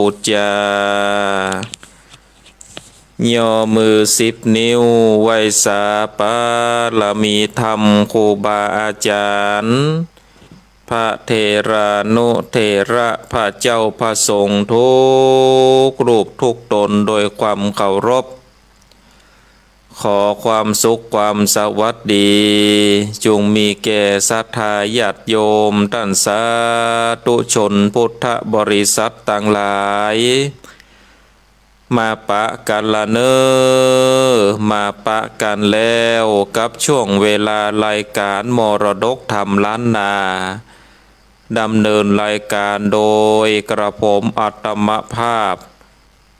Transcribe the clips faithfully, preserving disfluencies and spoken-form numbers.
ปู๋จา ย่อมือสิบนิ้วไหว้สาบารมีธรรมครูบาอาจ๋าร พระเถรานุเถระ พระเจ้าพระสงฆ์ทุกรูปทุกต๋นโดยความเคารพ ขอความสุขความสวัสดี จุ่งมีแก่ศรัทธาญาติโยมต้านสาธุชนพุทธบริษัทตังหลาย มาปะกั๋นละเน่อ มาปะกั๋นแล้วกับช่วงเวลารายก๋านมรดกธรรมล้านนา ดำเนินรายก๋านโดยกระผมอัตมภาพ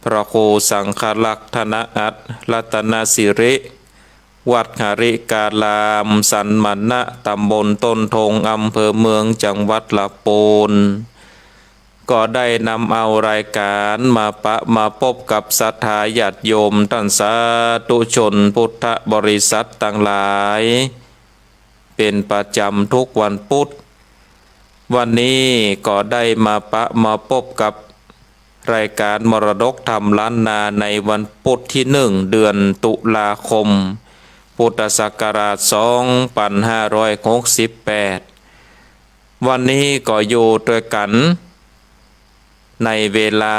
พระครูสังฆรักษ์ ธนอัตถ์ รัตนสิริ วัดหริการาม สันมณะ ตำบลต้นทง อำเภอเมือง จังหวัดลำปูน ก็ได้นำเอารายก๋านมาปะมาปบกับศรัทธาญาติโยมต้านสาธุชนพุทธบริษัทตังหลาย เป๋นประจ๋ำทุกวันปุ๊ธ วันนี้ก็ได้มาปะมาปบกับรายก๋านมรดกธรรมล้านนาในวันปุ๊ธตี้หนึ่ง เดือนตุลาคม พุทธศักราชสองปันห้าร้อยหกสิบแปด วันนี้ก็อยู่ตวยกั๋น ในเวลา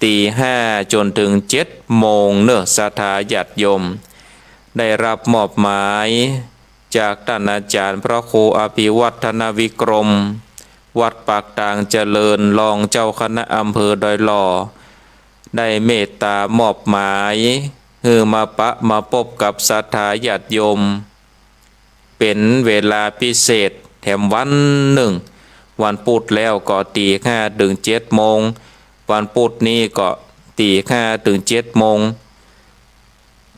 ตี๋ห้าจ๋นเถิงเจ็ดโมงเน่อ ศรัทธาญาติโยม ได้ฮับมอบหมายจากต้านอาจ๋ารย์พระครูอภิวัฒนวิกรม วัดปากตางเจริญ รองเจ้าคณะอำเภอดอยหล่อ ได้เมตต๋ามอบหมายหื้อมาปะมาปบกับศรัทธาญาติโยม เป๋นเวลาพิเศษแถมวันนึ่ง วันปุ๊ธแล้วก็ตี๋ห้าเถิงเจ็ดโมง วันปุ๊ธนี้ก็ตี๋ห้าเถิงเจ็ดโมง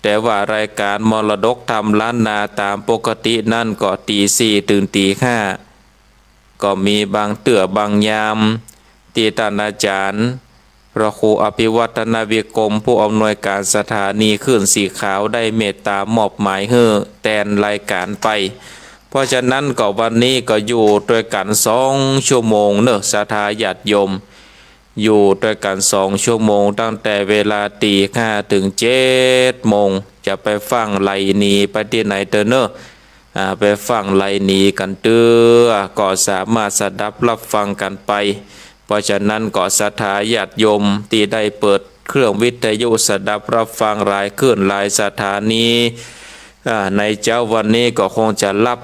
แต่ว่ารายก๋านมรดกธรรมล้านนาต๋ามปกตินั้นก็ตี๋สี่เถิงตี๋ห้า ก็มีบางเตื้อบางยาม ตี้ต้านอาจ๋ารย์ พระครูอภิวัฒนวิกรม ผู้อำนวยก๋านสถานีคลื่นสีขาว ได้เมตต๋ามอบหมายหื้อแตนรายก๋านไป เพราะฉะนั้นก็วันนี้ก็อยู่ตวยกั๋นสองชั่วโมงเน่อ ศรัทธาญาติโยม อยู่ตวยกั๋นสองชั่วโมง ตั้งแต่เวลาตี๋ห้าเถิงเจ็ดโมง จะไปฟั่งไหลหนีไปตี้ไหนเต๊อะเน่อ อ่า ไปฟั่งไหลหนีกั๋นเต๊อะ ก็สามารถสดับฮับฟังกั๋นไป เพราะฉะนั้นก็ศรัทธาญาติโยมตี้ได้เปิดเครื่องวิทยุสดับฮับฟังหลายคลื่นหลายสถานี อ่า ในเจ๊าวันนี้ก็คงจะฮับ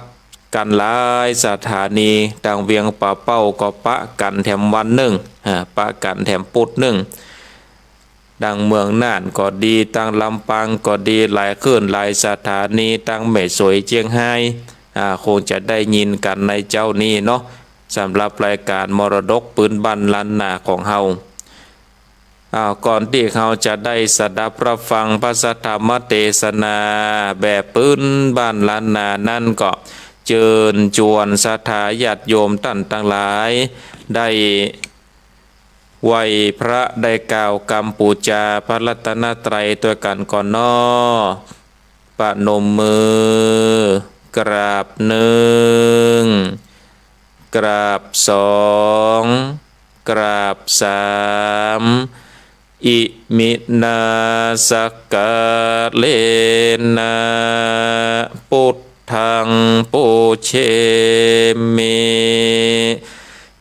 กั๋นหลายสถานี ตางเวียงป่าเป้าก็ปะกั๋นแถมวันนึ่ง อ่า ปะกั๋นแถมปุ๊ธนึ่ง ตางเมืองน่านก็ดี ตางลำปางก็ดี หลายคลื่นหลายสถานี ตางแม่สวยเจียงฮาย อ่า คงจะได้ยินกั๋นในเจ๊านี้เนาะ สำหรับรายก๋านมรดกปื้นบ้านล้านนาของเฮา อ้าว ก่อนตี้เฮาจะได้สดับฮับฟังพระสัทธรรมเตสนาแบบปื้นบ้านล้านนานั้นก็ เจิญจวนศรัทธาญาติโยมต้านตังหลาย ได้ ไหว้พระ ได้กล่าวกำปู๋จาพระรัตนตรัยตวยกั๋นก่อนเนาะ ประนมมือ กราบนึ่ง กราบสอง กราบสาม อิมินาสักกะเรนะ ปุทธังปูเชมิ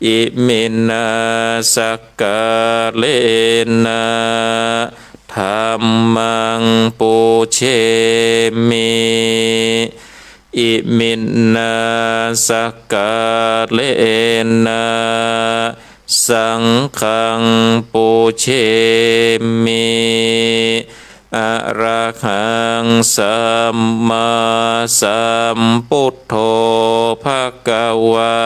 อิมินาสักกะเรนะ ธัมมังปูเชมิ อิมินาสักกะเรนะ สังฆังปูเชมิ อะระหังสัมมาสัมพุทโธ ภะคะวา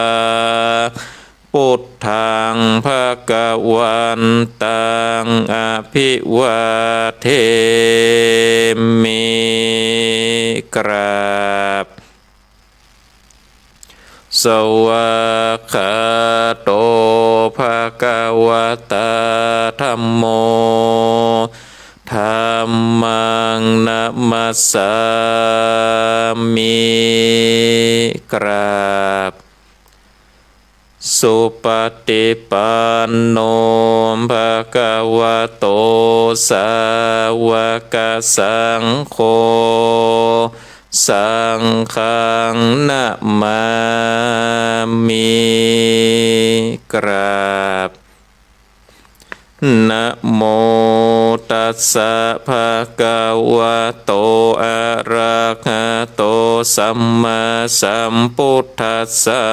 พุทธัง ภะคะวันตัง อะภิวาเทมิ กราบ สวากขาโต ภะคะวะตา ธัมโม ธัมมัง นะมัสสามิ กราบ สุปฏิปันโน ภะคะวะโต สาวกสังโฆ สังฆังนะมามิ กราบ นะโมตัสสะ ภะคะวะโต อะระหะโต สัมมาสัมพุทธัสสะ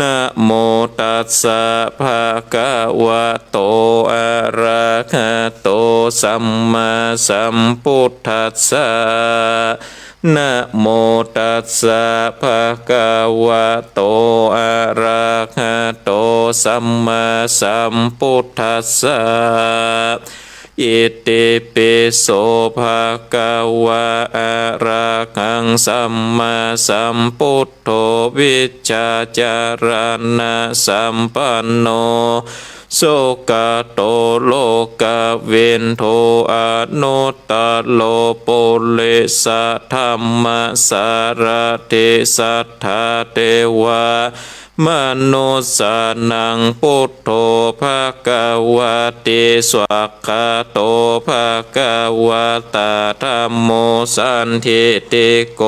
นะโมตัสสะ ภะคะวะโต อะระหะโต สัมมาสัมพุทธัสสะ นะโมตัสสะ ภะคะวะโต อะระหะโต สัมมาสัมพุทธัสสะ อิติปิโส ภะคะวะ อะระหัง สัมมาสัมพุทโธ วิชชาจารณะสัมปันโน สุขะโต โลกะวิทู อนุตตะโร ปุริสะธัมมะสารถิ สัทธาเทวะ มนุสสานัง พุทโธ ภะคะวะติ สวากขาโต ภะคะวะตา ธัมโม สันทิฏฐิโก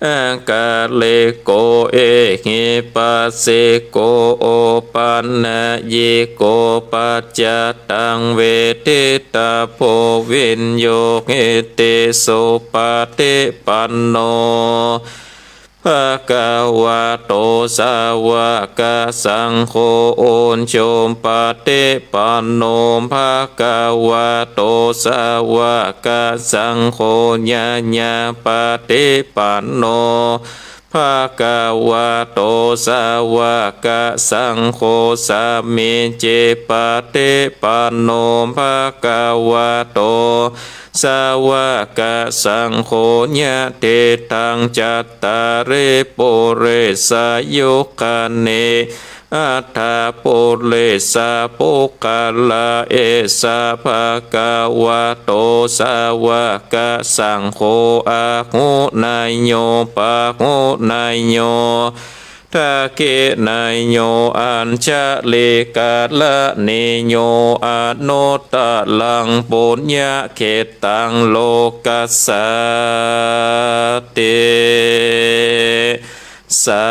อะกาลิโก เอหิปัสสิโก โอปันญิโก ปัจจตัง เวทิตะโพ วิญญูหิติ สุปฏิปันโน ภะคะวะโต สาวกสังโฆ อุจุปฏิปันโน ภะคะวะโต สาวกสังโฆ ญาญาปฏิปันโน ภะคะวะโต สาวกสังโฆ สามีจิปฏิปันโน ภะคะวะโต สาวกสังโฆ ยะทิฏฐัง จัตตาริ ปุริสายุคคานิ อัฏฐา ปุริสาปุคคละ เอสะ ภะคะวะโต สาวกสังโฆ อาหุเนยโย ปาหุเนยโย ทักขิเนยโย อัญชลิกะรณีโย อนุตตะรัง ปุญญะเขตตัง โลกัสสาติ สา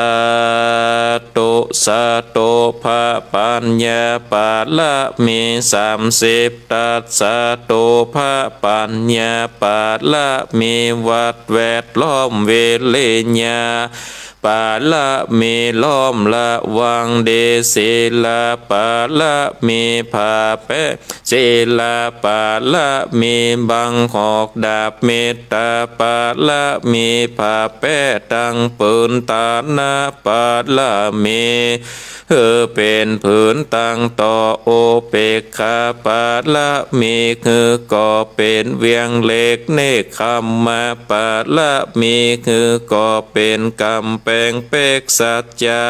ธุ สาธุ พระปัญญาปารมีสามสิบทัศ สาธุ พระปัญญาปารมี วัตรแวดล้อม วิริยาปารมี ล้อมระวังดี ศีลปารมี ผ้าแป๊ ศีลปารมี บังหอกดาบ เมตตาปารมี ผ้าแป๊ตังผืน ทานะปารมี หื้อเป๋นผืนตังต่อ อุเปกขาปารมี หื้อก่อเป๋นเวียงเหล็ก เนกขัมมะปารมี หื้อก่อเป๋นก๋ำแปงเป๊ก สัจจะ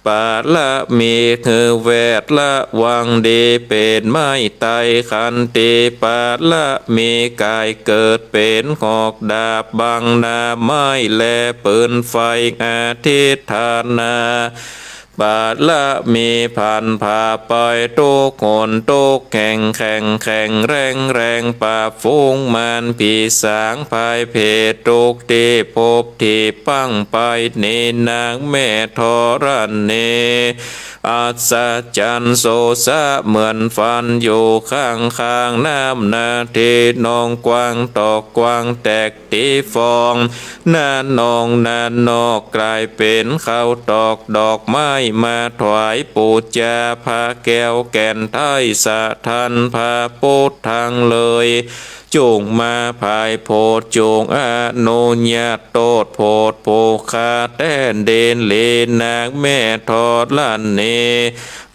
ปารมี หื้อแวดระวังดี เป๋นไม้ไต้ ขันติปารมี ก๋ายเกิดเป๋นหอกดาบ บังหน้าไม้และปืนไฟ อธิฏฐานาปารมี ผันผ่าไปทุกหนทุกแห่ง แข็งแข็งแรงแรง ปราบฝูงมารผีสาง พายเพทุกข์ตี้พบตี้พังไป เนนางแม่ธรณี อัศจรรย์โสสะเหมือนฝัน อยู่ข้างข้างน้ำนาที หนองกว้างตอกกว้างแตกตี้ฟอง นาหนองนานอกก๋ายเป๋นข้าวตอกดอกไม้ มาถวายปู๋จาพระแก้วแก่นไท้ สะถันพระปุทธังเลย จุ่งมาผายโผด จุ่งอนุญาตโตษโผด ผู้ข้าแต้นดิน หลีนางแม่ธรณี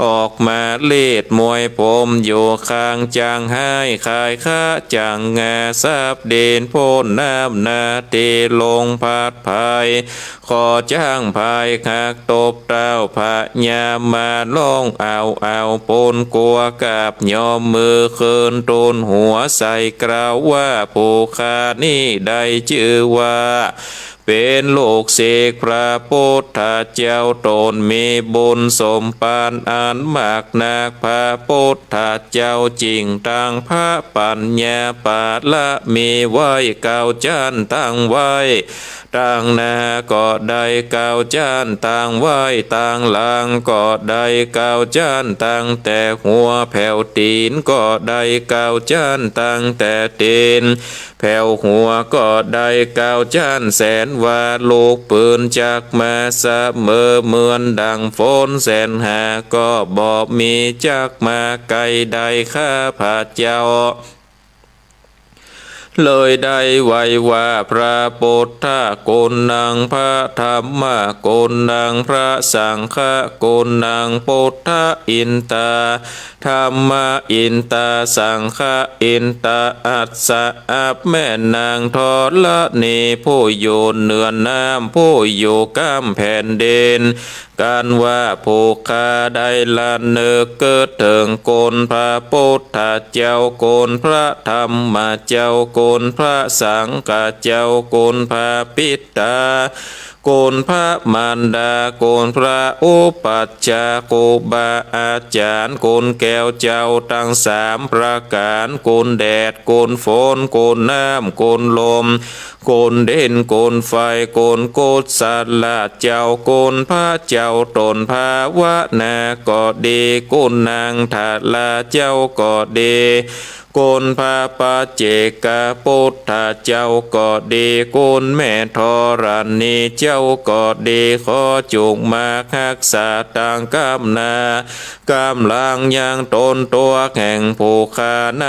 ออกมาลีดมวยผม อยู่ข้างจั่งฮ้าย ขายข้าจั่งงา สับดินพ่นน้ำนาที ลงผัดไพ ขอจ้างพายหักตบเต้า พญามาร้องเอาเอา ปูนกั๋วกราบยอม มือขึ้นตูนหัวใส่ กล่าวว่า ผู้ข้านี้ได้จื้อว่า เป๋นลูกศิษย์พระปุทธเจ้า ต๋นมีบุญสมปานอันมากนัก พระปุทธเจ้าจึงตั้งพระปัญญาปารมีไว้เก้าจั้น ตั้งไว้ ตังหน้าก็ได้เก้าจั้น ตังไว้ตังหลังก็ได้เก้าจั้น ตั้งแต่หัวแผวตี๋นก็ได้เก้าจั้น ตั้งแต่ตี๋นแผวหัวก็ได้เก้าจั้น แสนว่าลูกปืนจักมาเสมอ เหมือนดังฝนแสนหาก็บ่มีจักมาใก้ได้ข้าพเจ้า เลยได้ไหว้ว่า พระปุทธะกุณัง พระธัมมะกุณัง พระสังฆะกุณัง ปุทธะอินตา ธัมมะอินตา สังฆะอินตา อัสสะ อับแม่นางธรณี ผู้อยู่เหนือน้ำ ผู้อยู่ก้ามแผ่นดิน กันว่าผู้ข้าได้ระนึกเกิดเถิงคุณพระปุทธเจ้า คุณพระธัมมเจ้า คุณพระสังฆเจ้า คุณพระปิตา คุณพระมารดา คุณพระอุปัชฌาย์ ครูบาอาจ๋ารย์ คุณแก้วเจ้าตังสามประก๋าน คุณแดด คุณฝน คุณน้ำ คุณลม คุณดิน คุณไฟ คุณกุศลเจ้า คุณพระเจ้าต๋นภาวนาก็ดี คุณนางธาราเจ้าก็ดี คุณพระปัจเจกปุทธเจ้าก็ดี คุณแม่ธรณีเจ้าก็ดี ขอจุ่งมาฮักษาตางก้ำหน้า ก้ำหลังยังต๋นตั๋วแห่งผู้ข้าใน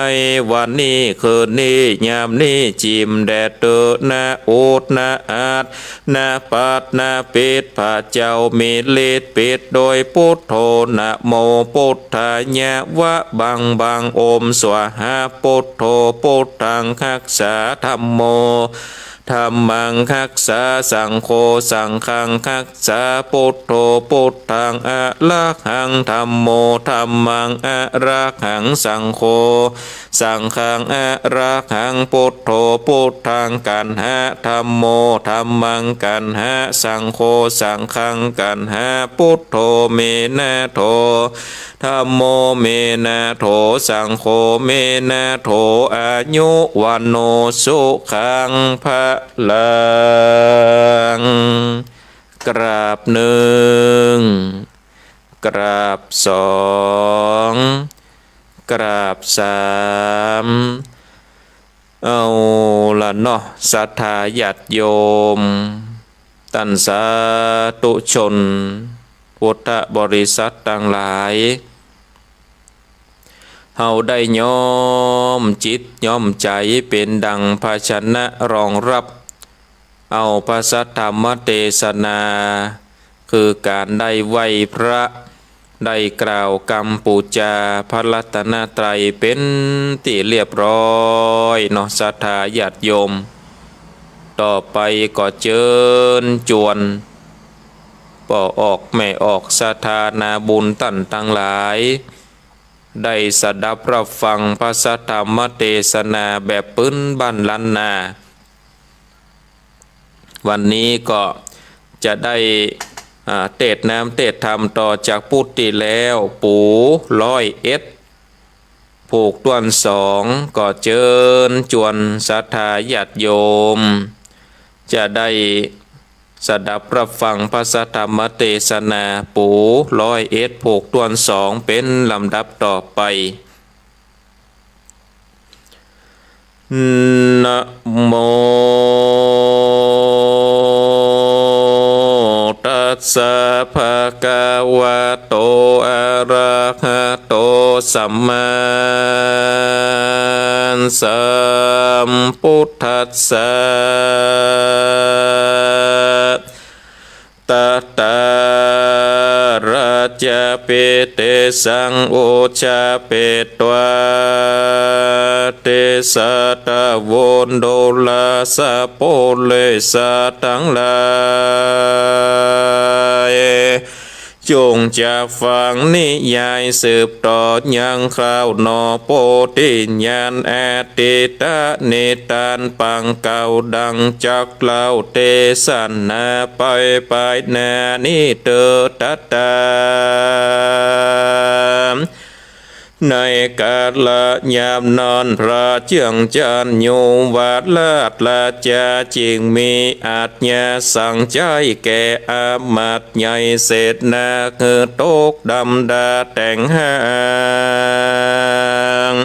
วันนี้คืนนี้ยามนี้ จิ่มแดดเต๊อะนะ อุดนะอัดนะ ปัดนะปิด พระเจ้ามีฤทธิ์ปิดโดยปุทโธ นะโมปุทธายะ วะบังบัง โอมสวาหา ปุทโธ ปุทธังฮักษา ธัมโม ธัมมังฮักษา สังโฆ สังฆังฮักษา ปุทโธ ปุทธัง อะระหัง ธัมโม ธัมมัง อะระหัง สังโฆ สังฆัง อะระหัง ปุทโธ ปุทธัง กัณหะ ธัมโม ธัมมัง กัณหะ สังโฆ สังฆัง กัณหะ ปุทโธ เมนะโธ ธัมโม เมนะโธ สังโฆ เมนะโธ อายุ วัณโณ สุขัง พลัง กราบหนึ่ง กราบสอง กราบสาม เอาละเนาะ ศรัทธาญาติโยม ต้านสาธุชน พุทธบริษัทตังหลาย เฮาได้น้อมจิตน้อมใจ๋เป๋นดั่งภาชนะรองรับ เอาพระสัทธรรมเตสนา คือก๋านได้ไหว้พระ ได้กล่าวกำปู๋จาพระรัตนตรัยเป๋นตี้เรียบร้อยเนาะ ศรัทธาญาติโยม ต่อไปก็เจิญจวน ป้อออกแม่ออก ศรัทธานาบุญต้านตังหลาย ได้สดับรับฟังพระสัทธรรมเตสนาแบบปื้นบ้านล้านนา วันนี้ก็จะได้ อ่า เตสน์น้ำเตสน์ธรรมต่อจากปุตติแล้ว ปู๋ร้อยเอ็ด ผูกต้วนสอง ก็เจิญจวนศรัทธาญาติโยม จะได้สดับรับฟังพระสัทธรรมเตสนา ปู๋ร้อยเอ็ด ผูกต้วนสอง เป๋นลำดับต่อไป นะโม ตัสสะ ภะคะวะโต อะระหะโต สัมมาสัมพุทธัสสะ ตะตา ราชะ ปิติสัง อุชชา ปิตวา ติสสะ ตะวุน ดูราสะ ปุเรสะ ตังหลาย จงจักฟังนิยายสืบต่อยังคราวหนอ โพธิญาณอดีตนิทานปางเก่า ดังจักเล่าเตสนาไป ไปหน้านี้เตอ ตะตา ในกาละยามนั้น พระเจื้องจันทร์ยุวราชราชา จึงมีอาชญาสั่งใจ๊แก่อำมาตย์ใหญ่เสนา หื้อตกดำดาแต่งหาง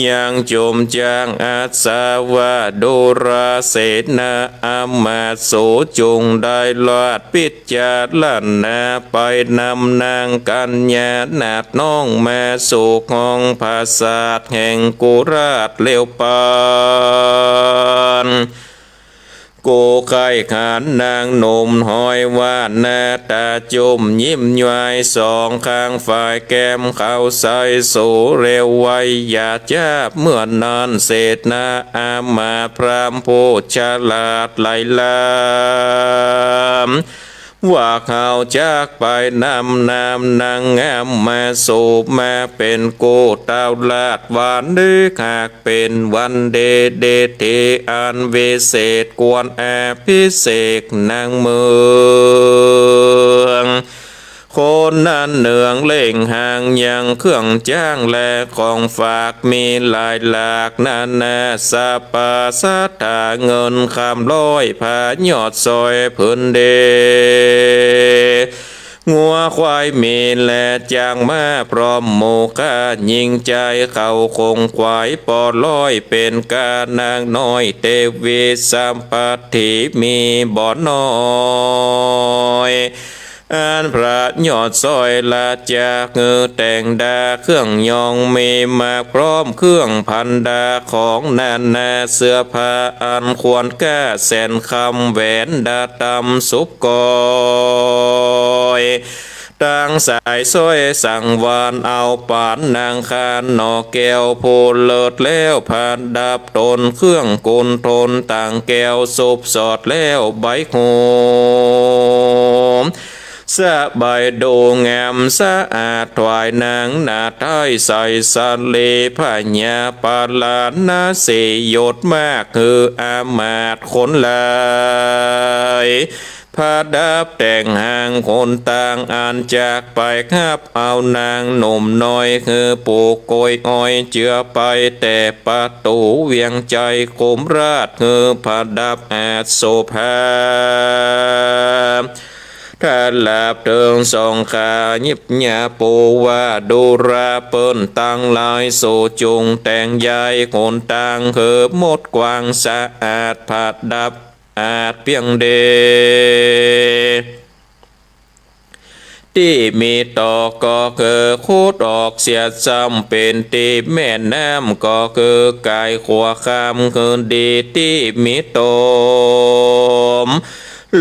ยังจุมจางอัศวะ ดูราเสนา อำมาตย์สูง จงได้ราชพิจารณา ไปนำนางกัญญานาถน้องมาสู่ห้องปราสาทแห่งกุราชเร็วปาน กูใค่หันนางหนุ่มห้อยว่า หน้าตาจุ้มยิ้มย้อย สองข้างฝายแก้มเขาใส สูเร็วไวอย่าจ๊าบ เมื่อนั้นเสนาอำมาตย์พราหมณ์ผู้ฉลาดไหลลาม ว่าเขาจักไปนำนามนางงามมาสู่ มาเป๋นกู้เต้าราช วันนี้หากเป๋นวันดี ดีทีอันวิเศษ ควรอภิเษกนางเมือง คนนั้นเนืองเร่งหางยังเครื่องจ้างและของฝาก มีหลายหลากนานาสรรพสัตถา เงินคำร้อยผ้ายอดสร้อยผืนดี งัวควายมีและจ้างม้าพร้อมหมู่ข้า ยิ่งใจ๋เขาคงขวายปอร้อย เป๋นก้านางน้อยเตวีสัมปัตถีมีบ่น้อย อันพระยอดสร้อยราชาหื้อแต่งดา เครื่องยองมีมากพร้อมเครื่องพันดา ของนานาเสื้อผ้าอันควรก้า แสนคำแหวนดาดำสุบกอย ตังสายสร้อยสังวาลเอาปานนางคานหน่อแก้วผู้เลิศแล้วประดับต๋น เครื่องกุณฑลต่างแก้วสุบสอดแล้วใบหู สบายดูงามสะอาดถวายนางนาฏไท้ ใส่สาลีพญาปาราณสี ยศมากหื้ออำมาตย์คนหลาย ประดับแต่งหางหนตางอันจักไปฮับเอานางหนุ่มน้อย หื้อปลูกกล้วยอ้อยเจือไปแต่ประตู๋เวียงชัย ขุมราชหื้อประดับอาสโสภา ถ้าหลาบเถิงสองขายิบหญ้าปูว่า ดูราเปิ้นตังหลาย สูจุ่งแต่งใยหนตางหื้อหมดกว้างสะอาด ประดับ อาจเปียงเด ตี้มีต่อก็คือขุดออกเสียซ้ำ เป๋นตี้แม่น้ำก็คือกายขัวข้าม คือดีตี้มีตม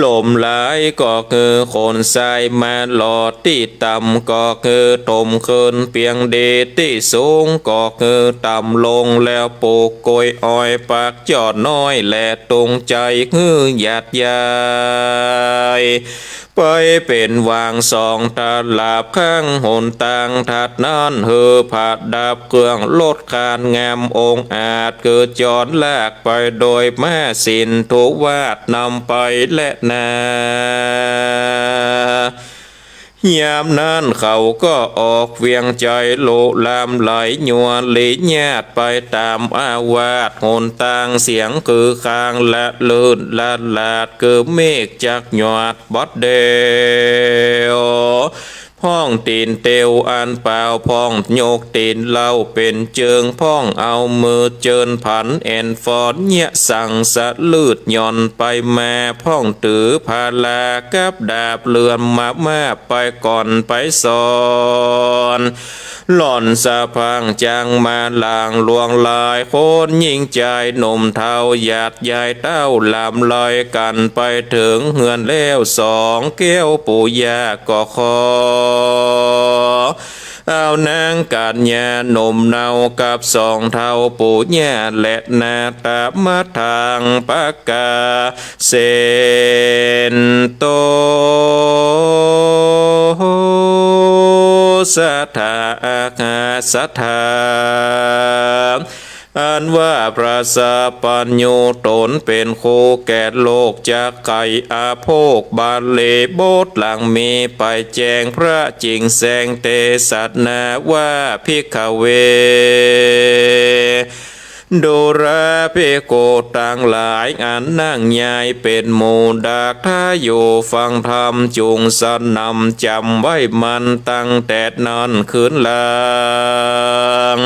ลมหลายก็คือคนทรายมาหล่อ ตี้ต่ำก็คือถมขึ้นเปียงดี ตี้สูงก็คือต่ำลง แล้วปลูกกล้วยอ้อยปักยอดน้อย และตุงใจ๋หื้อหยาดใหญ่ ไปเป๋นวางสองตลับข้างหนตาง ถัดนั้นหื้อประดับเครื่องลดคานงามองอาจ คือจรลากไปโดยม้าสินธุวาสนำไปแลนา ยามนั้นเขาก็ออกเวียงชัยลุลามไหลยัวลีญาติไปต๋ามอาวาส หนตางเสียงคือคางละลื่นละลาด คือเมฆจักหยาดบัดเดียว พ่องตี๋นเตียวอันเปล่า พ่องยกตี๋นเล่าเป๋นเจิง พ่องเอามือเจินผันแอ่นฟอน เยียะสั่งสะลืดหย่อนไปมา พ่องถือพารากับดาบเลื่อนมามาไปก่อนไปสอน หล่อนสะพรั่งจางมาหลัง ลวงหลายคนหญิงจายหนุ่มเฒ่า หยาดยายเต้าหลามลอยกั๋นไปเถิงเฮือนแล้ว สองแก้วปู่ย่าก็ขอ เอานางกัญญาหนุ่มเนากับสองเฒ่าปู่ย่าและนา ตามะทังปะกาเสนโต สัทธา อักขสัทธา อันว่าพระสัพพัญญูต๋นเป๋นครูแก่โลก จักไขอาโภคบาลีบทหลังมีไปแจ้งพระจิ่งแสงเตสนาว่า ภิกขเว ดูราภิกขุตังหลาย อันนั่งยายเป๋นหมู่ดากถ้าอยู่ฟังธรรม จุ่งสนำจ๋ำไว้มั่นตั้งแต่นั้นคืนหลัง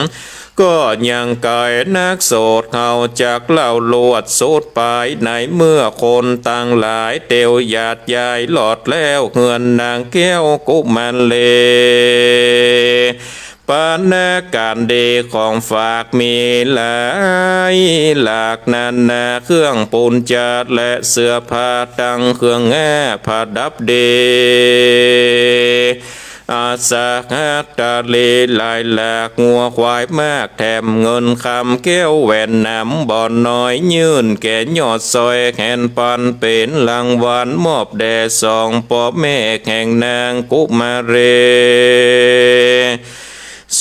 ก็ยังไก๋นักโสตเขาจักเล่าลวดสุดปาย ในเมื่อคนตังหลายเตียวหยาดยายหลอดแล้ว เฮือนนางแก้วกุมารี ปานนาก๋านดีของฝากมีหลายหลากนานา เครื่องปูนจาและเสื้อผ้าตังเครื่องแง่ประดับดี อสหัตถลีหลายหลาก งัวควายมากแถมเงินคำ แก้วแหวนหนามบ่อน้อย ยื่นแก่ยอดซอยแขนปัน เป๋นรางวัลมอบแด่สองป้อแม่แห่งนางกุมารี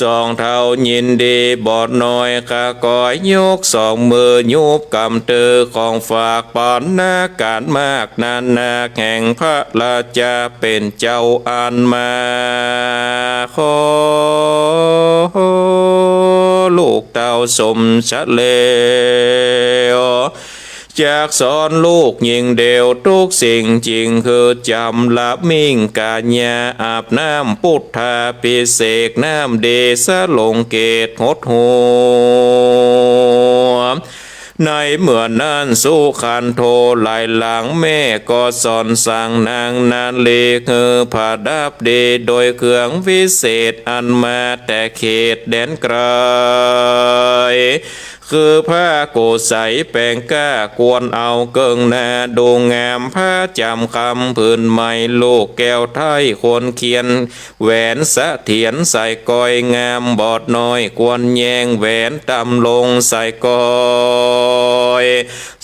สองเฒ่ายินดีบ่อน้อย ข้าก้อยยกสองมือยูบกำเตอ ของฝากปานนาก๋านมากนานา แห่งพระราชาเป๋นเจ้าอันมาขอ ลูกเต้าสมเฉลว จักสอนลูกญิงเดียวทุกสิ่งจริง คือจ๋ำละมิ่งกายา อาบน้ำปุทธาภิเษก น้ำดีสะหลงเกศหดหัว ในเมื่อนั้นสุขันโธหลายหลัง แม่ก็สอนสั่งนางนารี คือประดับดีโดยเครื่องวิเศษ อันมาแต่เขตแดนไกล คือผ้าโกษใสแป๋งก้า ควรเอาเกิ่งนาดูงาม ผ้าจ๋ำคำผืนใหม่ ลูกแก้วไท้ควรเขียน แหวนเสถียรใส่ก้อย งามบ่อน้อยควรแยง แหวนตำลงใส่ก้อย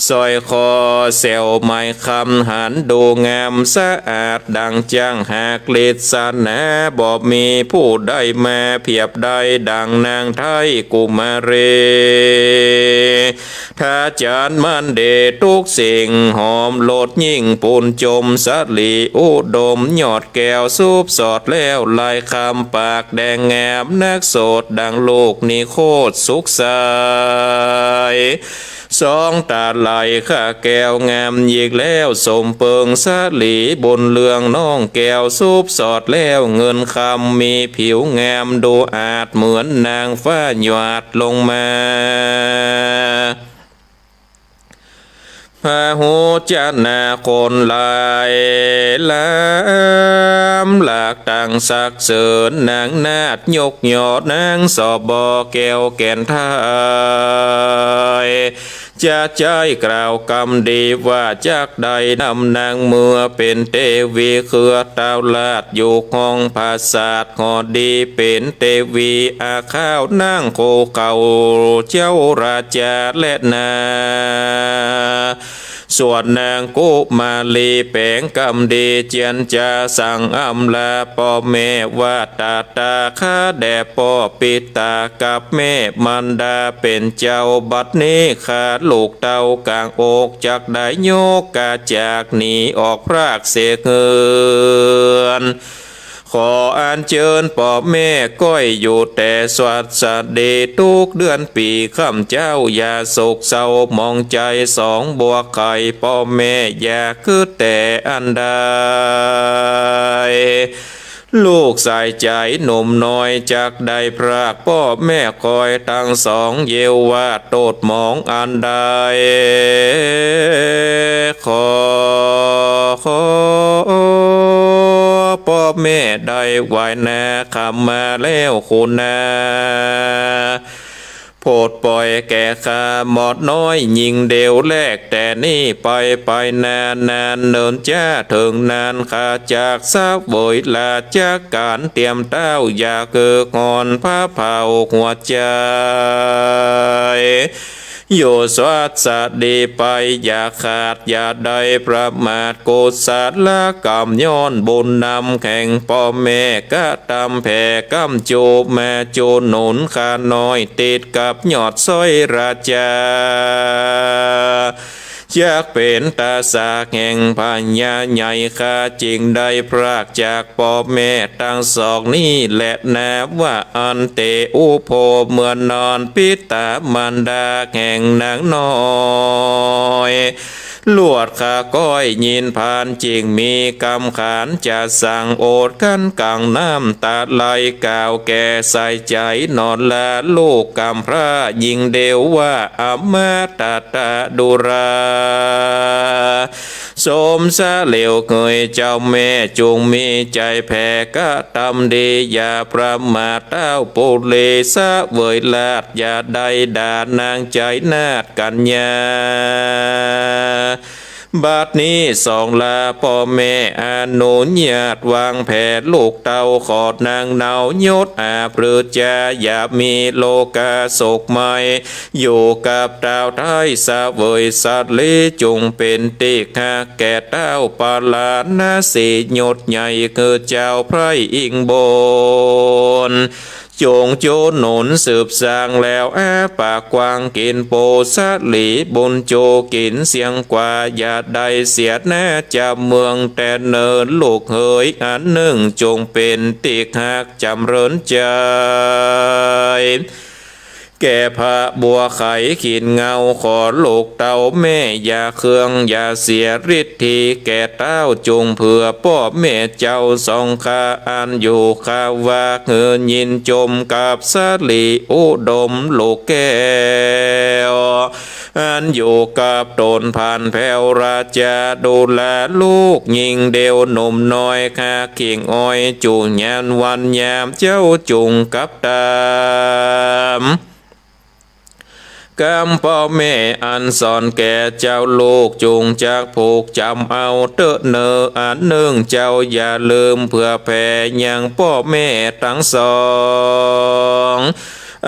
สร้อยคอแสวไหมคำ หันดูงามสะอาดดังจั่งหาก ฤทธิ์สนาบ่มีผู้ใดมาเพียบได้ดังนางไท้กุมารี ถ้าจานมันดีทุกสิ่ง หอมรสยิ่งปูนจม สลีอุดมยอดแก้ว สุบสอดแล้วลายคำ ปากแดงงามนักโสต ดังลูกนิโคธสุขใส สองต๋าไหลข้าแก้วงามยิ่งแล้ว สมเปิงสลีบุญเรืองน้องแก้ว สุบสอดแล้วเงินคำ มีผิวงามดูอาจ เหมือนนางฟ้าหยาดลงมา พหุจนะคนหลายล้ำหลาก ตังสรรเสริญนางนาฏ ยกยอนางสบแก้วแก่นไท้ จะใจ๊กล่าวกำดีว่า จักได้นำนางเมือเป๋นเตวี เครือเต้าราชอยู่ห้องปราสาท หอดีเป๋นเตวี อาข้าวนั่งคู่เขาเจ้าราชาและนา ส่วนนางกุมารีแป๋งกำดี เจียรจาสั่งอำลาป้อแม่ว่า ตถาคตแด่ป้อปิตากับแม่มารดาเป๋นเจ้า บัดนี้ข้าลูกเต้ากลางอก จักได้ยกกาจากหนีออกพรากเสียเหิน ขออัญเจิญป้อแม่ก้อยอยู่แต่สวัสดี ทุกเดือนปี๋ข้ามเจ้าอย่าโศกเศร้าหมองใจ๋ สองบัวไข่ป้อแม่อย่าคิดแต่อันใด ลูกสายใจ๋หนุ่มน้อยจักได้พรากป้อแม่คอยตังสอง เยียะว่าโต้ษหมองอันใด ขอ ขอป้อแม่ได้ไหว้นาขมาแล้วคุณนา ปลดปล่อยแก่ข้าหม่อมน้อยญิงเดียวแล แต่นี้ไป ไปนานนานเนินจ้า เถิงนานข้าจักเสวยราชก๋าน เตรียมเต๊าอย่าเกิกอ่อน ผ้าเผาหัวใจ๋ อยู่สวัสดีไป อย่าขาดอย่าได้ประมาท กุศลกรรมย้อนบุญนำ แห่งป้อแม่กระตำแผ่ ก๋ำจูมาจุหนุนข้าน้อย ติดกับยอดสร้อยราชา จักเป๋นตาสากแห่งพญาใหญ่ ข้าจึงได้พรากจากป้อแม่ตังสองนี้แลนา ว่าอันเตอุโภ เมื่อนอนปิดตามารดาแห่งนางน้อย ลวดข้าก้อยยินผ่าน จึงมีกำขานจะสั่ง โอษขันกั๋งน้ำตาไหล กล่าวแก่ใส่ใจ๋ นอนลาลูกกำพร้าญิงเดียว ว่าอำมาตตะดุรา สมสะเหลียวเกยเจ้าแม่ จงมีใจ๋แผ่กระตำดี อย่าประมาทเต๊าปุรี เสวยราชอย่าได้ด่านางใจ๋นาฏกัญญา บัดนี้สองลาป้อแม่อนุญาต วางแผนลูกเต้า ขอนางเนายศอาปรือจา อย่ามีโลกาสุขใหม่ อยู่กับเต้าไท้เสวยสัตว์ลี จงเป๋นตี้ฮักแก่เต้า ปาราณสียศใหญ่คือเจ้าไพร่อิงบน จงจุหนุนสืบสร้างแล้ว อ้าปากกว้างกิ๋นปูสาลี บุญจูกิ๋นเสียงกว่า อย่าได้เสียหน้าจำเมืองแต่เนิน ลูกเหยอันนึ่ง จงเป๋นตี้ฮักจ๋ำเริญใจ๋ แก่พระบัวไขขินเงา ขอลูกเต้าแม่อย่าเคือง อย่าเสียฤทธีแก่เต้า จงเผื่อป้อแม่เจ้าสองข้า อันอยู่ข้าว่าหือยินจมกับสาลีอุดมลูกแก้ว อันอยู่กับต๋นผ่านแผ้ว ราชาดูแลลูกญิงเดียวหนุ่มน้อย ข้าเคียงอ้อยจุยานวันยาม เจ้าจุงกับต๋าม กำป้อแม่อันสอนแก่เจ้าลูก จุงจักผูกจ๋ำเอาเต๊อะเน่อ อันนึ่งเจ้าอย่าลืมเผื่อแผ่ยังป้อแม่ตังสอง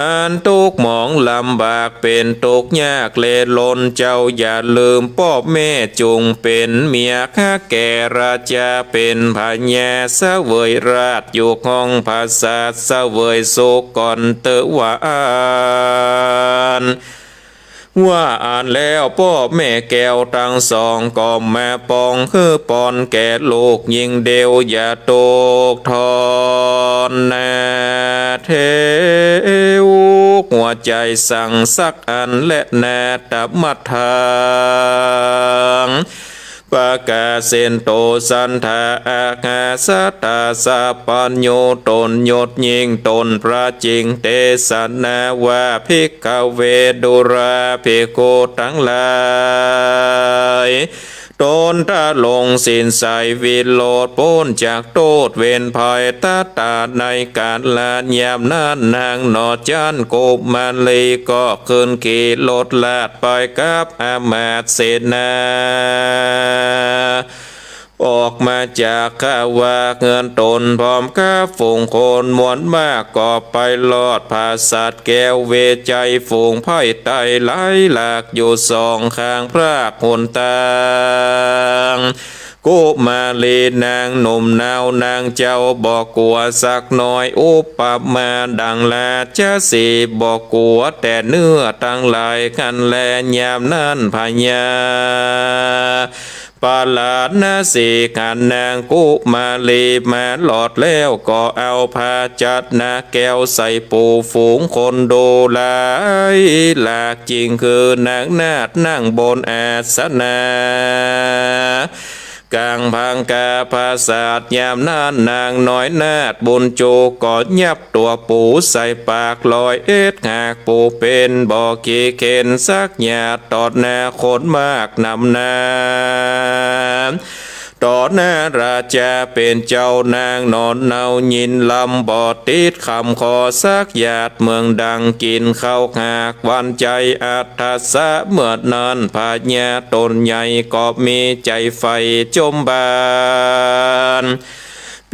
อันตุ๊กข์หมองลำบากเป๋นตุ๊กข์ยากเล่ร่อน เจ้าอย่าลืมป้อแม่ จุงเป๋นเมียฮักแก่ราชา เป๋นพญาเสวยราช อยู่ห้องผาสาทเสวยสุขก่อนเต๊อะว่าอั้น ว่าอั้นแล้วป้อแม่แก้วตังสอง ก็มาปองหื้อปอนแก่ลูกญิงเดียว อย่าตกทอนนาเทว หัวใจ๋สั่งสักอันแลนา ตมัตถัง ปะกาเสนโต สันทาอาหาสตาสัพพัญญู ต๋นยศยิ่งต๋นพระจิ่งเตสนาว่า ภิกขเว ดูราภิกขุตังหลาย ต๋นตะลงศีลใสวิโรธป๊นจากโต้ษเวรภัย ตะตาในก๋าละยามนั้น นางหนอจั๊นกุมารีก็ขึ้นขี่รถลาด ไปกับอำมาตย์เสนา ออกมาจากข้าว่าเฮือนต๋น พร้อมกับฝูงคนมวลมาก ก็ไปฮอดผาสาทแก้ว เวชัยฝูงไพร่ไตรหลายหลากอยู่สองข้างพรากหนตาง กุมารีนางหนุ่มเนาวนางเจ้าบ่กั๋วสักหน่อย อุปมาดังราชสีห์บ่กั๋วแต่เนื้อตังหลาย คันแลยามนั้นพญา ปาราณสีขันนางกุมารีมาฮอดแล้ว ก็เอาภาชนะแก้วใส่ปู๋ฝูงคนดูหลายหลากจิ่ง คือนางนาฏนั่งบนอาสนะ ก๋างผางคาผาสาท ยามนั้นนางน้อยนาฏบุญจูก็ยับตั๋วปู๋ใส่ปาก ร้อยเอ็ดหาก ปู๋เป๋นบ่ขี้เข็ญสักหยาด ตอดหน้าคนมากนำหน้า น ต่อหน้าราจาเป๋นเจ้านางหนอนเนายินลำบ่ติดคำขอสักหยาด เมืองดังกิ๋นข้าวหากหวานใจ๋ อัฏฐัสสะเมื่อนั้นพญาต๋นใหญ่ก็มีใจ๋ใฝ่จมบาน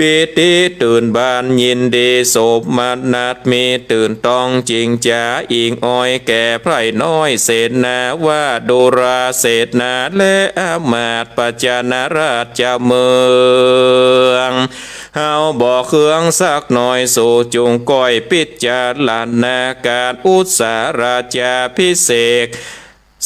ปีติตื่นบานยินดีสมนัสมีตื่นต้องจิงจ๋า อิงออยแก่ไพร่น้อยเสนาว่า ดุราเสนาและอำมาตย์ประจานาราชเจ้าเมือง เฮาบ่เคืองสักหน่อย สูจุ่งก้อยปิจารณาก๋านอุตสาราชาภิเษก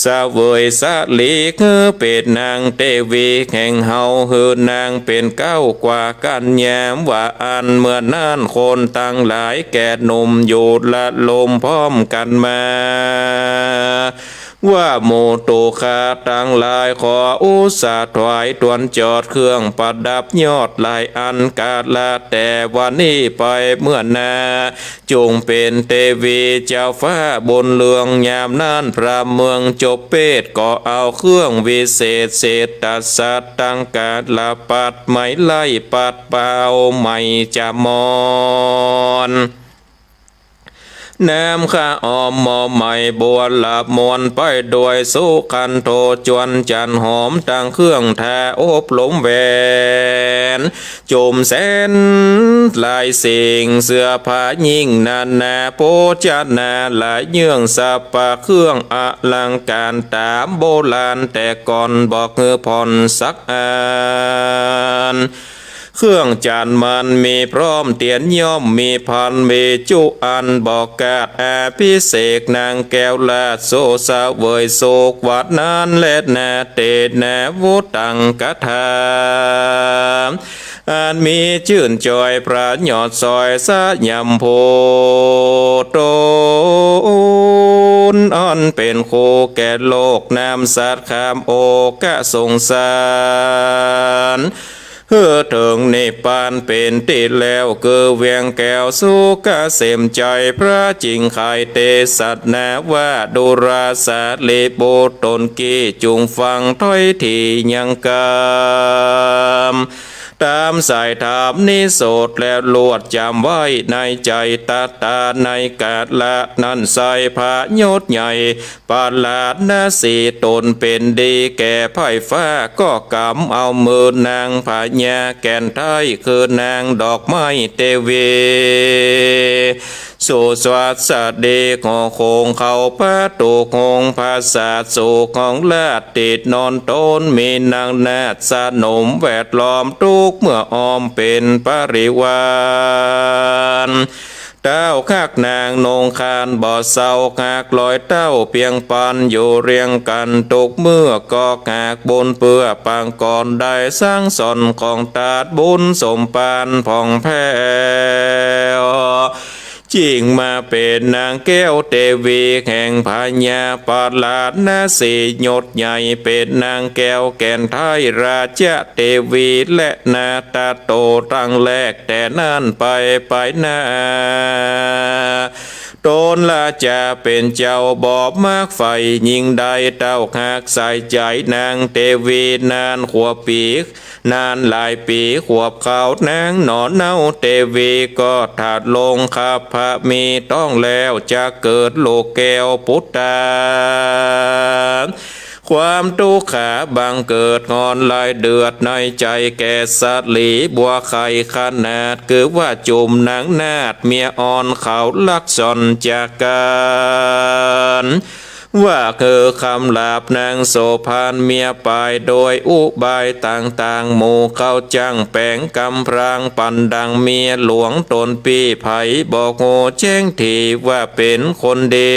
เสวยสลีหื้อเป๋นนางเตวีแห่งเฮา หื้อนางเป๋นเก๊ากว่ากั๋นยามว่าอั้น เมื่อนั้นคนตังหลายแก่หนุ่มอยู่ละลมพร้อมกั๋นมา ว่าหมู่ตุคาตังหลายขออุตสาถวายตวนจอดเครื่องประดับยอดหลายอัน กาละแต่วันนี้ไปเมื่อหน้า จุ่งเป๋นเตวีเจ้าฟ้าบุญเรือง ยามนั้นพราหมณ์เมืองจบเปตก็เอาเครื่องวิเศษเศรษฐสัตว์ตังกาละปัดไม้ไล่ปัดเป่าไม้จามอน น้ำข้าออมหม้อไม้บัวหลาบมวลไปด้วยสุขันโธจวนจันหอมตังเครื่องทาอบรมแหวน จุ่มแสนหลายสิ่ง เสื้อผ้ายิ่งนานา โภชนาหลายเยื่อง สรรพเครื่องอลังก๋านต๋ามโบราณแต่ก่อน บ่หื้อผ่อนสักอัน เครื่องจันมันมีพร้อม เตียนย่อมมีพัน มีจุอันบ่ขาด อภิเษกนางแก้วราชโสเสวยสุข วันนั้นแลนา เตนะวุตตังคาถา อันมีจื้นจอยประโยชน์สอยสยามภูตน อันเป๋นครูแก่โลก นำสัตว์ข้ามโอคะสงสาร หื้อเถิงนิพพานเป๋นตี้แล้ว คือเวียงแก้วสุขเกษมใจ๋ พระจิ่งไขเตสนาว่า ดุราสารีบุตรต๋นกี้จุ่งฟังถ้อยตี้ยังกำ ต๋ามสายธรรมนี้สดแล้วลวดจ๋ำไว้ในใจ๋ ตถาในกาละนั้นไส้ ประโยชน์ใหญ่ปราดนาสีต๋นเป๋นดีแก่ไพร่ฟ้า ก็กำเอามือนางพญาแก่นไท้ คือนางดอกไม้เตวี สุสวัสดีหอคงเข้าประตู๋หงส์ปราสาทสุขของราชติดนอนตน มีนางนาฏสนมแวดล้อมทุกเมื่ออ้อมเป๋นปริวาร เต้าคักนางนงคานบ่เศร้า คักลอยเต้าเปียงปันอยู่เรียงกั๋นทุกเมื่อ ก็หากบุญเปื้อปางก่อนได้สั่งสอนของตาดบุญสมปานผ่องแผ้ว จิ่งมาเป๋นนางแก้วเตวีแห่งพญาปราณสี ยศใหญ่เป๋นนางแก้วแก่นไท้ราชเตวี และนาฏโตตังแรกแต่นั้นไป ไปหน้า ตนราชาเป๋นเจ้าบ่มักใฝ่ ยิ่งได้เต้าหากใส่ใจ๋นางเตวีนานขวบปี๋ นานหลายปี๋ขวบเขา นางหนอนเนาเตวีก็ถาดลงคัพพะมีต๊องแล้ว จะเกิดลูกแก้วปุตตา ความตุ๊กขาบังเกิดฮอนหลายเดือดในใจ๋แก่สลีบัวไข่ขนาด คือว่าจุ่มนางนาฏเมียอ่อนเขาลักสอนจากกั๋น ว่าคือคำหลาบนางโสภณเมียป๋ายโดยอุบายต่างๆ หมู่เขาจั้งแป๋งกำพรางปันดังเมียหลวงต๋นปี้ไผบ่ฮู้แจ้งทีว่าเป๋นคนดี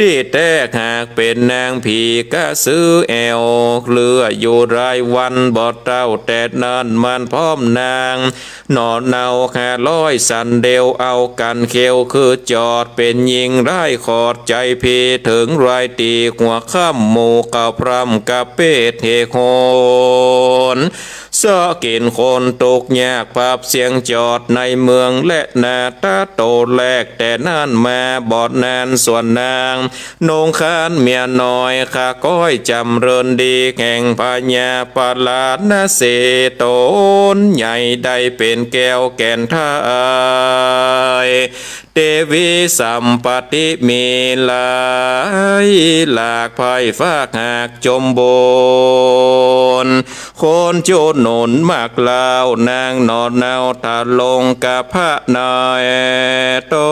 ตี้แต๊หากเป๋นนางผีกระสือแอ่วเลืออยู่รายวันบ่เต้า แต่นั้นมันพร้อมนาง หนอนเนาห้าร้อยสันเดียวเอากั๋นเขียวคือจอด เป๋นญิงร้ายขอดใจ๋พีเถิงรายตี้หัวค่ำ หมู่เขาพร่ำกะเปตเหตุหน เซาะเข็นคนตุ๊กข์ยาก ปรับเสี้ยงจอดในเมืองแลนา ตะโตแรกแต่นั้นมาบ่นาน ส่วนนาง นงคานเมียน้อย ข้าก้อยจ๋ำเริญดี แห่งพญาปาราณสี ต๋นใหญ่ได้เป๋นแก้วแก่นไทย เตวีสัมปติมีหลาย หลากไพร่ฟากหากจมบูรณ์ คนจุหนุนมากเหล้า นางหนอนเนาทะลงกับพระนายต๋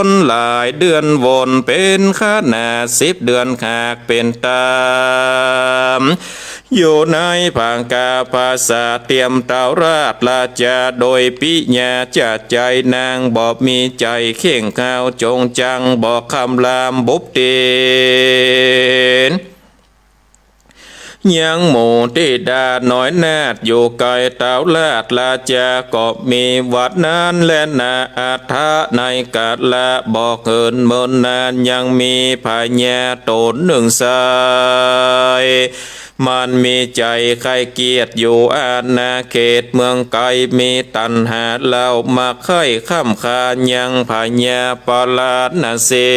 น หลายเดือนวนเป๋นขนาด สิบเดือนหากเป๋นต๋าม อยู่ในผางกาปราสาท เตียมเต้าราชราจา โดยปิยาจะใจ๋ นางบ่มีใจ๋เข่งข่าว จงจังบ่คำรามบุบติน ยังหมู่ธิดาน้อยนาถอยู่ไกล เต้าราชราจาก็มีวัดนั้นแลนา อัฏฐะในกาละบ่เหินเมินนาน ยังมีพญาต๋นนึ่งไซร้ มันมีใจ๋ใค่เกียรติอยู่อาณาเขตเมืองไกล มีตัณหาเล่ามาใค่ค้ำคายังพญาปาราณสี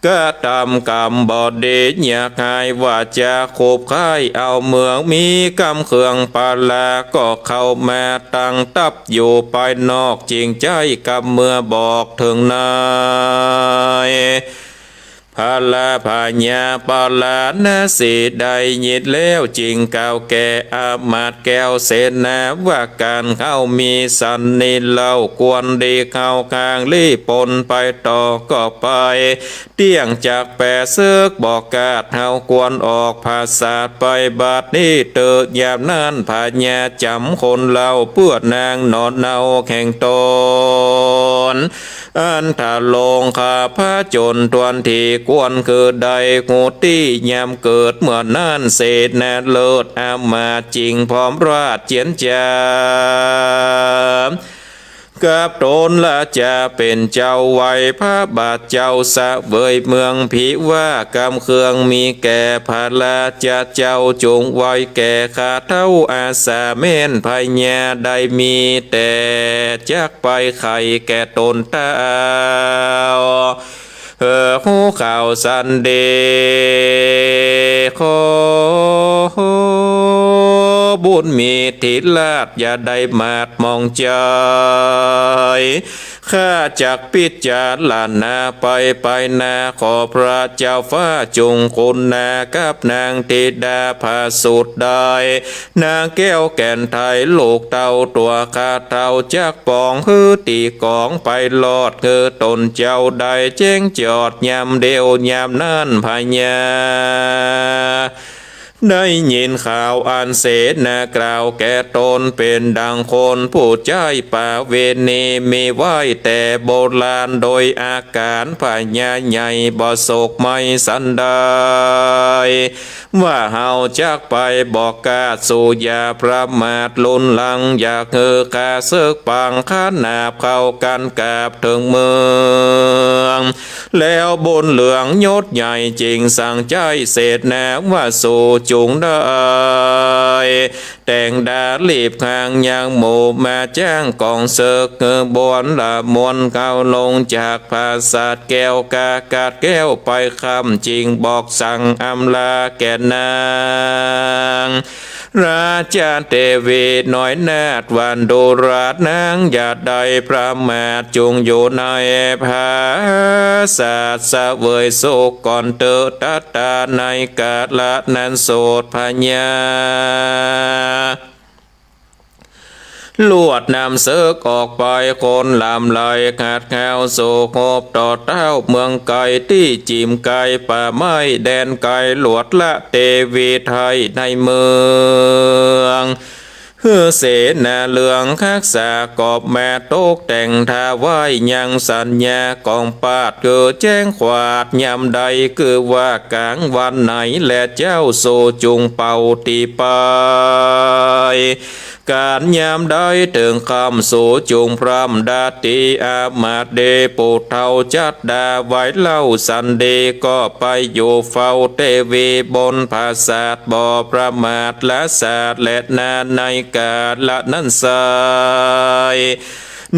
กระทำกรรมบ่ดี อยากหายวาจาขบใค่เอาเมือง มีกำเครื่องปาราก็เข้ามาตั้งทัพอยู่ภายนอก จิ่งใจ๊กำเมื่อบอกเถิงใน พระราชพญาปาราณสีได้ยินแล้ว จิ่งกล่าวแก่อำมาตย์แก้วเสนา ว่าก๋านเฮามีสันนิเล่า ควรดีเฮาข้างลี้ปนไปต่อก็ไป เตี้ยงจักแปเสิกบ่กล้าด เฮาควรออกผาสาทไปบัดนี้เต๊อะ ยามนั้นพญาจ๋ำคนเล่า เปื้อนางหนอนเนาแห่งต๋น อันทะลงข้าพระจนตวนทีควรคือได้ฮู้ตี้ยามเกิด เมื่อนั้นเสนาเลิศอำมาตย์จิ่งพร้อมราชเจียรจา กับต๋นราจาเป๋นเจ้าไหว้พระบาทเจ้า เสวยเมืองผีว่ากำเครื่องมีแก่พระราชเจ้า จงไหว้แก่ข้าเท้าอาสาแม่นพญา ได้มีแต่จักไปไขแก่ต๋นเต้า เออ ฮู้ข่าวสันดี ขอบุญมีธิราชอย่าได้หมาดหมองใจ๋ ข้าจักพิจารณาไป ไปหน้าขอพระเจ้าฟ้าจงกรุณากับนางธิดาผาสุทธิ์ได้ นางแก้วแก่นไทยลูกเต้าตั๋วข้าเท้าจักปองหื้อตี้กองไปรอด หื้อต๋นเจ้าได้แจ้งจอดยามเดียวยามนั้นพญา ได้ยินข่าวอันเสนากล่าวแก่ต๋นเป๋นดังคนผู้ใจ๊ประเวณีมีไว้แต่โบราณ โดยอาก๋านพญาใหญ่บ่โศกไม่สันใด ว่าเฮาจักไปบ่กล้าสู้อย่าประมาทลุนลัง อยากหื้อข้าเสิกปังขนาบเข้ากันกราบเถิงเมือง แล้วบุญเหลืองยศใหญ่จิ่งสั่งใจ๊เสนาว่าสู้จุ่งได้ แต่งดาลีบข้างยังหมู่มาจ้างก๋องเสิก หื้อบวนละมวลเข้าลงจากผาสาทแก้ว กากาดแก้วไปค่ำจิ่งบอกสั่งอำลาแก่นาง ราชเตวีน้อยนาถวันดุราชนางอย่าได้ประมาท จุ่งอยู่ในผาสาทเสวยสุขก่อนเต๊อะ ตัดตาในกาละนั้นโสดพญา ลวดนำเสิกออกไปคนลำไหลขัดเข้าสู่ฮบต่อเต้าเมืองไกลตี้จิ่มไกลป่าไม้แดนไกล ลวดละเตวีไทยในเมือง หื้อเสนาเหลืองฮักษากอบแม่ตกแต่งถวายยังสัญญาก๋องปาด คือแจ้งขวาดยามใด คือว่ากลางวันไหนแลเจ้าสู่จุ่งเป่าตี้ไป ก๋านยามได้เถิงค่ำ สูจุ่งพร่ำดาตรี อามาตย์เดชผู้เฒ่าจัดดาไว้เล่า สันเดชก็ไปอยู่เฝ้าเตวีบนปราสาท บ่ประมาทละสาดแลนา ในกาละนั้นไซร้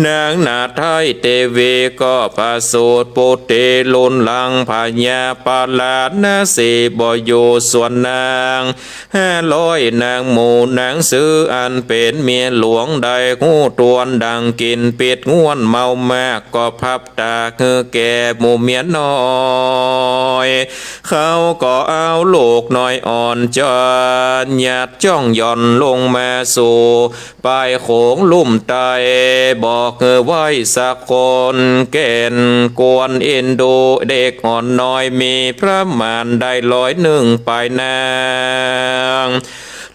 นางนาไทยเตวีก็ประสูติปุตรีลุนหลัง พญาปาราณสีบ่อยู่ส่วนนาง ห้าร้อยนางหมู่นางสือ อันเป๋นเมียหลวงได้ฮู้ตวน ดั่งกิ๋นปิดง่วนเมามาก ก็พับตากหื้อแก่หมู่เมียน้อย เขาก็เอาลูกน้อยอ่อนจอนหยัดจ้องหย่อนลงมาสู่ ปายโขงลุ่มใต้ บอกหื้อไหว้สักคน แก่นกวนเอ็นดู เด็กอ่อนน้อยมีประมาณได้ร้อยนึ่งปายนาง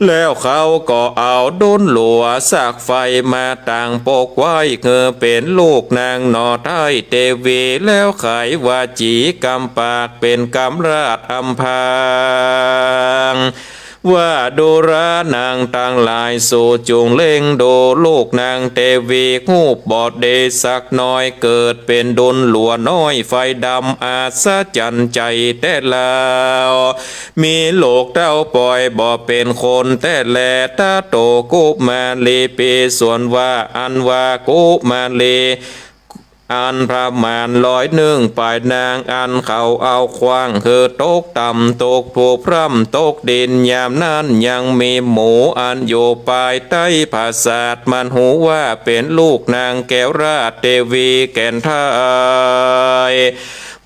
แล้วเขาก็เอาดุลหลัวสักไฟมาตั้งปกไว้ หื้อเป๋นลูกนางหนอไทยเตวี แล้วไขว่าจี๋กำปากเป๋นกำราชอำพราง ว่าดูราหนางตังหลาย สูจุ่งเล็งดูลูกนางเตวี ฮูปบ่ดีสักหน้อย เกิดเป๋นดุลหลัวน้อยไฟดำ อัศจรรย์ใจ๋แต๊แล้ว มีลูกเต้าปอยบ่เป๋นคนแต๊แล ตาโตกุมารีปี ส่วนว่าอันว่ากุมารี อันประมาณร้อยนึ่งปายนาง อันเขาเอาขว้างหื้อตกต่ำตกผุพร่ำตกดิน ยามนั้นยังมีหมู่อันอยู่ปายใต้ปราสาท มันฮู้ว่าเป๋นลูกนางแก้วราชเตวีแก่นไทย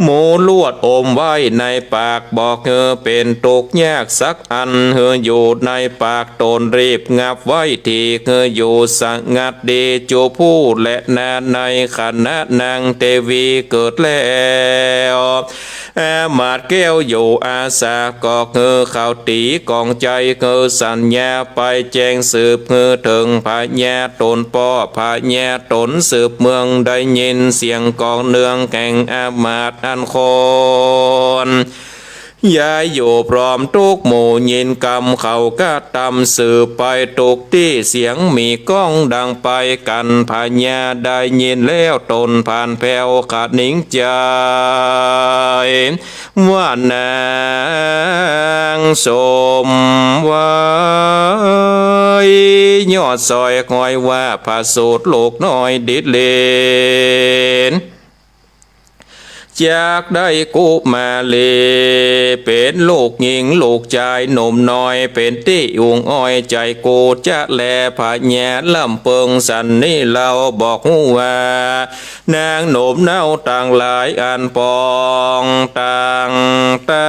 หมู่ลวดอมไว้ในปาก บอกหื้อเป๋นตุ๊กยากสักอัน หื้ออยู่ในปากต๋น รีบงับไว้ที หื้ออยู่สงัดดีจุผู้แลนา ในขณะนางเตวีเกิดแล้ว อามาตย์แก้วอยู่อาสา ก็หื้อเขาตี๋ก๋องใจ๋ หื้อสัญญาไปแจ้งสืบ หื้อเถิงพญาต๋นป้อ พญาต๋นสืบเมือง ได้ยินเสียงก๋องเนืองแห่งอามาตย์อันคน ย้ายอยู่พร้อมตุ๊กหมู่ ยินกำเขากระตำ สืบไปตุ๊กตี้เสียงมีก้องดังไปกั๋น พญาได้ยินแล้วต๋นผ่านแผ้วขะหนิงใจ๋ ว่านางสมไว้ ยอดซอยคอยว่าประสูติลูกน้อยดิดเล่น จักได้กุมารี เป๋นลูกหญิงลูกจายหนุ่มน้อย เป๋นตี้อุงอ้อยใจ๋กูจะแล พญาลำเปิงสันนี้เล่าบอกฮู้ว่า นางหนุ่มเนาตังหลายอันปองตังต๋า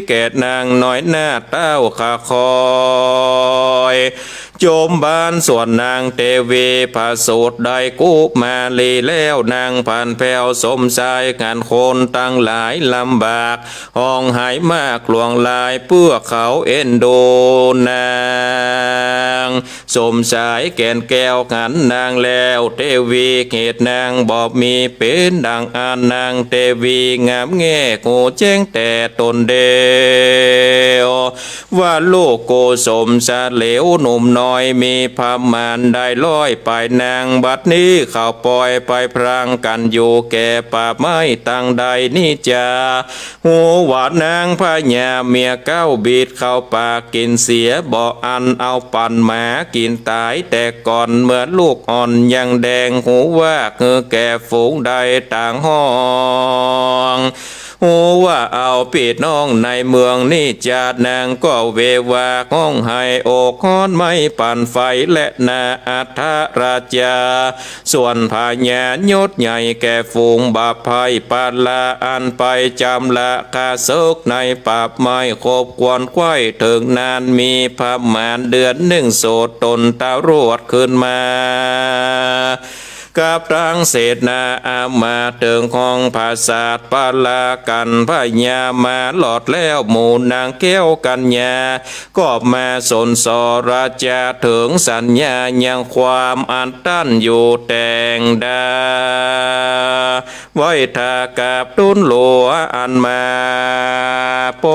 แก่นางน้อยหน้าเต้าข้าคอย จมบานส่วนนางเตวีประสูติได้กุมารีแล้ว นางผ่านแผ้วสมชายหันคนตังหลายลำบาก ฮ้องไห้มากหลวงหลาย เปื้อเขาเอ็นดูนาง สมชายแก่นแก้วหันนางแล้ว เตวีเหตุนางบ่มีเป๋นดังอัน นางเตวีงามแง่ฮู้แจ้งแต่ต๋นเดียว ว่าลูกโกสมสะเหลวหนุ่มน้อยมีประมาณได้ร้อยปายนาง บัดนี้เขาปอยไปพรางกั๋นอยู่แก่ป่าไม้ตังใดนี้จา ฮู้ว่านางพญาเมียเก๊าบิดเข้าป่ากิ๋นเสีย บ่อั้นเอาปั่นหมากิ๋นต๋ายแต่ก่อน เมื่อลูกอ่อนยังแดง ฮู้ว่าหื้อแก่ฝูงได้ต่างฮ้อง ฮู้ว่าเอาปี้น้องในเมืองนี้จา นางก็เววาฮ้องไห้อกฮ้อนไหม้ปั่นไฟแลนา อัทธราชา ส่วนพญายศใหญ่แก่ฝูงบาปภัยปาลา อันไปจำละข้าศึกในป่าไม้ คบควรใคว้เถิงนาน มีประมาณเดือนนึ่งโสดต๋นตะรวดขึ้นมา กับตังเสนาอามาตย์เถิงห้องผาสาท ปาลากัณฑ์พญามารอดแล้ว หมู่นางแก้วกัญญาก็มาสนสรจาเถิงสัญญายังความอันต้านอยู่แต่งดา ไว้ถ้ากับดุลหลวงอันมาป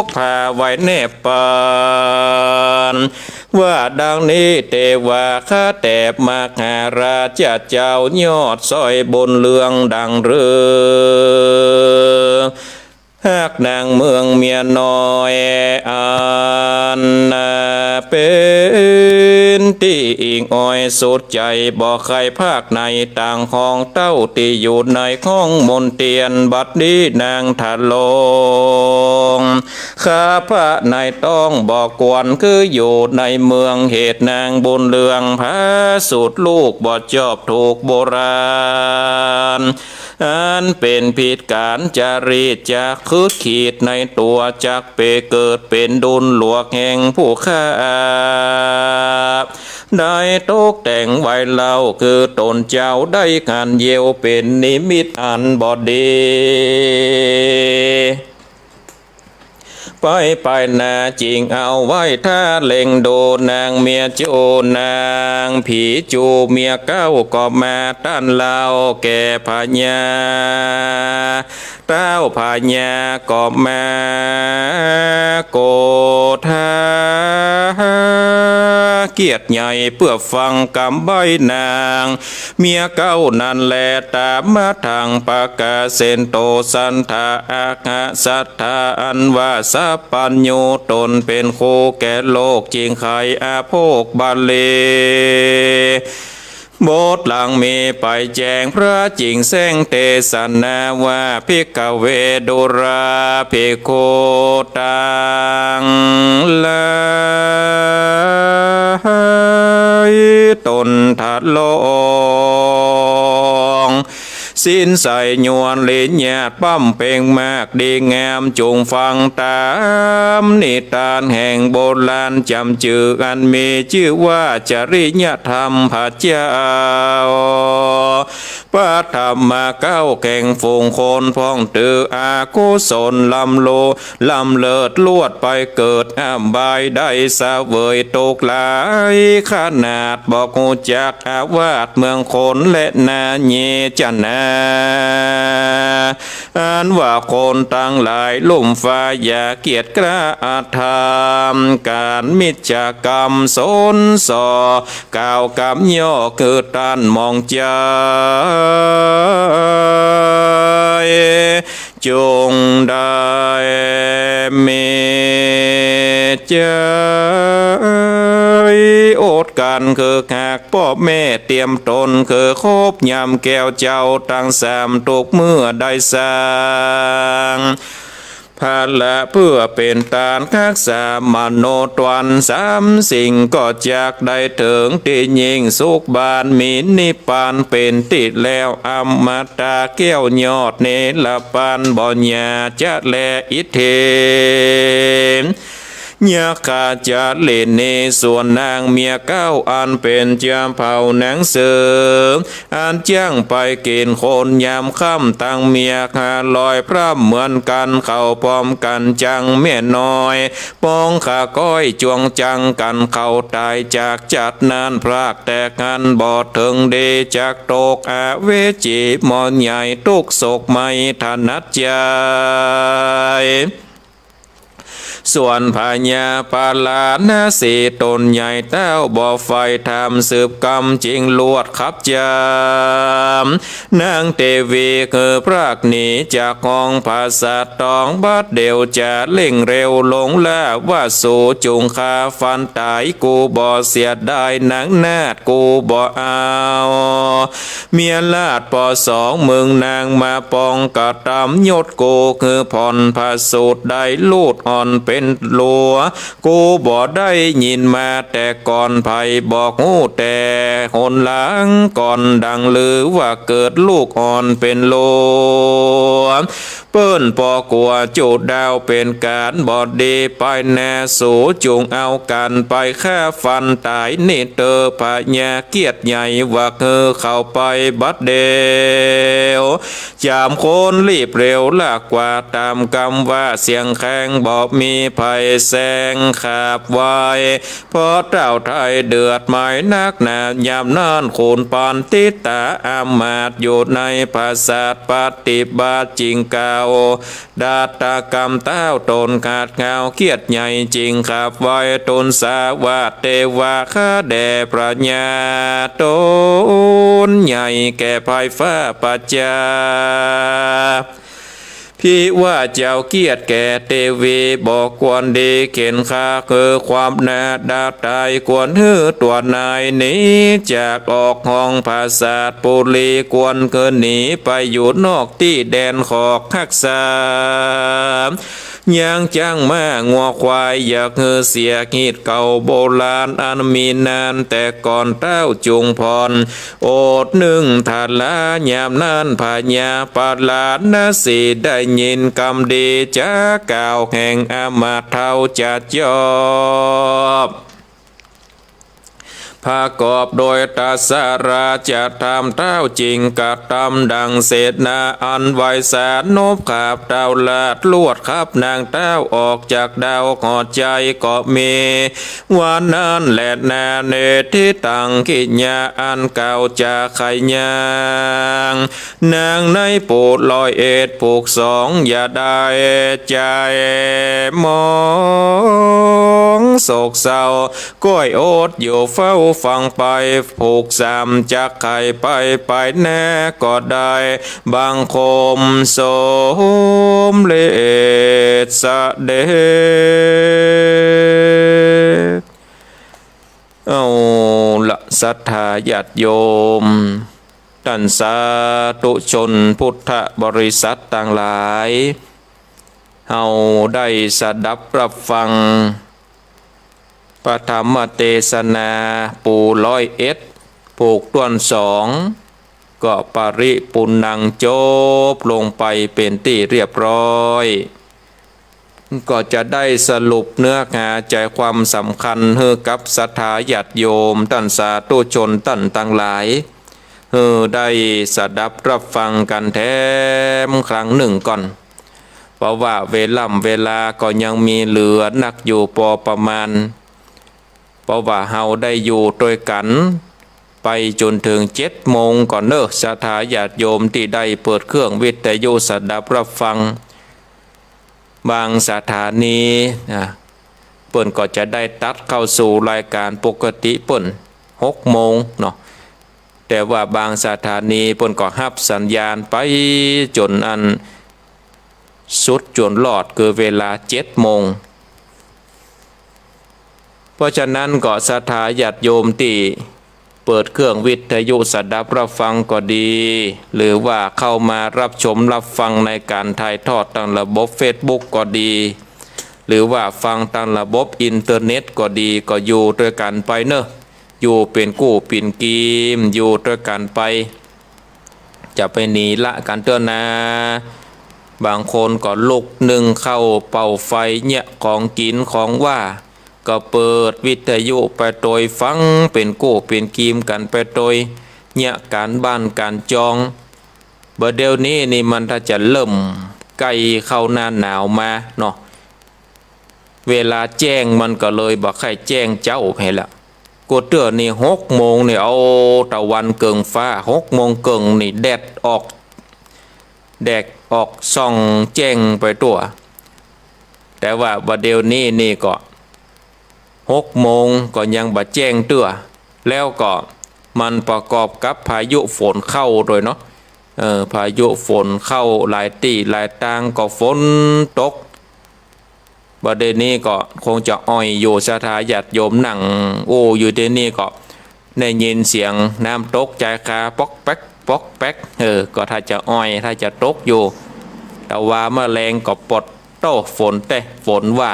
กผ้าไว้แนบปาน ว่าดังนี้เตว่า ข้าแต่มหาราชเจ้ายอดสร้อยบุญเรืองดังฤๅ ฮักนางเมืองเมียน้อย อันเป๋นตี้อิงอ้อยสุดใจ๋ บ่ใค่ภาคไหนต่างห้องเต้าตี้อยู่ในห้องมนเตียน บัดนี้นางทะลง ข้าพระในต้องบ่ควรคืออยู่ในเมือง เหตุนางบุญเรืองผาสุดลูกบ่จอบถูกโบราณ อันเป๋นผิดก๋านจารีต จักคึดขีดในตั๋ว จักไปเกิดเป๋นดุลหลวงแห่งผู้ข้า ได้ตกแต่งไว้เล่า คือต๋นเจ้าได้หันเยียว เป๋นนิมิตอันบ่ดี ไปไปนาจึงเอาไว้ถ้าเล็งดู นางเมียจูนางผีจูเมียเก๊าก็มาต้านเล่าแก่พญา เต้าพญาก็มาโกธาเกียรติใหญ่ เปื้อฟังกำใบ้นาง เมียเก๊านั้นแล ต๋ามมาทางประกาเสนโต สันทาอักขสัทธา อันว่าสัพพัญญู ต๋นเป๋นครูแก่โลก จึงใค่อโภคบาลี บทหลังมีไปแจ้ง พระจึงแสดงเตสนาว่า ภิกขเว ดูราภิกขุ ตังหลาย ต๋นทะลง ศีลใสยวนลิญญาติ บำเพ็งมากดีงาม จุ่งฟังต๋ามนิทานแห่งโบราณ จ๋ำจื้ออันมีจื้อว่า จริยธรรมพระเจ้า พระธรรมเก๊าแห่งฝูงคน พ่องถืออกุศลล้ำโล ล้ำเลิศลวดไปเกิดอบาย ได้เสวยตุ๊กข์หลายขนาด บ่ฮู้จักอาวาสเมืองคนและนาเยจนา อันว่าคนตังหลายลุ่มฟ้าอย่าเกียจคร้านอธรรม ก๋านมิจฉากรรมสนส่อ กล่าวกำย่อคือต้านหมองใจ๋ จุ่งได้มีใจ๋อดกลั้นคือฮักป้อแม่ เตียมต๋นคือคบยำแก้วเจ้าตังสาม ตุ๊กเมื่อได้สร้าง ภาระเปื้อเป๋นตานฮักษามโนทวันสามสิ่ง ก็จักได้เถิงตี้ยิ่งสุขบาน มีนิพพานเป๋นตี้แล้ว อมตะแก้วยอดเนรปาน บ่หย่าจะแลอิทธิ ยักขาจาริณี ส่วนนางเมียเก๊าอันเป๋นจาเผ่าหนังเสือ อันจ้างไปกิ๋นคนยามค่ำตังเมียห้าร้อยพร่ำเหมือนกั๋น เข้าพร้อมกั๋นจังแม่น้อย ปองข้าก้อยจวงจังกั๋น เขาต๋ายจากจัดนั้น พรากแตกหันบ่เถิงดี จักตกอเวจีหมอใหญ่ ตุ๊กข์โศกไม่ถนัดใจ๋ ส่วนพญาปาราณสีต๋นใหญ่เต้าบ่ใฝ่ธรรมสืบกำจึงลวดขับจำ นางเตวีคือพรากหนีจากห้องผาสาท ต้องบัดเดี่ยวจะเร่งเร็วลงล่า ว่าสูจุ่งฆ่าฟันต๋าย กูบ่เสียดายนางนาฏ กูบ่เอา เมียราชปอสองมึงนางมาปองกระตำยศกู คือผ่อนพระสูตรได้ลูกอ่อนเป๋นหลัว กูบ่ได้ยินมาแต่ก่อน ใผบอกฮู้แต่หนหลังก่อน ดังลือว่าเกิดลูกอ่อนเป๋นหลัว เปิ้นปอกั๋วจุดาวเป๋นก๋านบ่ดีไปแน่ สูจุ่งเอากั๋นไปฆ่าฟันต๋ายนี่เตอ พญาเกียรติใหญ่ว่าหื้อเข้าไปบัดเดี่ยว จามคนรีบเร็วลากกว่าต๋ามกำว่า เสียงแข็งบ่มีใผแสงขับไว้ เพราะเต้าไทยเดือดไหม้นักหนายามนั้น ขุนปัณฑิตาอามาตย์อยู่ในผาสาทปฏิบัติจิ่งกล่าว ดาตกรรมเต้าต๋นขาดเหงาเกียรติใหญ่จิ่งขับไว้ ทูลสาว่าเตวาข้าแด่พญาต๋นใหญ่แก่ภายฟ้าประจา ภิว่าเจ้าเกียรติแก่เตวีบ่ควรดี เข็ญฆ่าคือความนาดาต๋าย ควรหื้อตัวนายหนีจากออกห้องผาสาทปุรี ควรคือหนีไปอยู่นอกตี้แดนขอกฮักษา ยังจั้งม้างัวควาย อยากหื้อเสียฮีตเก่าโบราณอันมีนานแต่ก่อน เต้าจุ่งผ่อนโอษนึ่งทลา ยามนั้นพญาปาราณสีได้ยินกำดีจากกล่าวแห่งอามาตย์เฒ่าจัดยอบ ประกอบโดยตาสาราจะทำเต้าจิ่งกระทำดังเสนาอันไหวสา นบขับเต้าลาดลวดขับนางเต้าออกจากดาวหอดใจ๋ก็มี ว่านั้นแลนา เนทิตังกิญญาอันกล่าวจะไขยัง นางในปูร้อยเอ็ดผูกสองอย่าได้ใจ๋มองโศกเศร้า ก้อยอดอยู่เฝ้าฟังไป ผูกสามจักไขไปไปแน่ก็ได้ บังคมสมเร็จเสด็จ เอาละศรัทธาญาติโยม ต้านสาธุชนพุทธบริษัทตังหลาย เฮาได้สดับรับฟัง พระธรรมเตสนา ปูร้อยเอ็ด ผูกต้วนสอง ก็ปริปุณณังจบลงไปเป๋นตี้เรียบร้อย ก็จะได้สรุปเนื้อหาใจ๋ความสำคัญหื้อกับศรัทธาญาติโยมต้านสาธุชนต้านตังหลาย หื้อได้สดับรับฟังกั๋นแถมครั้งนึ่งก่อน เพราะว่าเวล่ำเวลาก็ยังมีเหลือนักอยู่ปอประมาณ เพราะว่าเฮาได้อยู่ตวยกั๋นไปจ๋นเถิงเจ็ดโมงก่อนเน่อ ศรัทธาญาติโยมตี้ได้เปิดเครื่องวิทยุสดับรับฟัง บางสถานี อ่า เปิ้นก็จะได้ตัดเข้าสู่รายก๋านปกติเปิ้นหกโมงเนาะ แต่ว่าบางสถานีเปิ้นก็ฮับสัญญาณไปจ๋นอันสุดจ๋นรอด คือเวลาเจ็ดโมง เพราะฉะนั้นก็ศรัทธาญาติโยมตี้เปิดเครื่องวิทยุสดับรับฟังก็ดี หรือว่าเข้ามารับชมรับฟังในก๋านถ่ายทอดตางระบบเฟซบุ๊กก็ดี หรือว่าฟังตางระบบอินเทอร์เน็ตก็ดี ก็อยู่ตวยกั๋นไปเน่อ อยู่เป๋นกู้เป๋นกีม อยู่ตวยกั๋นไป จะไปหนีละกั๋นเตื้อนา บางคนก็ลุกนึ่งข้าวเป่าไฟเยียะของกิ๋นของหว้า ก็เปิดวิทยุไปตวยฟังเป๋นกู้เป๋นกีมกั๋นไปตวย เยียะก๋านบ้านก๋านจอง บ่าเดี่ยวนี้นี่มันถ้าจะเริ่มใก้เข้าหน้าหนาวมาเนาะ เวลาแจ้งมันก็เลยบ่ใค่แจ้งเจ๊าไปละ กู้เตื้อนี่หกโมงนี่ เอา ตะวันเกิ่งฟ้า หกโมงเกิ่งนี่แดดออก แดดออกส่องแจ้งไปตั๋ว แต่ว่าบ่าเดี่ยวนี้นี่ก็หกโมงก็ยังบ่แจ้งเตื้อ แล้วก็มันประกอบกับพายุฝนเข้าตวยเนาะ เออ พายุฝนเข้า หลายตี้หลายตางก็ฝนตก บ่าเดี่ยวนี้ก็คงจะอ่อยอยู่ ศรัทธาญาติโยมนั่งอู้อยู่ตี้นี่ก็ได้ยินเสียงน้ำตกจายคาป๊อกแป๊กป๊อกแป๊ก เออ ก็ถ้าจะอ่อยถ้าจะตกอยู่ แต่ว่าเมื่อแลงก็ปอดโต้ฝนแต๊ ฝนว่า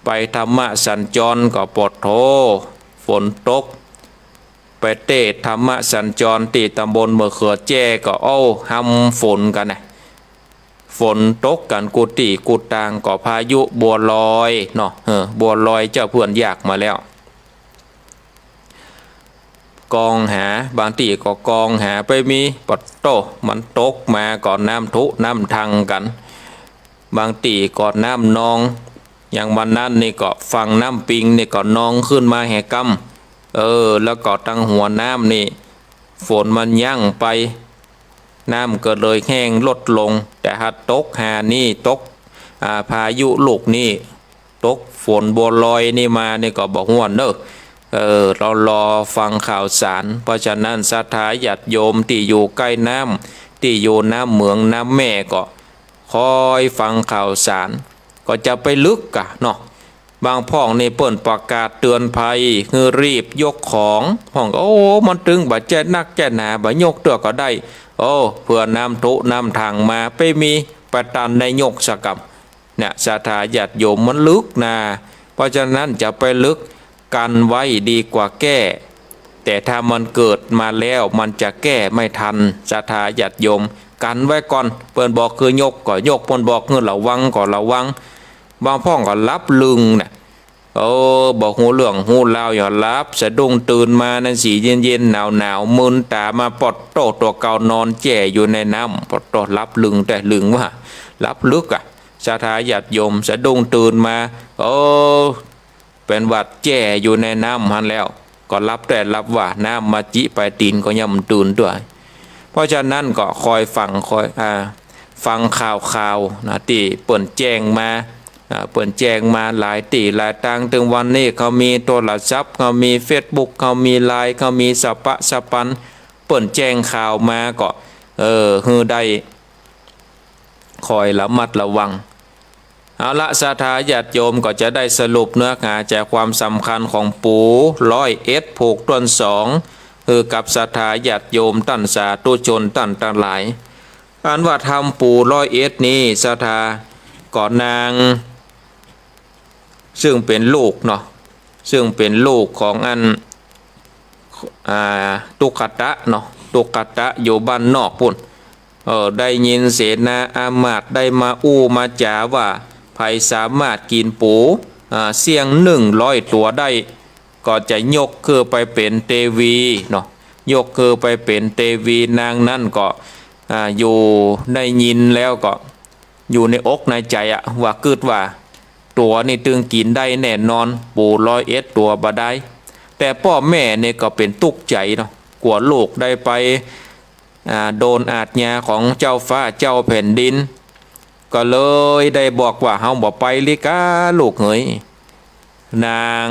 ไปธรรมสัญจรก็ปอดโธ่ ฝนตก ไปเต๊ธรรมสัญจรตี้ตำบลมะเขือแจ้ก็ โอ้ ฮำฝนกั๋นนะ ฝนตกกั๋นกู้ตี้กู้ตาง ก็พายุบัวลอยเนาะ เออ บัวลอยเจ้าเปื้อนยากมาแล้ว กองหา บางตี้ก็กองหาไปมี ปะโต้ มันตกมาก็น้ำถุน้ำทังกั๋น บางตี้ก็น้ำนอง อย่างวันนั้นนี่ก็ฝั่งน้ำปิงนี่ก็นองขึ้นมาแหมกำ เออ แล้วก็ตังหัวน้ำนี่ ฝนมันยั้งไป น้ำก็เลยแห้งลดลง แต่หากตกหานี่ ตก อ่า พายุลูกนี่ ตกฝนบัวลอยนี่มานี่ก็บ่ฮ้วนเน่อ เออ เฮารอฟังข่าวสาร เพราะฉะนั้นศรัทธาญาติโยมตี้อยู่ใก้น้ำ ตี้อยู่น้ำเหมืองน้ำแม่ก็ คอยฟังข่าวสาร ก็จะไปลึกกะเนาะ บางพ่องนี่เปิ้นประกาศเตือนภัย หื้อรีบยกของ พ่องก็ โอ้ มันตึงบ่าแจ้นักแจ้หนา บ่ายกเตื้อก็ได้ โอ้ เผื่อน้ำถุน้ำทังมา ไปมี ไปตันได้ยกสะก่ำ เนี่ย ศรัทธาญาติโยม มันลึกนา เพราะฉะนั้นจะไปลึก กั๋นไว้ดีกว่าแก้ แต่ถ้ามันเกิดมาแล้วมันจะแก้ไม่ทัน ศรัทธาญาติโยม กั๋นไว้ก่อน เปิ้นบอกหื้อยกก็ยก เปิ้นบอกหื้อระวังก็ระวัง บางพ่องก็หลับลึ่งน่ะ เออ บ่ฮู้เรื่องฮู้ราว หย่อนหลับ สะดุ้งตื่นมานั้นสิเย็นๆ หนาวๆ มึนต๋ามา ปะโต้ ตั๋วเก่านอนแจ้อยู่ในน้ำ ปะโต้ หลับลึ่งแต๊ ลึ่งว่า หลับลึกอะ ศรัทธาญาติโยม สะดุ้งตื่นมา เออ เป๋นหวัดแจ้อยู่ในน้ำหั้นแล้ว ก็หลับแต๊หลับว่า น้ำมาจิไปตี๋นก็ยังบ่ตื่นเตื้อ เพราะฉะนั้นก็คอยฟัง คอย อ่า ฟังข่าวๆ นะ ตี้เปิ้นแจ้งมา อ่า เปิ้นแจ้งมาหลายตี้หลายตาง เถิงวันนี้เขามีโทรศัพท์ เขามีเฟซบุ๊ก เขามีไลน์ เขามีสะปะสะปัน เปิ้นแจ้งข่าวมาก็ เออ หื้อได้ คอยระมัดระวัง เอาละ ศรัทธาญาติโยม ก็จะได้สรุปเนื้อหาใจความสำคัญของปู่ร้อยเอ็ดผูกต้นสอง หื้อกับศรัทธาญาติโยมต้านสาธุชนต้านตังหลาย อันว่าธรรมปู่ร้อยเอ็ดนี้ ศรัทธา ก็นาง ซึ่งเป๋นลูกเนาะ ซึ่งเป๋นลูกของอัน อ่า ตุ๊กตะเนาะ ตุ๊กตะอยู่บ้านนอกปู้น เออ ได้ยินเสนาอามาตย์ได้มาอู้มาจ๋าว่า ใผสามารถกิ๋นปู๋ อ่า เสี้ยงนึ่งร้อยตั๋วได้ ก็จะยกหื้อไปเป๋นเตวีเนาะ ยกหื้อไปเป๋นเตวี นางนั้นก็ อ่า อยู่ ได้ยินแล้วก็ อยู่ในอกในใจ๋อะ ว่ากึ๊ดว่า ตั๋วนี่ตึงกิ๋นได้แน่นอน ปู่ร้อยเอ็ดตั๋วบ่ได้ แต่ป้อแม่นี่ก็เป๋นตุ๊กใจ๋เนาะ กั๋วลูกได้ไป อ่า โดนอาชญาของเจ้าฟ้าเจ้าแผ่นดิน ก็เลยได้บอกว่า เฮาบ่ไปลิก้าลูกเหย นาง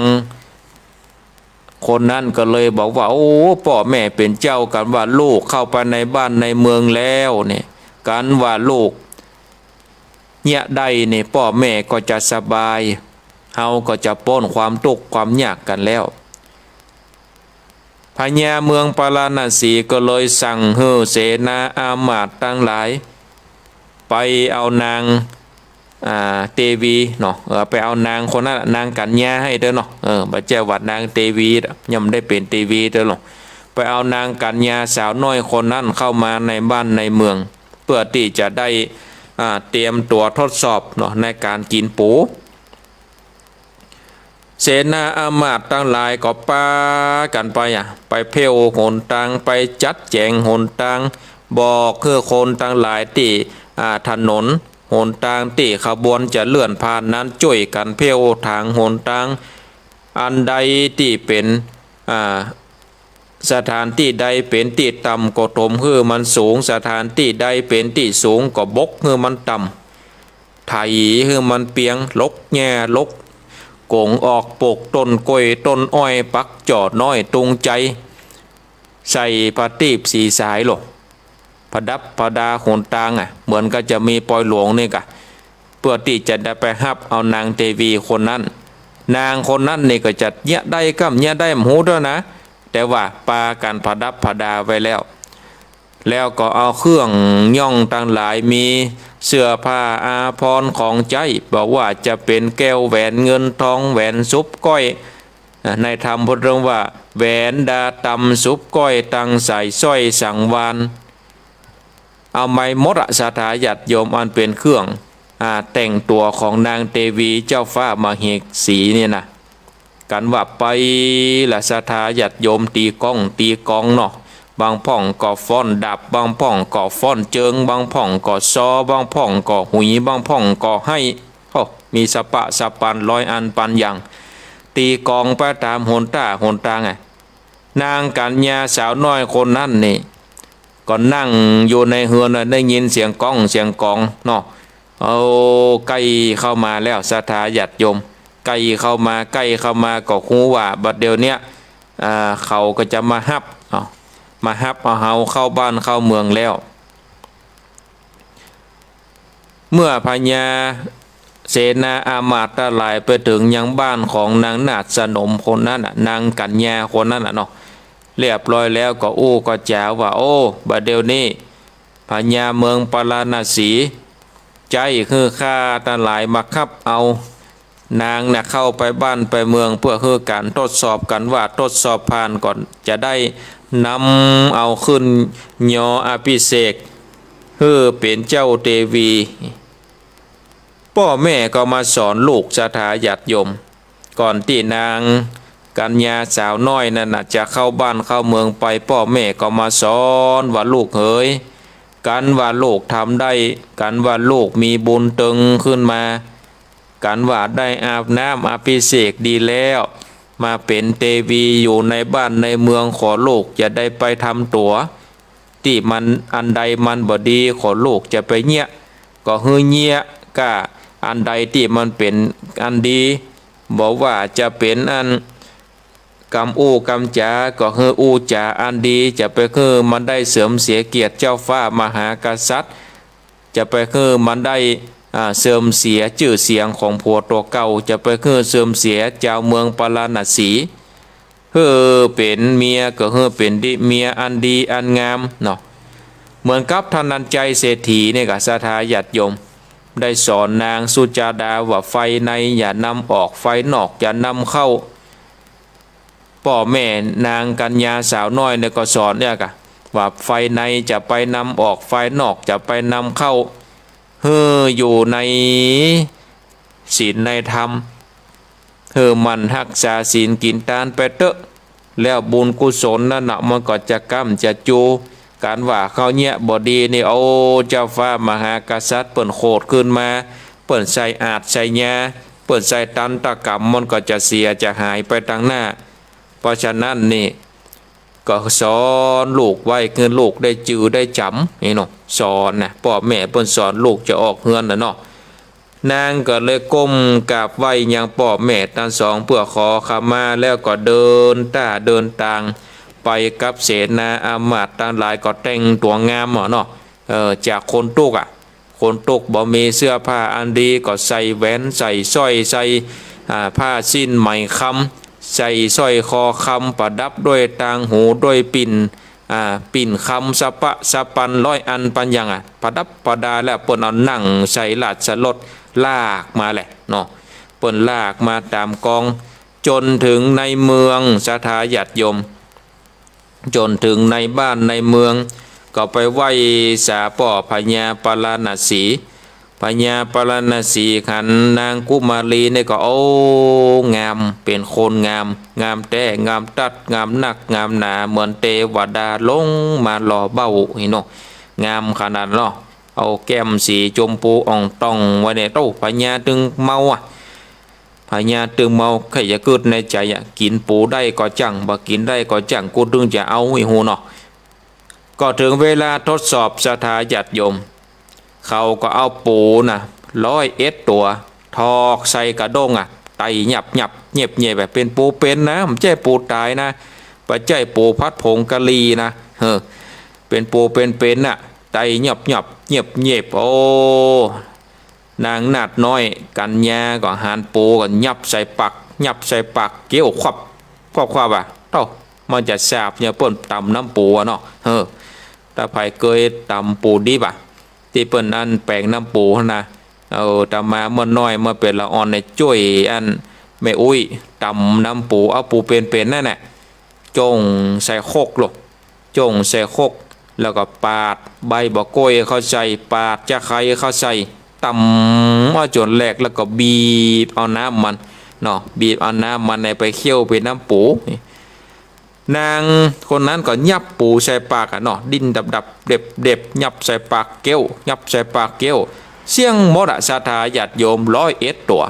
คนนั้นก็เลยบอกว่า โอ้ ป้อแม่เป๋นเจ้ากั๋นว่า ลูกเข้าไปในบ้านในเมืองแล้วเนี่ย กั๋นว่าลูกเยียะได้เนี่ย ป้อแม่ก็จะสบาย เฮาก็จะป๊นความตุ๊กข์ความยากกั๋นแล้ว พญาเมืองปาราณสีก็เลยสั่งหื้อเสนาอามาตย์ตังหลาย ไปเอานาง อ่า เตวีเนาะ เออ ไปเอานางคนนั้น นางกัญญาหื้อเต๊อะเนาะ เออ บ่ใจ้ว่านางเตวี ย่อมได้เป๋นเตวีเต๊อะเนาะ ไปเอานางกัญญาสาวน้อยคนนั้นเข้ามาในบ้านในเมือง เปื้อตี้จะได้ อ่า เตรียมตั๋วทดสอบเนาะ ในก๋านกิ๋นปู๋ เสนาอามาตย์ตังหลายก็ปากั๋นไปอะ ไปเผ้วหนตาง ไปจัดแจ๋งหนตาง บอกหื้อคนตังหลายตี้ อ่า ถนนหนตางตี้ขบวนจะเลื่อนผ่านนั้น จ้วยกั๋นเผ้วถางหนตาง อันใดตี้เป๋น อ่า สถานตี้ใดเป๋นตี้ต่ำก็ถมหื้อมันสูง สถานตี้ใดเป๋นตี้สูงก็บกหื้อมันต่ำ ไถหื้อมันเปียง ลกแง่ลกก๋ง ออกปลูกต้นกล้วยต้นอ้อย ปักจ่อน้อยตุงใจ๋ ใส่ประตีปสีสายโล ประดับประดาหนตางอะ เหมือนกับจะมีปอยหลวงนี่กะ เปื้อตี้จะได้ไปฮับเอานางเตวีคนนั้น นางคนนั้นนี่ก็จะเยียะได้ก้ำเยียะได้บ่ฮู้เต๊อะนะ แต่ว่าปากั๋นประดับประดาไว้แล้ว แล้วก็เอาเครื่องย่องตังหลาย มีเสื้อผ้าอาภรณ์ของใจ๊ บ่ว่าจะเป๋นแก้วแหวนเงินทอง แหวนสุบก้อย ในธรรมเปิ้นเรียกว่า แหวนดาตำสุบก้อย ตังสายสร้อยสังวาล เอาใหม่หมดอะ ศรัทธาญาติโยม อันเป๋นเครื่อง อ่า แต่งตั๋วของนางเตวีเจ้าฟ้ามเหสีนี่นะ กั๋นว่าไปละ ศรัทธาญาติโยม ตี๋ก้อง ตี๋กองเนาะ บางพ่องก็ฟ้อนดาบ บางพ่องก็ฟ้อนเจิง บางพ่องก็ซอ บางพ่องก็หุย บางพ่องก็ไห้ โอ้ มีสะปะสะปันร้อยอันปันอย่าง ตี๋กองไปต๋ามหนต้าหนตางอะ นางกัญญาสาวน้อยคนนั้นนี่ ก็นั่งอยู่ในเฮือนน่ะ ได้ยินเสียงก้องเสียงกองเนาะ เอาใก้เข้ามาแล้ว ศรัทธาญาติโยม ใก้เข้ามา ใก้เข้ามา ก็ฮู้ว่าบัดเดี๋ยวเนี้ย อ่า เขาก็จะมาฮับ เอา มาฮับเอาเฮาเข้าบ้านเข้าเมืองแล้ว เมื่อพญาเสนาอามาตย์ตังหลายไปเถิงยังบ้านของนางนาฏสนมคนนั้นน่ะ นางกัญญาคนนั้นน่ะเนาะ เรียบร้อยแล้วก็อู้ก็จ๋าว่า โอ้ บัดเดี๋ยวนี้ พญาเมืองปาราณสี ใจ๊หื้อข้าตังหลายมาฮับเอานางน่ะเข้าไปบ้านไปเมือง เปื้อหื้อก๋านตรวจสอบ กั๋นว่าตรวจสอบผ่านก็จะได้นำเอาขึ้นยออภิเษก หื้อเป๋นเจ้าเตวี ป้อแม่ก็มาสอนลูก ศรัทธาญาติโยม ก่อนตี้นางกัญญาสาวน้อยนั้นน่ะจะเข้าบ้านเข้าเมืองไป ป้อแม่ก็มาสอนว่า ลูกเหย กั๋นว่าลูกทำได้ กั๋นว่าลูกมีบุญเติงขึ้นมา กั๋นว่าได้อาบน้ำอภิเษกดีแล้ว มาเป๋นเตวีอยู่ในบ้านในเมือง ขอลูกอย่าได้ไปทำตั๋วตี้มันอันใดมันบ่ดี ขอลูกจะไปเยียะก็หื้อเยียะ ก้าอันใดตี้มันเป๋นอันดี บ่ว่าจะเป๋นอันกำอู้กำจ๋า ก็หื้ออู้จ๋าอันดี จะไปหื้อมันได้เสื่อมเสียเกียรติเจ้าฟ้ามหากษัตริย์ จะไปหื้อมันได้ อ่า เสื่อมเสียจื้อเสียงของผัวตั๋วเก่า จะไปหื้อเสื่อมเสียจาวเมืองปาราณสี หื้อเป๋นเมียก็หื้อเป๋นดี เมียอันดีอันงามเนาะ เหมือนกับธนัญชัยเศรษฐีนี่ก็ ศรัทธาญาติโยม ได้สอนนางสุจาดาว่า ไฟในอย่านำออก ไฟนอกอย่านำเข้า ป้อแม่นางกัญญาสาวน้อยเนี่ยก็สอนเนี่ยกะ ว่าไฟในจะไปนำออก ไฟนอกจะไปนำเข้า หื้ออยู่ในศีลในธรรม หื้อหมั่นฮักษาศีลกิ๋นตานไปเต๊อะ แล้วบุญกุศลนั้นน่ะ มันก็จะก้ำจะจู ก๋านว่าเฮาเยียะบ่ดีนี่ โอ้ เจ้าฟ้ามหากษัตริย์เปิ้นโขดขึ้นมา เปิ้นใส่อาชญ์ใส่ญา เปิ้นใส่ตันตกรรม มันก็จะเสียจะหายไปตางหน้า เพราะฉะนั้นนี่ ก็สอนลูกไว้ คือลูกได้จื้อได้จ๋ำนี่เนาะ สอนนะ ป้อแม่เปิ้นสอนลูกจะออกเฮือนน่ะเนาะ นางก็เลยก้มกราบไหว้ยังป้อแม่ตังสองเปื้อขอขมา แล้วก็เดินต้าเดินตางไปกับเสนาอามาตย์ตังหลาย ก็แต่งตั๋วงามอะเนาะ เออ จากคนตุ๊กข์อะ คนตุ๊กข์บ่มีเสื้อผ้าอันดี ก็ใส่แหวน ใส่สร้อย ใส่ อ่า ผ้าสิ้นไหมคำ ใส่สร้อยคอคำ ประดับด้วยตางหู ด้วยปิ่น อ่า ปิ่นคำสะปะสะปันร้อยอันปันอย่างอะ ประดับประดา แล้วเปิ้นเอานั่งใส่ราชรถลากมาแหละเนาะ เปิ้นลากมาต๋ามกอง จ๋นเถิงในเมือง ศรัทธาญาติโยม จ๋นเถิงในบ้านในเมือง ก็ไปไหว้สาป้อพญาปาราณสี พญาปาราณสีหันนางกุมารีนี่ก็ โอ้ งาม เป๋นคนงาม งามแต๊ งามตั๊ด งามนัก งามหนา เหมือนเตวดาลงมาหล่อเบ้านี่เนาะ งามขนาดเนาะ เอาแก้มสีจมพูอ่องต่องไว้เนี่ย โต้ พญาตึงเมาอะ พญาตึงเมา ใค่จะกึ๊ดในใจ๋อะ กิ๋นปูได้ก็จั้ง บ่กิ๋นได้ก็จั้ง กูตึงจะเอา อี้หูเนาะ ก็เถิงเวลาทดสอบ ศรัทธาญาติโยม เขาก็เอาปูน่ะ ร้อยเอ็ดตั๋ว ถอกใส่กระด้งอะ ไต่หยับหยับ เย็บเย็บ เป๋นปูเป๋นนะ บ่ใจ้ปูต๋ายนะ บ่ใจ้ปูผัดผงกะหรี่นะ เออ เป๋นปูเป๋นๆ น่ะ ไต่หยับหยับ เย็บเย็บ โอ้ นางนาฏน้อยกัญญาก็หันปูก็หยับใส่ปาก หยับใส่ปาก เคี้ยวควับ ควับควับอะ โต้ มันจะแซบเนี่ย เปิ้นต๋ำน้ำปูอะเนาะ เออ ถ้าใผเกยต๋ำปูดิบอะ ตี้เปิ้นอันแป๋งน้ำปูหั้นนะ เออ อาตมาเมื่อน้อยเมื่อเป๋นละอ่อนเนี่ย จ้วยอันแม่อุ๊ยต๋ำน้ำปู เอาปูเป๋นๆ นั่นแหละ จ้งใส่ครกโลด จ้งใส่ครก แล้วก็ปาดใบบ่าก้วยเข้าใส่ ปาดจะไคเข้าใส่ ต๋ำเอาจ๋นแหลก แล้วก็บีบเอาน้ำมันเนาะ บีบเอาน้ำมันเนี่ยไปเคี่ยวเป๋นน้ำปู นางคนนั้นก็ยับปูใส่ปากอะเนาะ ดิ้นดับๆ เด็บๆ ยับใส่ปากแก้ว ยับใส่ปากแก้ว เสี้ยงหมดอะ ศรัทธาญาติโยม ร้อยเอ็ดตั๋ว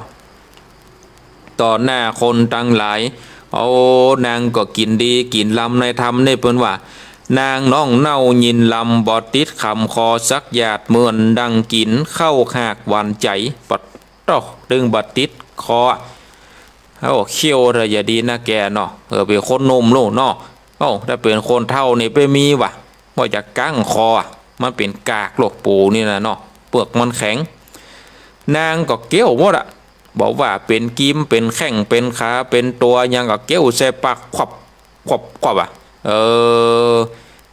ต่อหน้าคนตังหลาย โอ้ นางก็กิ๋นดีกิ๋นลำในธรรมนี่ เปิ้นว่า นางน้องเน่ายินลำ บ่ติดขำคอสักหยาด เหมือนดังกิ๋นข้าวหากหวานใจ๋ ปัดโต้ ตึงบ่ติดคอ โอ้ เคี้ยวเถอะอย่าดีนะแกเนาะ เออ เป๋นคนหนุ่มลูกเนาะ โอ้ ถ้าเป๋นคนเฒ่านี่ไปมีวะ บ่จะกั้งคอ มันเป๋นกากโลกปูนี่นะเนาะ เปลือกมันแข็ง นางก็เคี้ยวหมดอะ บ่ว่าเป๋นกรีม เป๋นแข้ง เป๋นขา เป๋นตั๋วหยังก็เคี้ยวใส่ปาก ควับ ควับ ควับอะ เออ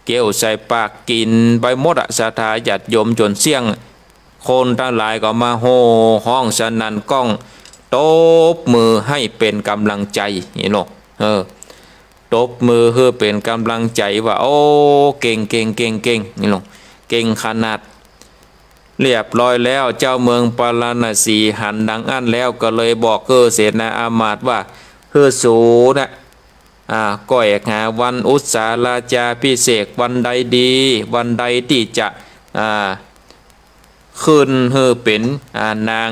เคี้ยวใส่ปากกิ๋นไปหมดอะ ศรัทธาญาติโยม จ๋นเสี้ยง คนตังหลายก็มาโห่ฮ้องสนั่นก้อง ตบมือหื้อเป๋นก๋ำลังใจ๋ นี่เนาะ เออ ตบมือหื้อเป๋นก๋ำลังใจ๋ว่า โอ้ เก่ง เก่ง เก่ง เก่ง นี่เนาะ เก่งขนาด เรียบร้อยแล้ว เจ้าเมืองปาราณสีหันดังอั้นแล้ว ก็เลยบอกหื้อเสนาอามาตย์ว่า หื้อสูน่ะ อ่า ก้อยหาวันอุสสาราจาภิเษกวันใดดี วันใดตี้จะ อ่า ขึ้นหื้อเป๋น อ่า นาง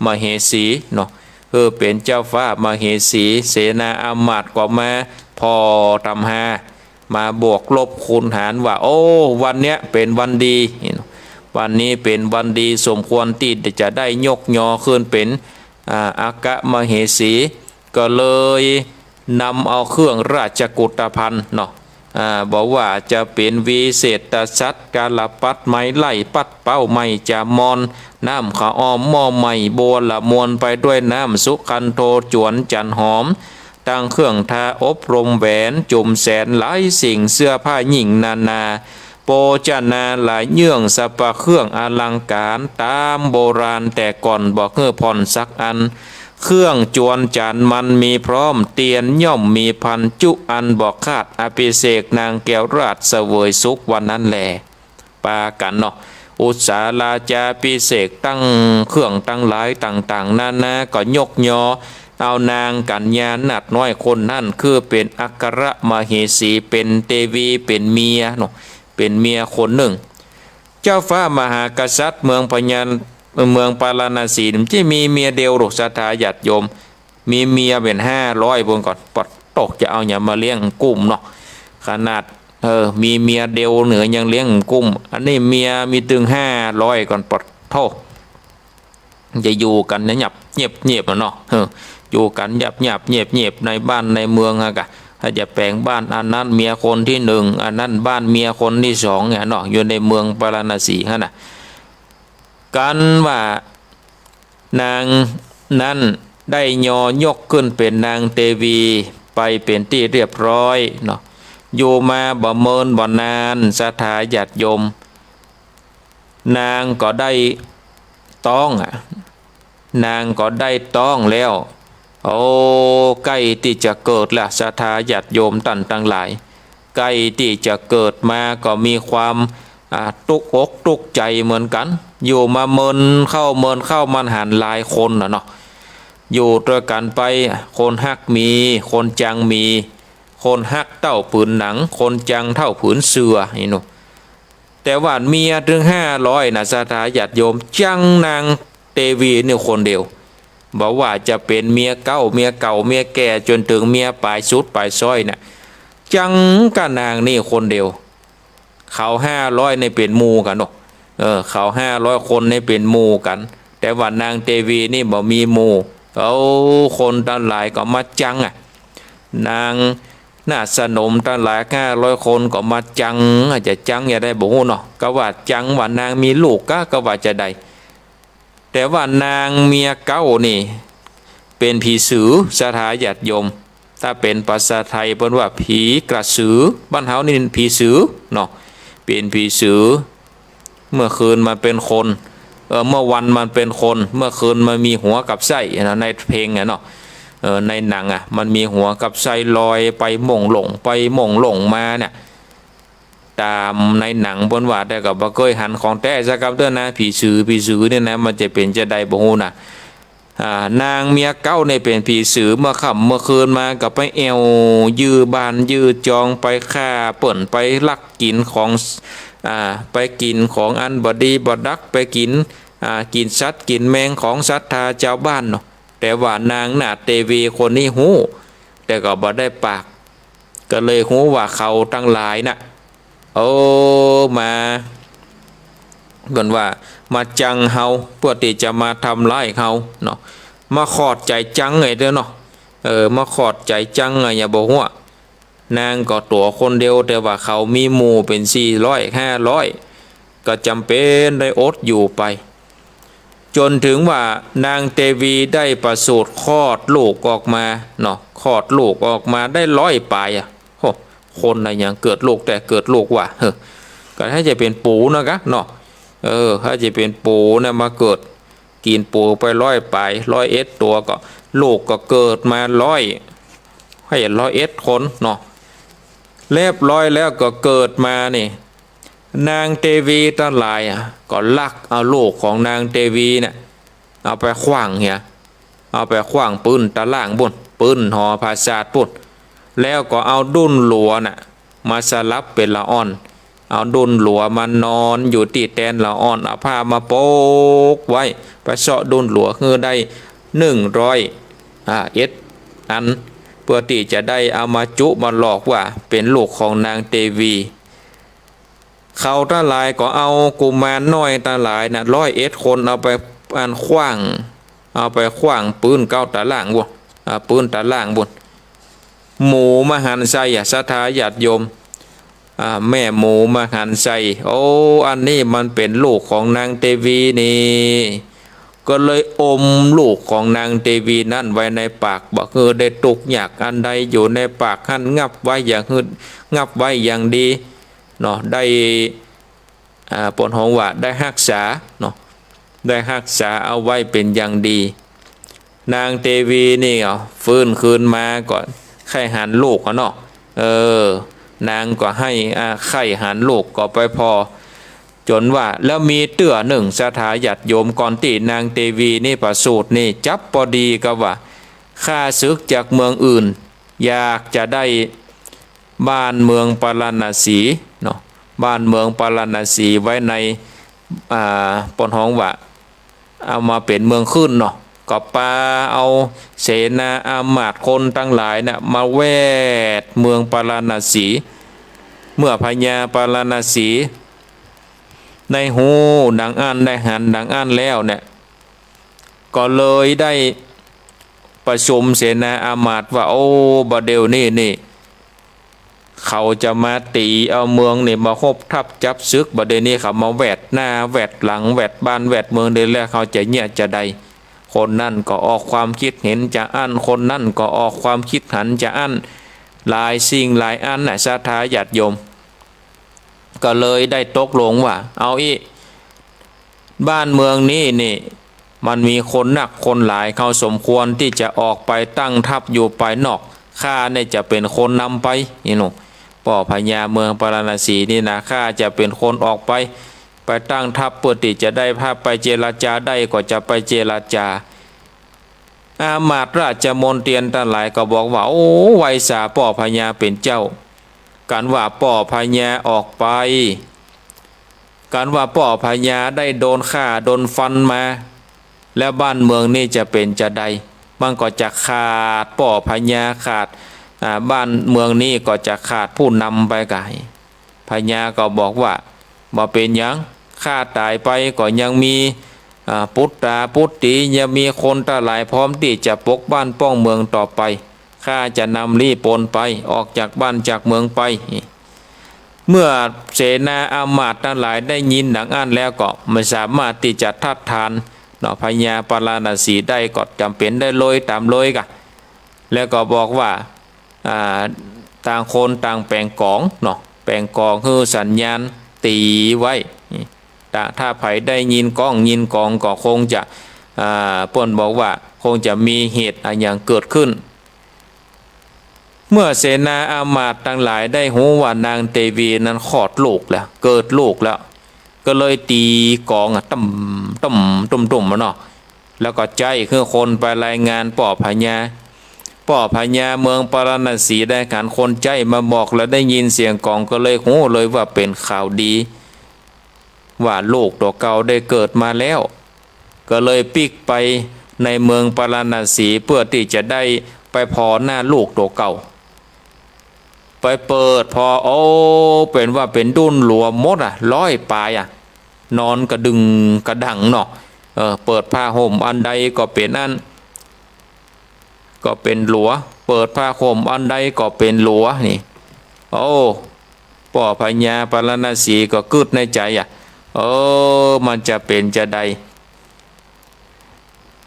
มเหสีเนาะ หื้อเป๋นเจ้าฟ้ามเหสี เสนาอามาตย์ก็มาผ่อตำฮา มาบวกลบคูณหารว่า โอ้ วันเนี้ยเป๋นวันดี วันนี้เป๋นวันดีสมควรตี้จะได้ยกยอขึ้นเป๋น อ่า อัครมเหสี ก็เลยนำเอาเครื่องราชกุฏภัณฑ์เนาะ อ่า บ่ว่าจะเป๋นวิเศษตสัตว์ กาลปัตร ไม้ไล่ ปัดเป๊า ไม้จามอน น้ำขะออม หม้อไม้บัวละมวล ไปด้วยน้ำสุคันโธ จวนจันหอม ตังเครื่องทาอบรมแหวน จุ่มแสนหลายสิ่ง เสื้อผ้ายิ่งนานา โภชนาหลายเยื่อง สรรพเครื่องอลังก๋าร ต๋ามโบราณแต่ก่อน บ่หื้อผ่อนสักอัน เครื่องจวนจันมันมีพร้อม เตียนย่อมมีพันจุอันบ่ขาด อภิเษกนางแก้วราชเสวยสุขวันนั้นแล ปากั๋นเนาะ อุสสาราจาภิเษก ตังเครื่องตังหลายต่างๆ นานา ก็ยกยอเอานางกัญญานาถน้อยคนนั้น คือเป๋นอัครมเหสี เป๋นเตวี เป๋นเมียเนาะ เป๋นเมียคนนึ่ง เจ้าฟ้ามหากษัตริย์เมืองพญา เมืองปาราณสี มันจะมีเมียเดียวหรอก ศรัทธาญาติโยม มีเมียเป๋นห้าร้อย เบิ่งก่อน ปัดโต้ จะเอาหยังมาเลี้ยงกุ้มเนาะ ขนาด เออ มีเมียเดียวเนาะยังเลี้ยงกุ้ม อันนี้เมียมีตึงห้าร้อยก่อน ปัดโต้ จะอยู่กั๋นเยียบเยียบเนาะ เออ อยู่กั๋นเยียบเยียบเยียบในบ้านในเมืองอะกะ ถ้าจะแป๋งบ้าน อันนั้นเมียคนตี้นึ่ง อันนั้นบ้านเมียคนตี้สองเนี่ยเนาะ อยู่ในเมืองปาราณสีหั้นน่ะ กั๋นว่า นางนั้นได้ยอยกขึ้นเป๋นนางเตวีไปเป๋นตี้เรียบร้อยเนาะ อยู่มาบ่เมินบ่นาน ศรัทธาญาติโยม นางก็ได้ต๊องอะ นางก็ได้ต๊องแล้ว โอ้ ใก้ตี้จะเกิดละ ศรัทธาญาติโยมต้านตังหลาย ใก้ตี้จะเกิดมาก็มีความ อ่า ตุ๊กอกตุ๊กใจ๋เหมือนกั๋น อยู่มาเมินเข้าเมินเข้า มันหันหลายคนน่ะเนาะ อยู่ตวยกั๋นไป คนฮักมี คนจังมี คนฮักเต้าผืนหนัง คนจังเต้าผืนเสื่อ นี่เนาะ แต่ว่าเมียตึงห้าร้อยน่ะ ศรัทธาญาติโยม จังนางเตวีนี่คนเดียว บ่ว่าจะเป๋นเมียเก๊า เมียเก่า เมียแก่ จ๋นเถิงเมียป๋ายสุดป๋ายซ้อยน่ะ จังก้านางนี่คนเดียว เขาห้าร้อยนี่เป๋นหมู่กั๋นเนาะ เออ เขาห้าร้อยคนนี่เป๋นหมู่กั๋น แต่ว่านางเตวีนี่บ่มีหมู่ เอาคนตังหลายก็มาจังอะ นางนาฏสนมตังหลายห้าร้อยคนก็มาจัง อาจจะจังจะใดบ่ฮู้เนาะ ก็ว่าจังว่านางมีลูกกะ ก็ว่าจะใด แต่ว่านางเมียเก๊านี่เป๋นผีสือ ศรัทธาญาติโยม ถ้าเป๋นภาษาไทยเปิ้นว่าผีกระสือ บ้านเฮานี่ผีสือเนาะ เป๋นผีสือ เมื่อคืนมันเป๋นคน เออ เมื่อวันมันเป๋นคน เมื่อคืนมันมีหัวกับไส้นะ ในเพลงอะเนาะ เออ ในหนังอะ มันมีหัวกับไส้ลอยไปม่งหล่งไปม่งหล่งมาเนี่ย ต๋ามในหนังเปิ้นว่า แต่ก็บ่เกยหันของแต๊สักกำเตื้อนะ ผีสือ ผีสือเนี่ยนะ มันจะเป๋นจาใดบ่ฮู้นะ อ่า นางเมียเก๊าเนี่ยเป๋นผีสือ เมื่อค่ำเมื่อคืนมาก็ไปแอ่วยื้อบ้านยื้อจอง ไปฆ่าเปิ้น ไปลักกิ๋นของ อ่า ไปกิ๋นของอันบ่ดีบ่ดัก ไปกิ๋น อ่า กิ๋นสัตว์กิ๋นแมงของศรัทธาจาวบ้านเนาะ แต่ว่านางนาฏเตวีคนนี้ฮู้ แต่ก็บ่ได้ปาก ก็เลยฮู้ว่าเขาตังหลายน่ะ เออ มา เปิ้นว่ามาจังเฮา เปื้อตี้จะมาทำร้ายเฮาเนาะ มาขอดใจ๋จังไอ้เตื้อเนาะ เออ มาขอดใจ๋จังไอ้หยังบ่ฮู้ นางก็ตั๋วคนเดียว แต่ว่าเขามีหมู่เป๋นสี่ร้อยห้าร้อย ก็จ๋ำเป๋นได้อดอยู่ไป จ๋นเถิงว่านางเตวีได้ประสูติคลอดลูกออกมาเนาะ คลอดลูกออกมาได้ร้อยป๋ายอะ โห คนอะหยังเกิดลูกแต๊เกิดลูกว่ะ เฮ้อ ก็ถ้าจะเป๋นปูนะกะเนาะ เออ ถ้าจะเป๋นปูนะมาเกิด กิ๋นปูไปร้อยป๋าย ร้อยเอ็ดตั๋ว ก็ลูกก็เกิดมาร้อย ให้ร้อยเอ็ดคนเนาะ เรียบร้อยแล้วก็เกิดมานี่ นางเตวีตังหลายอะ ก็ลักเอาลูกของนางเตวีน่ะ เอาไปขว้างเหีย เอาไปขว้างปื้นตะล่างปู้น ปื้นหอปราสาทปู้น แล้วก็เอาดุ้นหลัวน่ะ มาสลับเป๋นละอ่อน เอาดุ้นหลัวมานอนอยู่ตี้แตนละอ่อน เอาผ้ามาปกไว้ ไปเซาะดุ้นหลัวหื้อได้หนึ่งร้อย อ่า เอ็ดอัน เปื้อตี้จะได้เอามาจุมาหลอกว่าเป๋นลูกของนางเตวี เขาตังหลายก็เอากุมารน้อยตังหลายน่ะ ร้อยเอ็ดคน เอาไปอันขว้าง เอาไปขว้างปื้นเก๊าตะล่างปู้น อ่า ปื้นตะล่างปู้น หมูมหันไชยอะ ศรัทธาญาติโยม อ่า แม่หมูมหันไชย โอ้ อันนี้มันเป๋นลูกของนางเตวีนี่ ก็เลยอมลูกของนางเตวีนั้นไว้ในปาก บ่หื้อได้ตุ๊กข์ยากอันใด อยู่ในปากหั้น งับไว้อย่างหื้อ งับไว้อย่างดีเนาะ ได้ อ่า เปิ้นฮ้องว่าได้ฮักษาเนาะ ได้ฮักษาเอาไว้เป๋นอย่างดี นางเตวีนี่ก็ฟื้นคืนมาก็ใค่หันลูกอะเนาะ เออ นางก็ใค่ อ่า ใค่หันลูกก็ไปผ่อ จ๋นว่า แล้วมีเตื้อนึ่ง ศรัทธาญาติโยม ก่อนตี้นางเตวีนี่ประสูตินี่ จั๊บปอดีกับว่า ข้าศึกจากเมืองอื่น อยากจะได้บ้านเมืองปาราณสีเนาะ บ้านเมืองปาราณสีไว้ใน อ่า เปิ้นฮ้องว่า เอามาเป๋นเมืองขึ้นเนาะ ก็ปาเอาเสนาอามาตย์คนตังหลายน่ะ มาแวดเมืองปาราณสี เมื่อพญาปาราณสีได้ฮู้ดังอั้น ได้หันดังอั้นแล้วเนี่ย ก็เลยได้ประชุมเสนาอามาตย์ว่า โอ้ บ่าเดี่ยวนี้นี่ เขาจะมาตี๋เอาเมืองนี่ มาฮบทัพจับศึก บ่าเดี่ยวนี้เขามาแวดหน้าแวดหลัง แวดบ้านแวดเมืองเดยวแล้ว เขาจะเยียะจาใด คนนั้นก็ออกความคิดเห็นจาอั้น คนนั้นก็ออกความคิดหันจาอั้น หลายสิ่งหลายอันน่ะ ศรัทธาญาติโยม ก็เลยได้ตกลงว่า เอาอี้ บ้านเมืองนี้นี่ มันมีคนนักคนหลาย เขาสมควรตี้จะออกไปตั้งทัพอยู่ภายนอก ข้าเนี่ยจะเป๋นคนนำไป นี่หนู ป้อพญาเมืองปาราณสีนี่นะ ข้าจะเป๋นคนออกไป ไปตั้งทัพ เปื้อตี้จะได้ ถ้าไปเจรจาได้ก็จะไปเจรจา อามาตย์ราชมนเตียรตังหลายก็บอกว่า โอ้ ไหว้สาป้อพญาเป๋นเจ้า กั๋นว่าป้อพญาออกไป กั๋นว่าป้อพญาได้โดนฆ่าโดนฟันมา แล้วบ้านเมืองนี่จะเป๋นจาใด มันก็จะขาด ป้อพญาขาด อ่า บ้านเมืองนี่ก็จะขาดผู้นำไปไกล พญาก็บอกว่า บ่เป๋นหยัง ข้าต๋ายไปก็ยังมี อ่า ปุตตาปุตตี ยังมีคนตังหลายพร้อมตี้จะปกบ้านป้องเมืองต่อไป ข้าจะนำลี้ปนไป ออกจากบ้านจากเมืองไป เมื่อเสนาอามาตย์ตังหลายได้ยินดังอั้นแล้วก็บ่สามารถตี้จะทัดทานเนาะ พญาปาราณสีได้ ก็จ๋ำเป๋นได้เลยต๋ามเลยกะ แล้วก็บอกว่า อ่า ต่างคนต่างแป๋งก๋องเนาะ แป๋งก๋องหื้อสัญญาณตี๋ไว้ ถ้า ถ้าใผได้ยินก้องยินก๋องก็คงจะ อ่า เปิ้นบอกว่าคงจะมีเหตุอะหยังเกิดขึ้น เมื่อเสนาอามาตย์ตังหลายได้ฮู้ว่านางเตวีนั้นคลอดลูกแล้ว เกิดลูกแล้ว ก็เลยตี๋กลองอะ ตุ้ม ตุ้ม ตุ้ม ตุ้ม อะเนาะ แล้วก็ใจ๊คือคนไปรายงานป้อพญา ป้อพญาเมืองปาราณสีได้หันคนใจ๊มาบอกแล้วได้ยินเสียงกลองก็เลยฮู้เลยว่าเป๋นข่าวดี ว่าลูกตั๋วเก่าได้เกิดมาแล้ว ก็เลยปิ๊กไปในเมืองปาราณสีเปื้อตี้จะได้ไปผ่อหน้าลูกตั๋วเก่า ไปเปิดผ่อ โอ้ เป๋นว่าเป๋นดุ้นหลัวหมดอะ ร้อยปายอะ นอนกระดึงกระดังเนาะ เออ เปิดผ้าห่มอันใดก็เป๋นอัน ก็เป๋นหลัว เปิดผ้าห่มอันใดก็เป๋นหลัวนี่ โอ้ ป้อพญาปาราณสีก็กึ๊ดในใจ๋อะ เออ มันจะเป๋นจาใด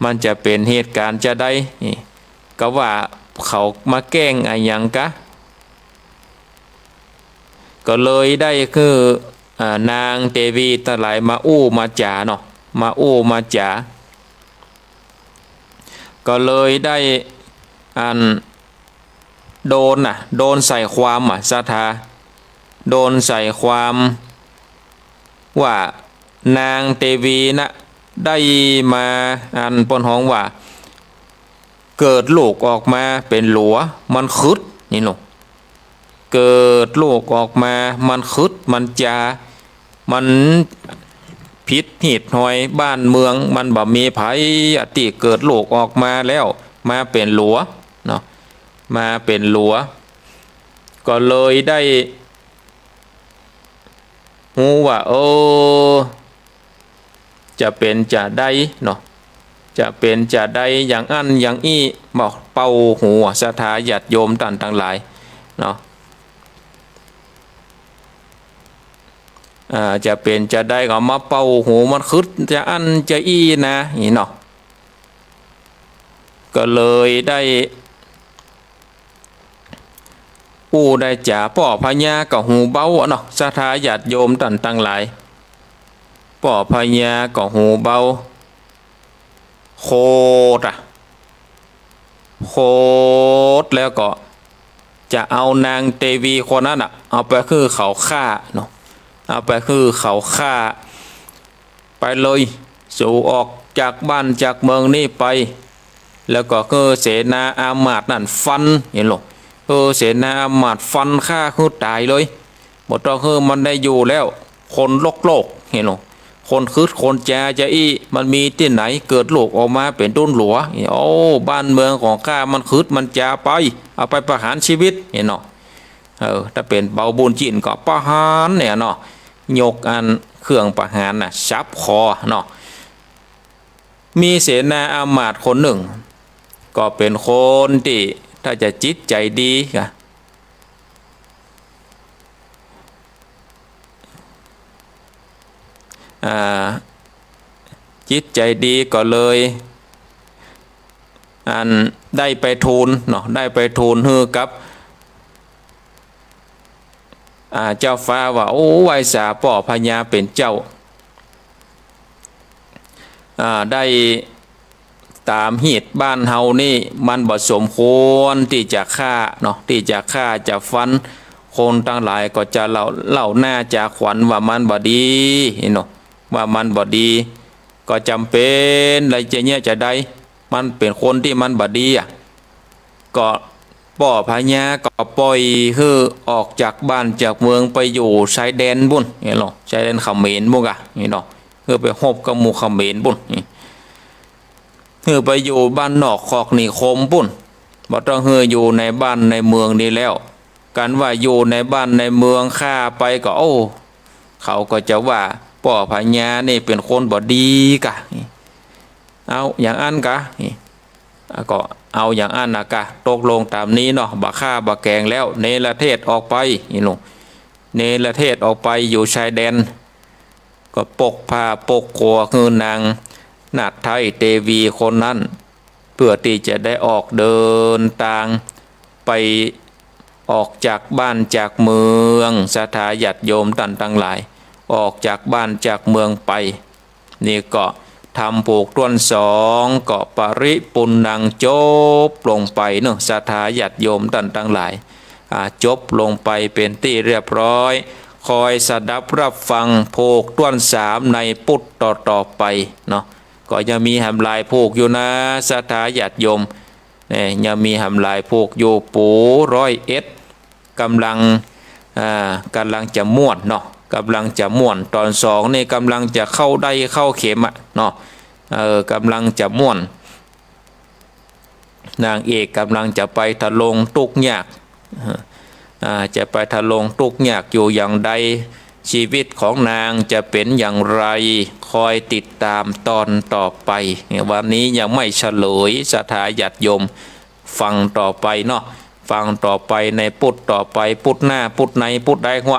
มันจะเป๋นเหตุก๋ารณ์จาใดนี่ ก็ว่าเขามาแกล้งอะหยังกา ก็เลยได้คือ อ่า นางเตวีตังหลายมาอู้มาจ๋าเนาะ มาอู้มาจ๋า ก็เลยได้อันโดนน่ะ โดนใส่ความอะ ศรัทธา โดนใส่ความว่านางเตวีน่ะ ได้มาอันเปิ้นฮ้องว่า เกิดลูกออกมาเป๋นหลัว มันขึดนี่เนาะ เกิดลูกออกมา มันขึด มันจ๋า มันผิดฮีตฮอยบ้านเมือง มันบ่มีใผอะตี้เกิดลูกออกมาแล้ว มาเป๋นหลัวเนาะ มาเป๋นหลัว ก็เลยได้ฮู้ว่า เออ จะเป๋นจาใดเนาะ จะเป๋นจาใดอย่างอั้นอย่างอี้ บ่ เป่าหู ศรัทธาญาติโยมต้านตังหลายเนาะ อ่า จะเป๋นจาใดก็มาเป่าหูมันขึด จะอั้นจะอี้นะ นี่เนาะ ก็เลยได้อู้ได้จ๋า ป้อพญาก็หูเบาอะเนาะ ศรัทธาญาติโยมต้านตังหลาย ป้อพญาก็หูเบา โขดอะ โขดแล้วก็จะเอานางเตวีคนนั้นน่ะ เอาไปหื้อเขาฆ่าเนาะ เอาไปหื้อเขาฆ่า ไปเลย สูออกจากบ้านจากเมืองนี้ไป แล้วก็หื้อเสนาอามาตย์นั้นฟัน หันโหล่ หื้อเสนาอามาตย์ฟันฆ่าหื้อต๋ายเลย บ่ต้องหื้อมันได้อยู่แล้ว คนลกโลก หันโหล่ คนขึดคนจ๋าจาอี้ มันมีตี้ไหนเกิดลูกออกมาเป๋นตุ๊นหลัว โอ้ บ้านเมืองของข้ามันขึดมันจ๋าไป เอาไปประหารชีวิต หันเนาะ เออ ถ้าเป๋นเปาบุญจินก็ประหารเนี่ยเนาะ ยกอันเครื่องประหารน่ะ สับคอเนาะ มีเสนาอามาตย์คนนึ่ง ก็เป๋นคนตี้ถ้าจะจิตใจ๋ดีอะ อ่า จิตใจ๋ดีก็เลย อันได้ไปทูลเนาะ ได้ไปทูลหื้อกับ อ่า เจ้าฟ้าว่า โอ้ ไหว้สาป้อพญาเป๋นเจ้า อ่า ได้ต๋ามฮีตบ้านเฮานี่ มันบ่สมควรตี้จะฆ่าเนาะ ตี้จะฆ่าจะฟัน คนตังหลายก็จะเล่า เล่าหน้าจาขวัญว่ามันบ่ดีเนาะ ว่ามันบ่ดี ก็จ๋ำเป๋น แล้วจะเยียะจาใด มันเป๋นคนตี้มันบ่ดีอะ ก็ป้อพญาก็ป่อยหื้อออกจากบ้านจากเมืองไปอยู่ชายแดนปู้น หันโหล่ ชายแดนเขมรปู้นก่ะ หันเนาะ หื้อไปฮบกับหมู่เขมรปู้น หื้อไปอยู่บ้านนอกคอกนิคมปู้น บ่ต้องหื้ออยู่ในบ้านในเมืองนี้แล้ว กันว่าอยู่ในบ้านในเมืองข้าไปก็ โอ้ เขาก็จะว่าป้อพญานี่เป๋นคนบ่ดีก่ะ เอาอย่างอั้นก่ะ อ่ะ ก็เอาอย่างอั้นนะก่ะ ตกลงต๋ามนี้เนาะ บ่ฆ่าบ่แกล้งแล้ว เนรเทศออกไป หันโหล่ เนรเทศออกไปอยู่ชายแดน ก็ปกผ้าปกกั๋วหื้อนางนาฏไท้เตวีคนนั้น เปื้อตี้จะได้ออกเดินตางไป ออกจากบ้านจากเมือง ศรัทธาญาติโยมต้านตังหลาย ออกจากบ้านจากเมืองไป นี่ก็ ธรรมผูกถ้วนสองก็ปริปุณณัง จบลงไปเนาะ ศรัทธาญาติโยมต้านตังหลาย อ่า จบลงไปเป๋นตี้เรียบร้อย คอยสดับรับฟังผูกถ้วนสามในปุตต่อๆ ไปเนาะ ก็ยังมีแหมหลายผูกอยู่นะ ศรัทธาญาติโยม เนี่ย ยังมีแหมหลายผูกอยู่ ปู๋ร้อยเอ็ด ก่ำลัง อ่า ก่ำลังจะม่วนเนาะ ก่ำลังจะม่วน ต๋อนสองนี่ก่ำลังจะเข้าได้เข้าเข็มอะเนาะ เออ ก่ำลังจะม่วน นางเอกก่ำลังจะไปทะลงตุ๊กข์ยาก อ่า จะไปทะลงตุ๊กข์ยากอยู่อย่างใด ชีวิตของนางจะเป๋นอย่างไร คอยติดตามตอนต่อไป เนี่ย วันนี้ยังไม่เฉลย ศรัทธาญาติโยม ฟังต่อไปเนาะ ฟังต่อไปในปุตต่อไป ปุตหน้า ปุตไหน ปุตใดหัว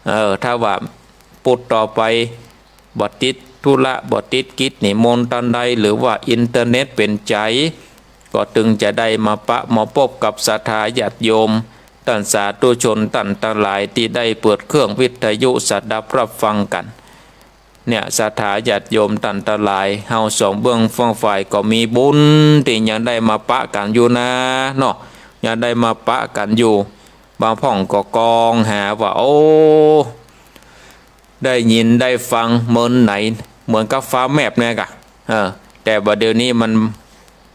เออ ถ้าว่าปุตต่อไป บ่ติดธุระ บ่ติดกิจนิมนต์ตอนใด หรือว่าอินเทอร์เน็ตเป๋นใจ๋ ก็ตึงจะได้มาปะมาปบกับศรัทธาญาติโยม ต้านสาธุชนต้านตังหลายตี้ได้เปิดเครื่องวิทยุสดับรับฟังกั๋น เนี่ย ศรัทธาญาติโยมต้านตังหลาย เฮาสองเบื้องฟ้องฝ่ายก็มีบุญตี้ยังได้มาปะกั๋นอยู่นะเนาะ ยังได้มาปะกั๋นอยู่ บางพ่องก็กองหาว่า โอ้ ได้ยินได้ฟังเมินไหน เหมือนกับฟ้าแมบเนี่ยกะ เออ แต่ว่าเดี๋ยวนี้มัน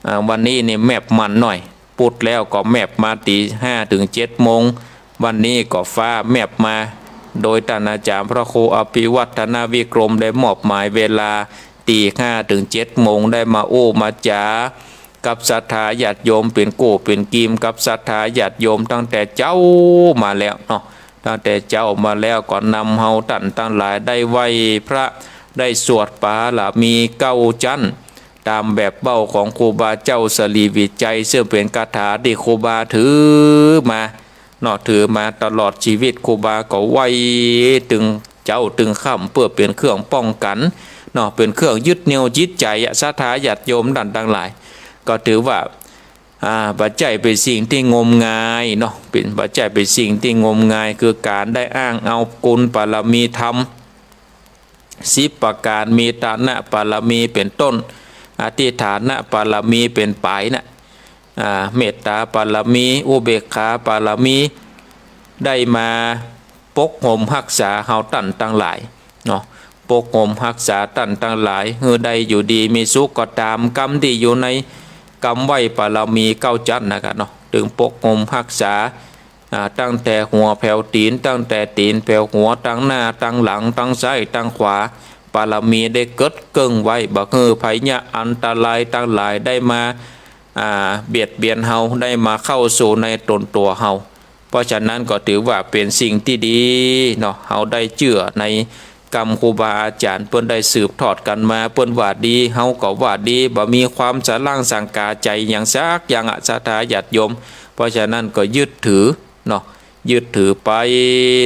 เอ่อ วันนี้นี่แมบมันหน่อย ปุตแล้วก็แมบมาตี๋ห้าเถิงเจ็ดโมง วันนี้ก็ฟ้าแมบมา โดยต้านอาจ๋ารย์พระครูอภิวัฒนวิกรมได้มอบหมายเวลา ตี๋ห้าเถิงเจ็ดโมง ได้มาอู้มาจ๋ากับศรัทธาญาติโยม เป๋นกู้เป๋นกีมกับศรัทธาญาติโยมตั้งแต่เจ๊ามาแล้วเนาะ ตั้งแต่เจ๊ามาแล้วก็นำเฮาต้านตังหลายได้ไหว้พระ ได้สวดปารมีเก้าจั๊น ต๋ามแบบเบ้าของครูบาเจ้าสรีวิชัย ซึ่งเป๋นคาถาตี้ครูบาถือมาเนาะ ถือมาตลอดชีวิต ครูบาก็ไหว้ตึงเจ๊าตึงค่ำ เปื้อเป๋นเครื่องป้องกั๋นเนาะ เป๋นเครื่องยึดเหนี่ยวจิตใจ๋อะ ศรัทธาญาติโยมต้านตังหลาย ก็ถือว่า อ่า บ่ใจ้เป๋นสิ่งตี้งมงายเนาะ เป๋น บ่ใจ้เป๋นสิ่งตี้งมงาย คือก๋านได้อ้างเอากุณปารมีธรรมสิบประก๋าน มีทานะปารมีเป๋นต้น อธิฐานะปารมีเป๋นป๋ายน่ะ อ่า เมตต๋าปารมี อุเบกขาปารมี ได้มาปกหมฮักษาเฮาต้านตังหลายเนาะ ปกหมฮักษาต้านตังหลาย หื้อได้อยู่ดีมีสุข ก็ต๋ามกำตี้อยู่ในกำไหว้ปารมีเก้าจั๊นนะกะเนาะ ตึงปกหมฮักษา อ่า ตั้งแต่หัวแผวตี๋น ตั้งแต่ตี๋นแผวหัว ตังหน้าตังหลัง ตังซ้ายตังขวา ปารมีได้เกิดเกิ่งไว้ บ่หื้อภัยยะอันตรายตังหลายได้มา อ่า เบียดเบียนเฮา ได้มาเข้าสู่ในต๋นตั๋วเฮา เพราะฉะนั้นก็ถือว่าเป๋นสิ่งตี้ดีเนาะ เฮาได้เจื้อในกำครูบาอาจ๋ารย์ เปิ้นได้สืบทอดกั๋นมา เปิ้นว่าดี เฮาก็ว่าดี บ่มีความสะล่างสังก๋าใจ๋หยังสักอย่างอะ ศรัทธาญาติโยม เพราะฉะนั้นก็ยึดถือเนาะ ยึดถือไป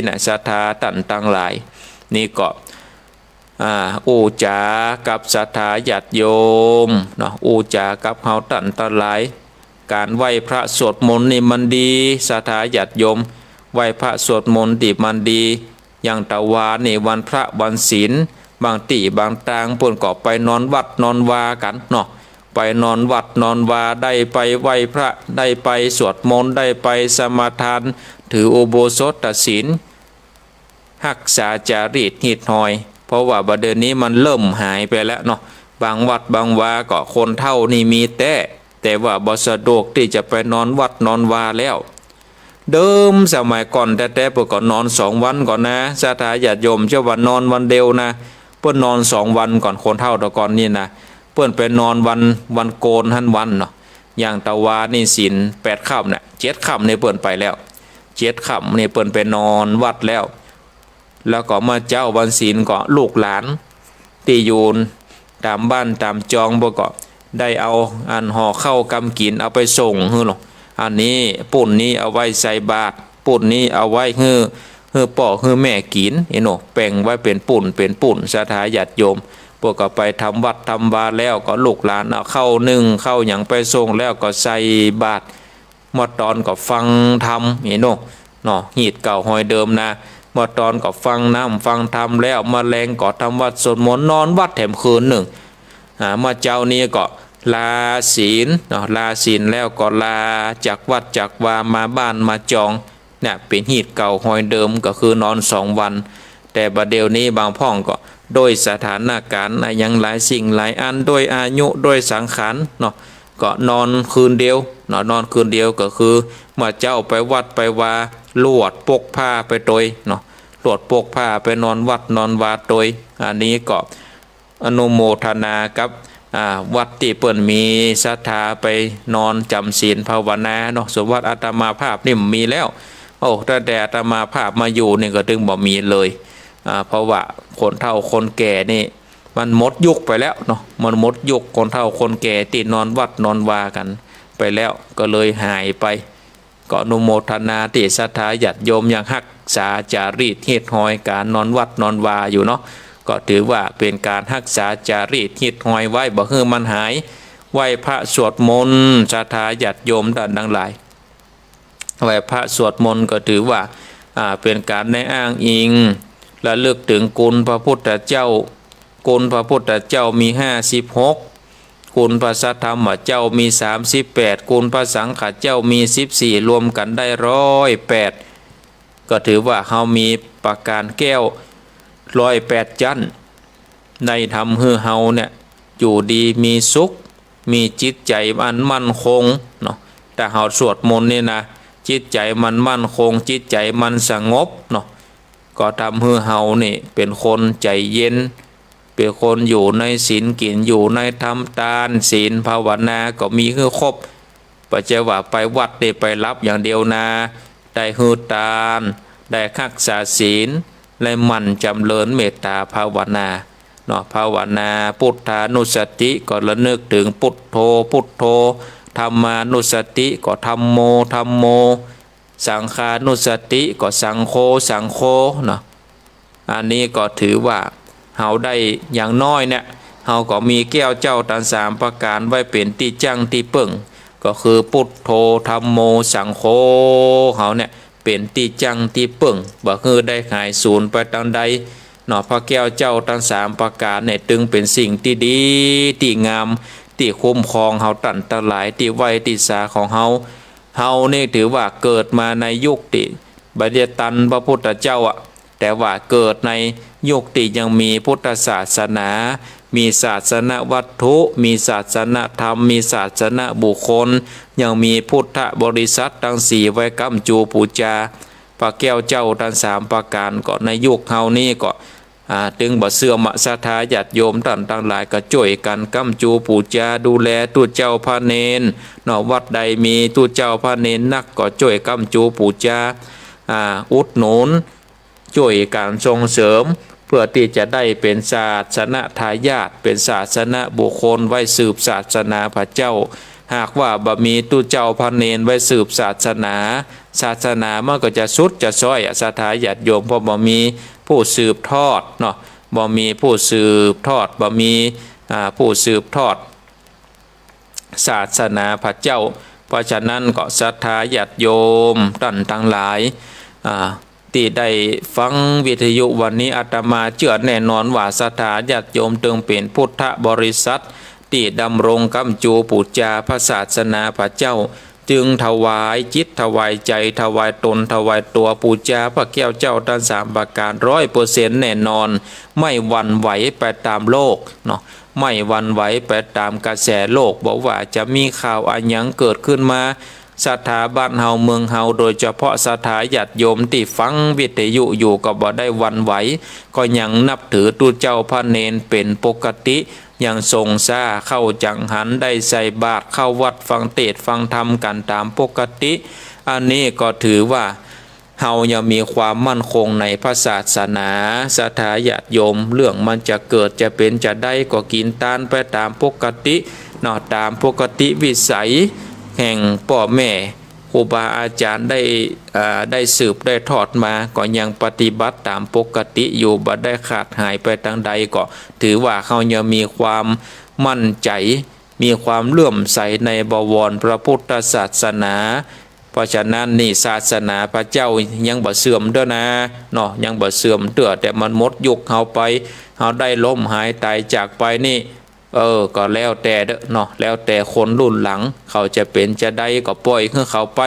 นะ ศรัทธาต้านตังหลาย นี่ก็ อ่า อู้จ๋ากับศรัทธาญาติโยมเนาะ อู้จ๋ากับเฮาต้านตังหลาย ก๋านไหว้พระสวดมนต์นี่มันดี ศรัทธาญาติโยม ไหว้พระสวดมนต์ตี้มันดี อย่างตะวานี่วันพระวันศีล บางตี้บางตางเปิ้นก็ไปนอนวัดนอนวากั๋นเนาะ ไปนอนวัดนอนวา ได้ไปไหว้พระ ได้ไปสวดมนต์ ได้ไปสมาทาน ถืออุโบสถศีล ฮักษาจารีตฮีตฮอย เพราะว่าบ่าเดี่ยวนี้มันเริ่มหายไปแล้วเนาะ บางวัดบางวาก็คนเฒ่านี่มีแต๊ แต่ว่าบ่สะดวกตี้จะไปนอนวัดนอนวาแล้ว เดิมสมัยก่อนแต๊ๆ เปิ้นก็นอนสองวันก่อนนะ ศรัทธาญาติโยม เจ้าว่านอนวันเดียวนะ เปิ้นนอนสองวันก่อน คนเฒ่าแต่ก่อนนี่นะ เปิ้นไปนอนวัน วันโกนหั้นวันเนาะ อย่างตะวานี่ศีลแปดค่ำน่ะ เจ็ดค่ำนี่เปิ้นไปแล้ว เจ็ดค่ำนี่เปิ้นไปนอนวัดแล้ว แล้วก็เมื่อเจ๊าวันศีลก็ลูกหลานตี้อยู่ต๋ามบ้านต๋ามจองเปิ้นก็ได้เอาอันห่อข้าวกำกิ๋นเอาไปส่งหื้อเนาะ อันนี้ปุ้นนี้เอาไว้ใส่บาตร ปุ้นนี้เอาไว้หื้อ หื้อป้อหื้อแม่กิ๋น เอียเนาะ แบ่งไว้เป๋นปุ้นเป๋นปุ้น ศรัทธาญาติโยม เปิ้นก็ไปทำวัดทำวาแล้ว ก็ลูกหลานเอาข้าวนึ่งข้าวหยังไปส่งแล้วก็ใส่บาตร เมื่อตอนก็ฟังธรรม เอียเนาะ เนาะ ฮีตเก่าฮอยเดิมนะ เมื่อตอนก็ฟังธรรม ฟังธรรมแล้ว เมื่อแลงก็ทำวัตรสวดมนต์ นอนวัดแถมคืนนึ่ง อ่า เมื่อเจ๊านี้ก็ลาศีลเนาะ ลาศีลแล้วก็ลาจากวัดจากวามาบ้านมาจอง เนี่ย เป๋นฮีตเก่าฮอยเดิม ก็คือนอนสองวัน แต่บ่าเดี่ยวนี้บางพ่องก็โดยสถานก๋ารณ์อะหยังหลายสิ่งหลายอัน โดยอายุ โดยสังขารเนาะ ก็นอนคืนเดียวเนาะ นอนคืนเดียวก็คือเมื่อเจ๊าไปวัดไปวา ลวดปกผ้าไปตวยเนาะ ลวดปกผ้าไปนอนวัดนอนวาตวย อันนี้ก็ อนุโมทนากับ อ่า วัดตี้เปิ้นมีศรัทธาไปนอนจ๋ำศีลภาวนาเนาะ ส่วนวัดอาตมาภาพนี่บ่มีแล้ว โอ้ ตั้งแต่อาตมาภาพมาอยู่นี่ก็ตึงบ่มีเลย อ่า เพราะว่าคนเฒ่าคนแก่นี่มันหมดยุคไปแล้วเนาะ มันหมดยุคคนเฒ่าคนแก่ตี้นอนวัดนอนวากั๋นไปแล้ว ก็เลยหายไป ก็อนุโมทนาตี้ศรัทธาญาติโยมยังฮักษาจารีตฮีตฮอยก๋านนอนวัดนอนวาอยู่เนาะ ก็ถือว่าเป๋นก๋านฮักษาจารีตฮีตฮอยไว้ บ่หื้อมันหาย ไหว้พระสวดมนต์ ศรัทธาญาติโยมต้านตังหลาย ไหว้พระสวดมนต์ก็ถือว่า อ่า เป๋นก๋านได้อ้างอิง ระลึกเถิงคุณพระพุทธเจ้า คุณพระพุทธเจ้ามีห้าสิบหก คุณพระสัทธรรมเจ้ามีสามสิบแปด คุณพระสังฆเจ้ามีสิบสี่ รวมกั๋นได้ร้อยแปด ก็ถือว่าเฮามีประก๋านแก้วร้อยแปดจั้น ได้ทำหื้อเฮาเนี่ยอยู่ดีมีสุข มีจิตใจ๋อันมั่นคงเนาะ ถ้าเฮาสวดมนต์นี่นะ จิตใจ๋มันมั่นคง จิตใจ๋มันสงบเนาะ ก็ทำหื้อเฮานี่เป๋นคนใจ๋เย็น เป๋นคนอยู่ในศีล กิ๋นอยู่ในธรรม ตาน ศีล ภาวนาก็มีหื้อครบ บ่ใจ้ว่าไปวัดนี่ไปหลับอย่างเดียวนา ได้หื้อตาน ได้ฮักษาศีล ได้หมั่นจ๋ำเริญเมตตาภาวนาเนาะ ภาวนาพุทธานุสติก็ระลึกเถิงพุทโธ พุทโธ ธัมมานุสติก็ธัมโม ธัมโม สังฆานุสติก็สังโฆ สังโฆเนาะ อันนี้ก็ถือว่าเฮาได้อย่างน้อยเนี่ย เฮาก็มีแก้วเจ้าตังสามประก๋านไว้เป๋นตี้จั้งตี้เปิ้ง ก็คือพุทโธ ธัมโม สังโฆ เฮาเนี่ยเป๋นตี้จั้งตี้เปิ้ง บ่หื้อได้หายสูญไปตางใดเนาะ พระแก้วเจ้าตังสามประก๋านเนี่ยตึงเป๋นสิ่งตี้ดี ตี้งาม ตี้คุ้มครองเฮาต้านตังหลาย ตี้ไหว้ตี้สาของเฮา เฮานี่ถือว่าเกิดมาในยุคตี้บ่ได้ตันพระพุทธเจ้าอะ แต่ว่าเกิดในยุคตี้ยังมีพุทธศาสนา มีศาสนวัตถุ มีศาสนธรรม มีศาสนบุคคล ยังมีพุทธบริษัทตังสี่ไว้ก๊ำจูปู๋จา พระแก้วเจ้าตังสามประก๋าน ก็ในยุคเฮานี้ก็ อ่า ตึงบ่เสื่อมอะ ศรัทธาญาติโยมต้านตังหลายก็จ้วยกั๋นก๊ำจูปู๋จา ดูแลตุ๊เจ้าพระเณรเนาะ วัดใดมีตุ๊เจ้าพระเณรนักก็จ้วยก๊ำจูปู๋จา อ่า อุดหนุน จ้วยกั๋นส่งเสริม เพื่อตี้จะได้เป๋นศาสนทายาท เป๋นศาสนบุคคลไว้สืบศาสนาพระเจ้า หากว่าบ่มีตุ๊เจ้าพระเณรไว้สืบศาสนา ศาสนามันก็จะทรุดจะซ้อยอะ ศรัทธาญาติโยม เพราะบ่มีผู้สืบทอดเนาะ บ่มีผู้สืบทอด บ่มี อ่า ผู้สืบทอดศาสนาพระเจ้า เพราะฉะนั้นก็ศรัทธาญาติโยมต้านตังหลาย อ่า ตี้ได้ฟังวิทยุวันนี้ อาตมาเจื้อแน่นอนว่าศรัทธาญาติโยมตึงเป๋นพุทธบริษัทตี้ดำรงก๊ำจูปู๋จาพระศาสนาพระเจ้า จึงถวายจิตถวายใจ๋ ถวายต๋นถวายตั๋วปู๋จาพระแก้วเจ้าตังสามประก๋านร้อยเปอร์เซ็นต์แน่นอน ไม่หวั่นไหวไปต๋ามโลกเนาะ ไม่หวั่นไหวไปต๋ามกระแสโลก บ่ว่าจะมีข่าวอะหยังเกิดขึ้นมา ศรัทธาบ้านเฮาเมืองเฮา โดยเฉพาะศรัทธาญาติโยมตี้ฟังวิทยุอยู่ ก็บ่ได้หวั่นไหว ก็ยังนับถือตุ๊เจ้าพระเณรเป๋นปกติ ยังส่งสาเข้าจังหัน ได้ใส่บาตรเข้าวัดฟังเตสน์ฟังธรรมกั๋นต๋ามปกติ อันนี้ก็ถือว่า เฮายังมีความมั่นคงในพระศาสนา ศรัทธาญาติโยม เรื่องมันจะเกิดจะเป๋นจะใดก็กิ๋นตานไปต๋ามปกติเนาะ ต๋ามปกติวิสัยแห่งป้อแม่ครูบาอาจ๋ารย์ได้ อ่า ได้สืบได้ทอดมา ก็ยังปฏิบัติต๋ามปกติอยู่ บ่ได้ขาดหายไปตางใด ก็ถือว่าเฮายังมีความมั่นใจ๋ มีความเลื่อมใสในบวรพระพุทธศาสนา เพราะฉะนั้นนี่ศาสนาพระเจ้ายังบ่เสื่อมเตื้อนาเนาะ ยังบ่เสื่อมเตื้อ แต่มันหมดยุคเฮาไป เฮาได้ล้มหายต๋ายจากไปนี่ เออ ก็แล้วแต่เด้อเนาะ แล้วแต่คนรุ่นหลัง เขาจะเป๋นจะใดก็ป่อยหื้อเขาไป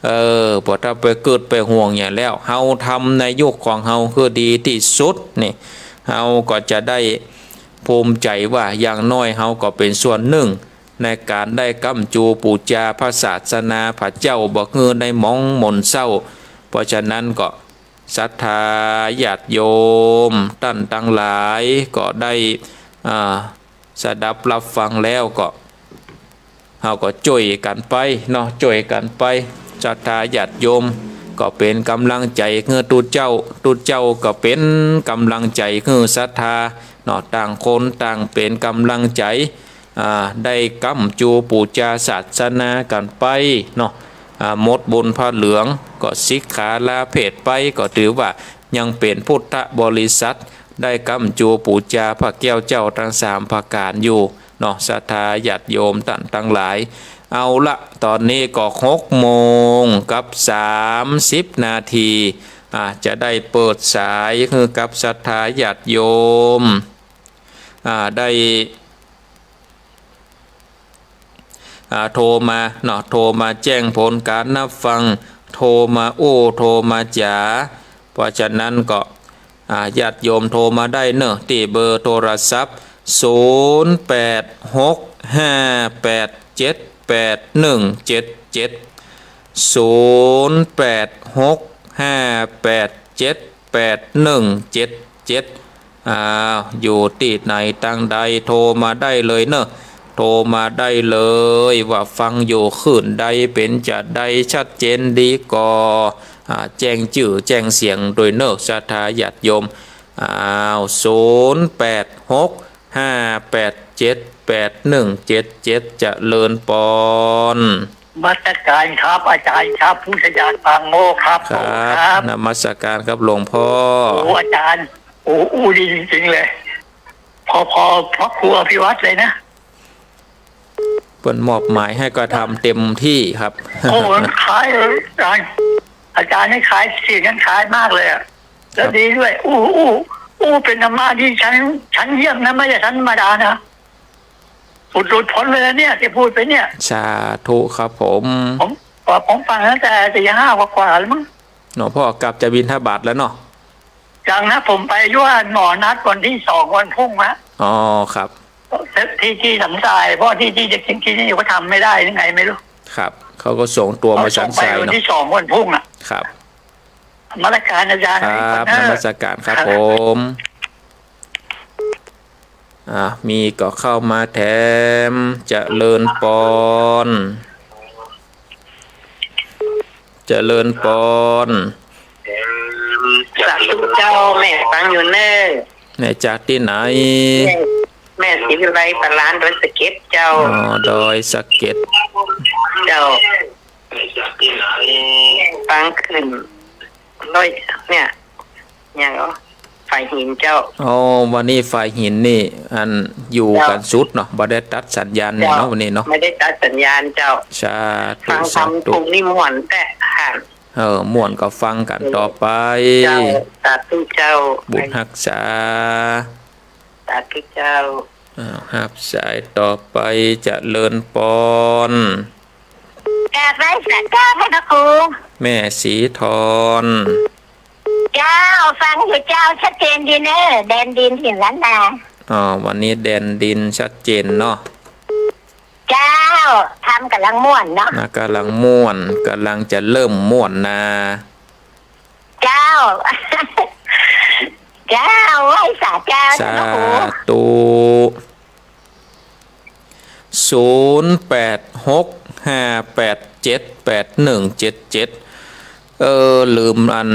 เออ บ่ต้องไปกึ๊ดไปห่วงหยังแล้ว เฮาทำในยุคของเฮาคือดีตี้สุดนี่ เฮาก็จะได้ภูมิใจ๋ว่าอย่างน้อยเฮาก็เป๋นส่วนนึ่ง ในก๋านได้ก้ำจูปู๋จาพระศาสนา พระเจ้าบ่หื้อได้หมองหม่นเศร้า เพราะฉะนั้นก็ศรัทธาญาติโยมต้านตังหลายก็ได้ อ่า สดับฮับฟังแล้วก็ เฮาก็จ้วยกั๋นไปเนาะ จ้วยกั๋นไป ศรัทธาญาติโยมก็เป๋นก๋ำลังใจ๋หื้อตุ๊เจ้า ตุ๊เจ้าก็เป๋นก๋ำลังใจ๋หื้อศรัทธาเนาะ ต่างคนต่างเป๋นก๋ำลังใจ๋ อ่า ได้ก้ำจูปู๋จาศาสนากั๋นไปเนาะ อ่า หมดบุญผ้าเหลืองก็สิกขาลาเพศไป ก็ถือว่ายังเป๋นพุทธบริษัท ได้ก้ำจูปู๋จาพระแก้วเจ้าตังสามประก๋านอยู่เนาะ ศรัทธาญาติโยมต้านตังหลาย เอาละ ต๋อนนี้ก็หกโมงกับสามสิบนาที อ่า จะได้เปิดสายหื้อกับศรัทธาญาติโยม อ่า ได้ อ่า โทรมาเนาะ โทรมาแจ้งผลก๋านฮับฟัง โทรมาอู้ โทรมาจ๋า เพราะฉะนั้นก็ อ่า ญาติโยมโทรมาได้เนาะ ตี้เบอร์โทรศัพท์ ศูนย์แปดหกห้าแปดเจ็ดแปดหนึ่งเจ็ดเจ็ด ศูนย์แปดหกห้าแปดเจ็ดแปดหนึ่งเจ็ดเจ็ด อ้าว อยู่ตี้ไหนตังใดโทรมาได้เลยเนาะ โทรมาได้เลย ว่าฟังอยู่คลื่นใดเป๋นจะใด ชัดเจนดีก่อ อ่า แจ้งจื้อแจ้งเสียงโดยเนาะ ศรัทธาญาติโยม อ้าว ศูนย์แปดหกห้าแปดเจ็ดแปดหนึ่งเจ็ดเจ็ด เจริญปอน นมัสก๋านครับ อาจ๋ารย์ครับ ผู้ชยานปางโมกข์ครับ ครับ ผมครับ นมัสก๋านครับหลวงพ่อ โอ้ อาจ๋ารย์ โอ้ อู้ดีจริงๆ เลย พอๆ พระครูอภิวัตรเลยนะ เปิ้นมอบหมายหื้อก็ทำเต็มตี้ครับ โอ้ มันขายเลยอาจ๋ารย์ อาจ๋ารย์นี่ขาย เสียงนั้นขายมากเลยอะ แล้ว ครับ ดีด้วย อู้ อู้ อู้เป๋นธรรมะตี้ชั้น ชั้นเยี่ยมนะ ไม่ใช่ธรรมดานะ หลุด หลุดพ้นเลยนะเนี่ย ตี้พูดไปเนี่ย สาธุครับผม ผม ผมฟังตั้งแต่ตีห้ากว่าๆ แล้วมั้ง หลวงพ่อกลับจากบิณฑบาตแล้วเนาะ ยังนะ ผมไปอยู่ว่าหมอนัดวันที่สอง วันพรุ่งนะ อ๋อ ครับ ที่ ที่สันทราย เพราะที่ ที่จะกินที่นี่ก็ทำไม่ได้ยังไงไม่รู้ ครับ เขาก็ส่งตั๋วมาสันทรายเนาะ เขาส่งไปวันที่สอง วันพรุ่งอะ ครับ นมัสก๋านอาจ๋ารย์ ครับ นมัสก๋านครับ ครับผม อ่า มีก็เข้ามาแถม เจริญปอน เจริญปอน สาธุเจ้า แม่ฟังอยู่เน่อ แม่จากตี้ไหน แม่ แม่ศรีวิไล ปะลาน ดอยสะเก็ดเจ้า อ๋อ ดอยสะเก็ด เจ้า ฟังขึ้น ดอย เนี่ย หยังก็ ฝ่ายหินเจ้า อ๋อ วันนี้ฝ่ายหินนี่ อัน อยู่กั๋นสุดเนาะ บ่ได้ตัดสัญญาณเนี่ยเนาะ เจ้า วันนี้เนาะ ไม่ได้ตัดสัญญาณเจ้า สาธุ ฟังธรรม สาธุ ตรงนี้ม่วนแต๊ เออ ม่วนก็ฟังกั๋นต่อไป เจ้า สาธุเจ้า บุญฮักษา สาธุเจ้า อ้าว ฮับสายต่อไป เจริญปอน กราบไหว้สาเจ้าพระครู แม่ศรีธร เจ้า ฟังอยู่เจ้า ชัดเจนดีเน่อ แดนดินถิ่นล้านนา อ๋อ วันนี้แดนดินชัดเจนเนาะ เจ้า ธรรมก๋ำลังม่วนเนาะ นะ ก๋ำลังม่วน ก๋ำลังจะเริ่มม่วนนา เจ้า เจ้า ไหว้สาเจ้า สาธุ พระครู ศูนย์แปดหกห้าแปดเจ็ดแปดหนึ่งเจ็ดเจ็ด เออ ลืมอัน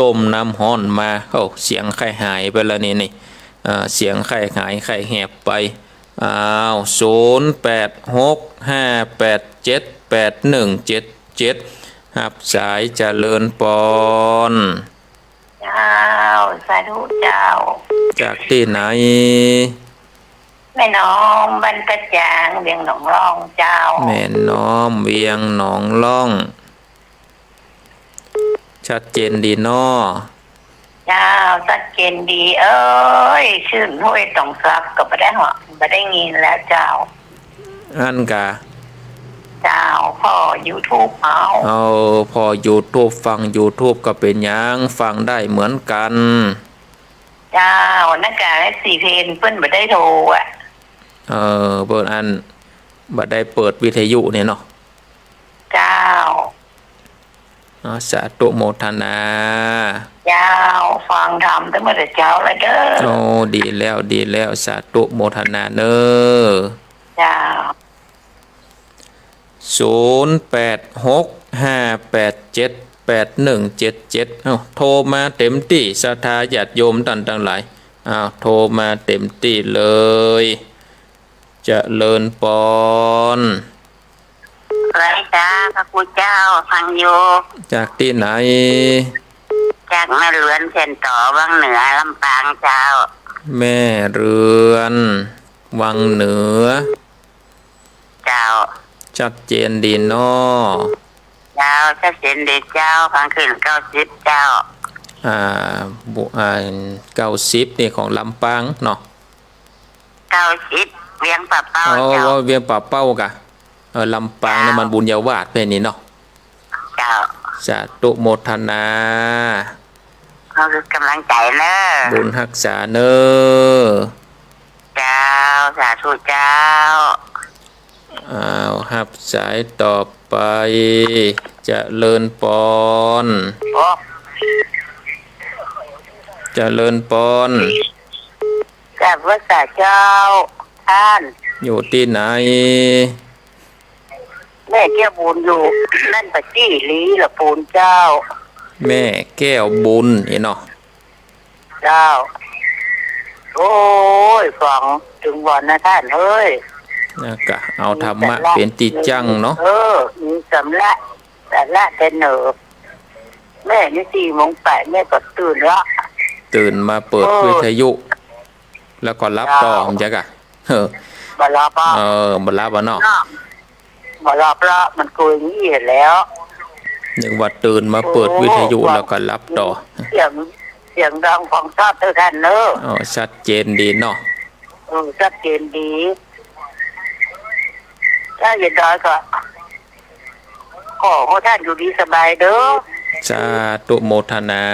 ต้มน้ำฮ้อนมา โอ้ เสียงค่ายหายไปแล้วนี่ นี่ อ่า เสียงค่ายหาย ค่ายแหบไป อ้าว ศูนย์แปดหกห้าแปดเจ็ดแปดหนึ่งเจ็ดเจ็ด ฮับสาย เจริญปอน เจ้า สาธุเจ้า จากตี้ไหน แม่น้อม บ้านกระจ่าง เวียงหนองล่องเจ้า แม่น้อม เวียงหนองล่อง ชัดเจนดีเนาะ เจ้า ชัดเจนดี เอ้ย ชื่นห้วยตองทรัพย์ก็บ่ได้เหาะ บ่ได้ยินแล้วเจ้า อั้นกา เจ้า ผ่อยูทูบเอา เอา ผ่อยูทูบ ฟังยูทูบก็เป๋นหยัง ฟังได้เหมือนกั๋น เจ้า นั่นกา ไอ้ศรีเพญเปิ้นบ่ได้โทรอะ เออ เปิ้นอั้น บ่ได้เปิดวิทยุเนี่ยเนาะ เจ้า อ๋อ สาธุโมทนา เจ้า ฟังธรรมตั้งแต่เมื่อแต่เจ๊าแล้วเด้อ โอ้ ดีแล้ว ดีแล้ว สาธุโมทนาเน่อ เจ้า ศูนย์แปดหกห้าแปดเจ็ดแปดหนึ่งเจ็ดเจ็ด เอ้า โทรมาเต็มตี้ ศรัทธาญาติโยมต้านตังหลาย อ้าว โทรมาเต็มตี้เลย เจริญปอน สวยจ้า พระครูเจ้า ฟังอยู่ จากตี้ไหน จากแม่เรือน เชียงต่อ วังเหนือ ลำปางเจ้า แม่เรือน วังเหนือ เจ้า ชัดเจนดีเนาะ เจ้า ชัดเจนดีเจ้า ฟังขึ้นเก้าสิบเจ้า อ่า บุ อ่า เก้าสิบนี่ของลำปางเนาะ เก้าสิบ เวียงป่าเป้า อ๋อ เจ้า ว่าเวียงป่าเป้ากะ เออ ลำปางนี่ เจ้า มันบุญญาวาสไปนี่เนาะ เจ้า สาธุโมทนา เอากำลังใจ๋เน่อ บุญฮักษาเน่อ เจ้า สาธุเจ้า อ้าว ฮับสายต่อไป เจริญปอน โอ้ เจริญปอน กราบไหว้สาเจ้า ต้าน อยู่ตี้ไหน แม่แก้วบุญอยู่ บ้านป่าจี้ หลีละปูนเจ้า แม่แก้วบุญนี่เนาะ เจ้า โอ้ย ฟังตึงวันนะต้านเอ้ย นะกะ เอาธรรมะเป๋นตี้จั้งเนาะ เออ มีสำระ สาระเสน่อ แม่นี่สี่โมงไปแม่ก็ตื่นละ ตื่นมาเปิด เออ วิทยุ แล้วก็หลับต่อ เจ้า มันจะกะ เออ บ่หลับอ่ะ เออ บ่หลับอ่ะเนาะ เนาะ บ่หลับละ มันเกยอย่างนี้แล้ว นึกว่าตื่นมาเปิดวิทยุ โอ้ แล้วก็หลับต่อ เสียง เสียงดังฟังชัดเน่อต้านเน่อ อ๋อ ชัดเจนดีเนาะ เออ ชัดเจนดี ถ้าอย่างใดก็ ขอให้ต้านอยู่ดีสบายเน่อ สาธุโมทนา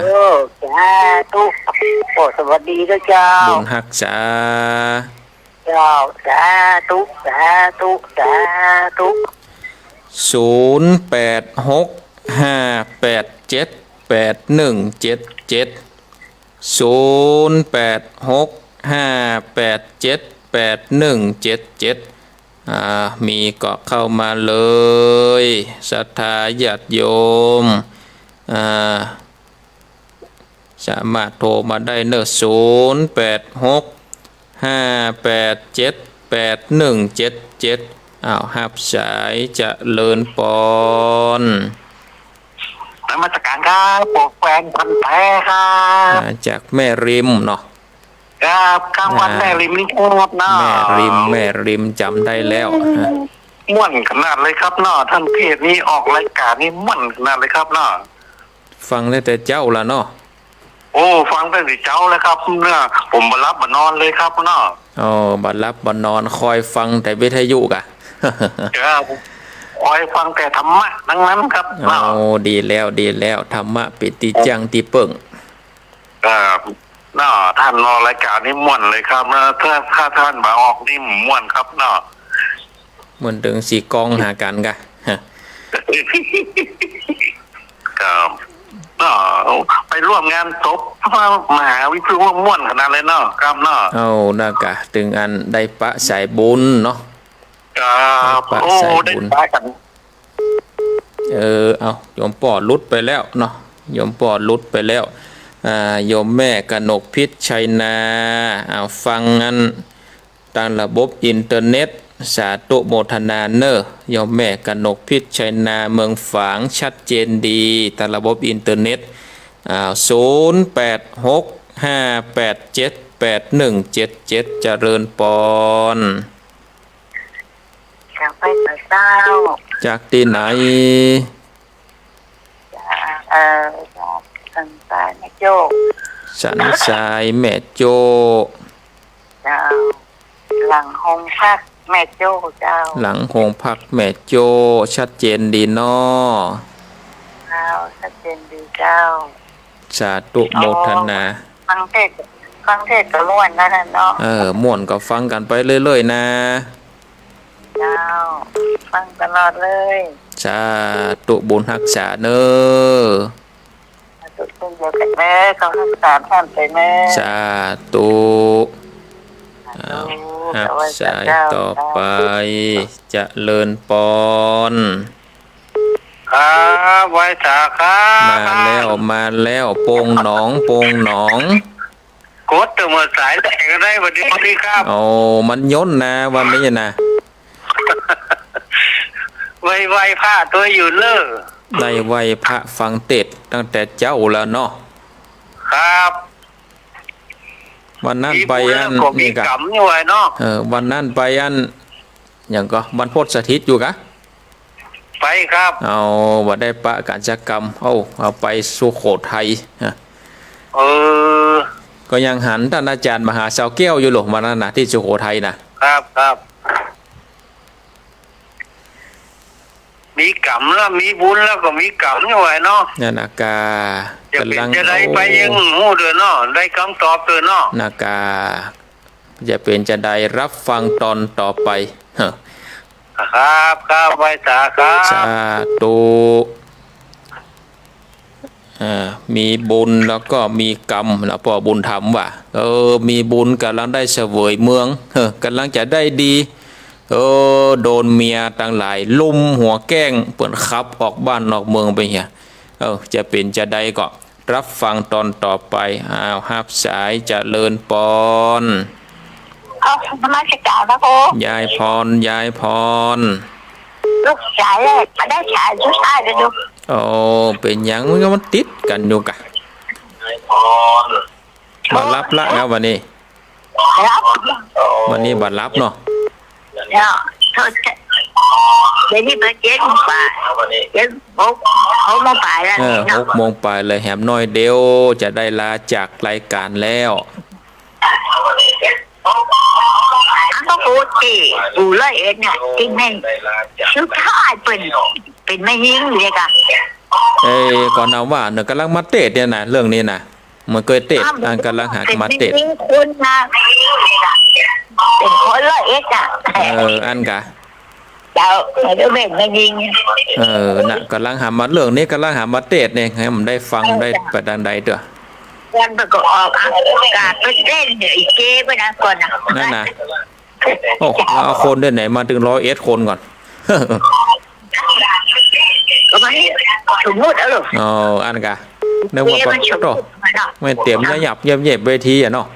เออ สาธุ โอ้ สวัสดีเน่อเจ้า บุญฮักษา เจ้า สาธุ สาธุ สาธุ ศูนย์แปดหกห้าแปดเจ็ดแปดหนึ่งเจ็ดเจ็ด ศูนย์แปดหกห้าแปดเจ็ดแปดหนึ่งเจ็ดเจ็ด อ่า มีก็เข้ามาเลย ศรัทธาญาติโยม อ่า สามารถโทรมาได้เน่อ ศูนย์แปดหกห้าแปดเจ็ดแปดหนึ่งเจ็ดเจ็ด อ้าว ฮับสาย เจริญปอน นมัสการครับ ผมแฟนพันธุ์แท้ครับ อ่า จากแม่ริมเนาะ ครับ กลางวัน อ่า แม่ริมนี่ครับเนาะ แม่ริม แม่ริม จ๋ำได้แล้ว อืม อ่ะ ม่วนขนาดเลยครับเนาะ ต้านเทศน์นี่ออกรายก๋านนี่ม่วนขนาดเลยครับเนาะ ฟังตั้งแต่เจ๊าละเนาะ โอ้ ฟังตั้งแต่เจ๊าแล้วครับเนาะ ผมบ่หลับบ่นอนเลยครับเนาะ อ๋อ บ่หลับบ่นอน คอยฟังแต่วิทยุกะ ครับ คอยฟังแต่ธรรมะตังนั้นครับเนาะ โอ้ ดีแล้ว ดีแล้ว ธรรมะเป๋นตี้จั้งตี้เปิ้ง ครับ เนาะ ต้านออกรายก๋านนี่ม่วนเลยครับเนาะ ถ้า ถ้าต้านบ่ออกนี่ม่วนครับเนาะ เหมือนตึงสิก้องหากั๋นกะ ครับ เนาะ ไปร่วมงานศพพระมหาวิภุม่วนขนาดเลยเนาะ ครับเนาะ เอา นะกะ ตึงอันได้ปะสายบุญเนาะ ครับ ได้ปะ โอ้ สายบุญ ได้ปะกั๋น เออ เอา โยมป้อหลุดไปแล้วเนาะ โยมป้อหลุดไปแล้ว อ่า โยมแม่กนกพิชชัยนา อ่า ฟังอันตางระบบอินเทอร์เน็ต สาธุโมทนาเน่อ โยมแม่กนกพิชชัยนา เมืองฝาง ชัดเจนดี ตางระบบอินเทอร์เน็ต อ่า ศูนย์แปดหกห้าแปดเจ็ดแปดหนึ่งเจ็ดเจ็ด เจริญปอน จากไปเจ้า จากตี้ไหน จาก เอ่อ จาก สายแม่โจ้ สันทรายแม่โจ้ เจ้า หลังโฮงพักแม่โจ้เจ้า หลังโฮงพักแม่โจ้ ชัดเจนดีเนาะ เจ้า ชัดเจนดีเจ้า สาธุโมทนา ฟังเทศน์ ฟังเทศน์ก็ม่วนแล้วนะเนาะ เออ ม่วนก็ฟังกั๋นไปเรื่อยๆ นะ เจ้า ฟังตลอดเลย สาธุบุญฮักษาเน้อ สาธุเช่นเดียวกั๋นเน้อ ขอฮักษาต้านไปเน้อ สาธุ สาธุ อ้าว ฮับสายต่อไป เจ้า เจริญปอน ครับ ไหว้สาครับ มาแล้ว มาแล้ว โป่งหนอง โป่งหนอง กดแต่เมื่อสายแรกก็ได้ สวัสดีครับ โอ้ มันย้นนะ วันนี้นะ ไหว้ ไหว้พระตวยอยู่เน้อ ได้ไหว้พระฟังเทศน์ตั้งแต่เจ๊าแล้วเนาะ ครับ วันนั้นไปอัน มีบุญแล้วก็มี นี่กะ กรรมอยู่ไว้เนาะ เออ วันนั้นไปอัน หยังก่อ บรรพตสถิตอยู่กะ ไปครับ เอา บ่ได้ปะกั๋นสักกำ เอา เอาไปสุโขทัย ฮะ เออ ก็ยังหันต้านอาจ๋ารย์มหาสาวแก้วอยู่โหละ วันนั้นนะ ตี้สุโขทัยนะ ครับ ครับ มีกรรมแล้ว มีบุญแล้วก็มีกรรมอยู่ไว้เนาะ นั่นนะกา จะเป๋น ก๋ำลัง จะได้ไป โอ้ ยังฮู้เตื้อเนาะ ได้กำตอบเตื้อเนาะ นะกา จะเป๋นจะใด ฮับฟังตอนต่อไป เฮ้อ ครับ ครับ ไหว้สาครับ สาธุ อ่า มีบุญแล้วก็มีกรรมนะ ป้อบุญธรรมว่า เออ มีบุญก๋ำลังได้เสวยเมือง เออ ก๋ำลังจะได้ดี เออ โดนเมียตังหลายลุ่มหัวแก้ง เปิ้นขับออกบ้านนอกเมืองไปเหีย เออ จะเป๋นจะใดก็ ฮับฟังตอนต่อไป อ้าว ฮับสาย เจริญปอน เอานมัสก๋านพระครู ยายพร ยายพร ลูกสายอะ บ่ได้สายสุดท้ายเลยลูก โอ้ เป๋นหยัง มันก็มันติดกั๋นอยู่กะ บ่ฮับละครับวันนี้ ฮับ วันนี้บ่ฮับเนาะ เนาะ เดี๋ยวนี้เปิ้นเจ็ดโมงปาย เจ็ด หก หกโมงปายแล้ว เออ เนาะ หกโมงปายเลย แหมหน้อยเดียวจะได้ลาจากรายการแล้ว อ้าว ก็กูตี้ กูร้อยเอ็ดเนี่ย ตี้แม่นสุดท้ายเปิ้น เป๋นแม่ญิงอยู่เลยกะ เอ้ย ก่อนนะว่า เปิ้นก๋ำลังมาเตสน์เนี่ยนะ เรื่องนี้นะ มันเกยเตสน์ อ้าว อันก๋ำลังหามาเตสน์ เป๋นแม่ญิงคนนะ เป๋นคนร้อยเอ็ดน่ะ เออ อันกะ เจ้า เป๋นแม่ญิง เออ น่ะ ก๋ำลังหามาเรื่องนี้ ก๋ำลังหามาเตสน์เนี่ย หื้อมันได้ฟัง เออ ได้ไปตางใดเตื้อ วันประกอบ อ่ะ กาดไปเต้นเดี๋ยวอีเจ๊ไปนะก่อนนะ นั่นนะ โอ้ เอาคนตี้ไหนมาตึงร้อยเอ็ดคนก่อน ก็มานี่ สมมุติเอาลูก อ๋อ อันกะ นึกว่า เอ๊ะ ก็ มันสมมุติ โถ่ มาเนาะ ไม่เตรียมจะหยับเย็บเย็บเวทีอะเนาะ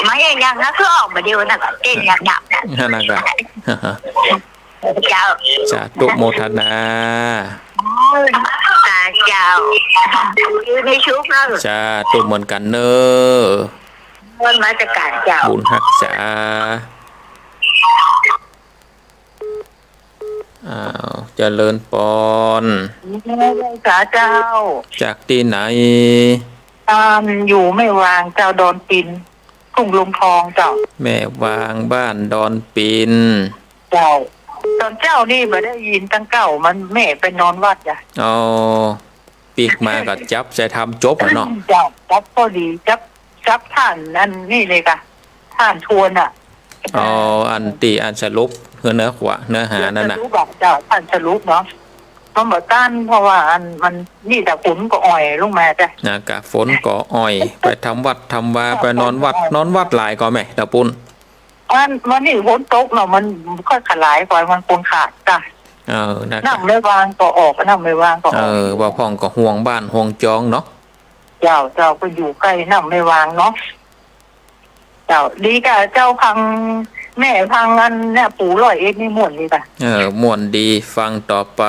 ไม่ยังนะ คือออกมาเดียวนะ เต้นหยับๆ นะ นั่นนะกะ เจ้า สาธุโมทนา สาธุเจ้า อยู่ในชุกเนอะ สาธุเหมือนกั๋นเน้อ นมัสก๋านเจ้า บุญฮักษา อ้าว เจริญปอน ไหว้สาเจ้า จากตี้ไหน อ่า อยู่แม่วางเจ้า ดอนปิน ทุ่งลมทองเจ้า แม่วางบ้านดอนปิน เจ้า ต๋อนเจ๊านี่บ่ได้ยินตังเก่า มันแม่ไปนอนวัดจ้ะ อ๋อ ปิ๊กมาก็จับใส่ธรรมจบอะเนาะ เจ้า จับพอดี จับ จับต้านอันนี้เลยกะ ต้านทวนอะ อ๋อ อันตี้อันสรุป คือเนื้อขวา เนื้อหานั่นน่ะ สรุปอะเจ้า ต้านสรุปเนาะ มันบ่ต้าน เพราะว่าอัน มันนี่แต่ฝนก็อ่อยลงมาจ้ะ นะกะ ฝนก็อ่อย ไปทำวัดทำวา ไปนอนวัด นอนวัดหลายก่อแม่ ตะปุ้น วัน วันนี้ฝนตกเนาะ มันค่อยขลายไป มันคงขาดจ้ะ เออ นะ น้ำแม่วางก็ออก น้ำแม่วางก็ออก เออ ว่าพ่องก็ห่วงบ้านห่วงจองเนาะ เจ้า เจ้า ก็อยู่ใก้น้ำแม่วางเนาะ เจ้า ดีกะเจ้า ฟังแม่ฟังอันเนี่ย ปู่ร้อยเอ็ดนี่ม่วนดีกะ เออ ม่วนดี ฟังต่อไป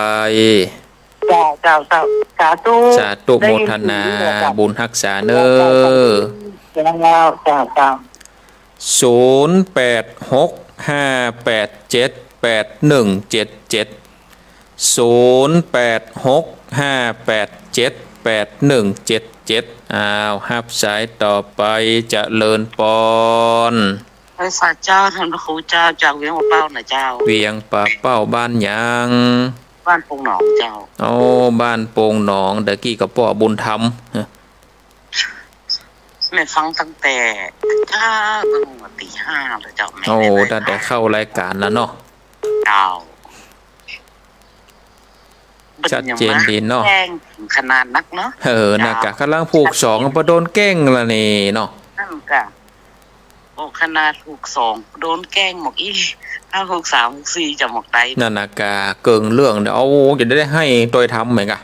เจ้า เจ้า เจ้า สาธุ สาธุโมทนา ได้ยินดีเลยเจ้า บุญฮักษาเน้อ เจ้า เจ้า เจ้า ศูนย์แปดหกห้าแปดเจ็ดแปดหนึ่งเจ็ดเจ็ด ศูนย์แปดหกห้าแปดเจ็ดแป แปดหนึ่งเจ็ดเจ็ด อ้าว ฮับสายต่อไป เจริญปอน ไหว้สาเจ้า ต้านพระครูเจ้า จากเวียงป่าเป้านะเจ้า เวียงป่าเป้า บ้านหยัง บ้านโป่งหนองเจ้า โอ้ บ้านโป่งหนอง ตะกี้ก็ป้อบุญธรรม แม่ฟังตั้งแต่เช้า ตั้งแต่ตีห้าแล้วเจ้า แม่ โอ้ ได้ ตั้งแต่เข้ารายก๋านแล้วเนาะ เจ้า ชัดเจนดีเนาะ แจ้งขนาดนักเนาะ เออ เจ้า นะกะ ก่ำลังผูกสอง ปะโดนแกล้งละนี่เนาะ นั่นกะ โอ้ ขนาดผูกสอง โดนแกล้งหมดอี้ ถ้าผูกสาม ผูกสี่ จะหมดได้ นั่นนะกะ เกิ่งเรื่องเนี่ย เอา จะได้ไห้ตวยธรรมเหมือนกะ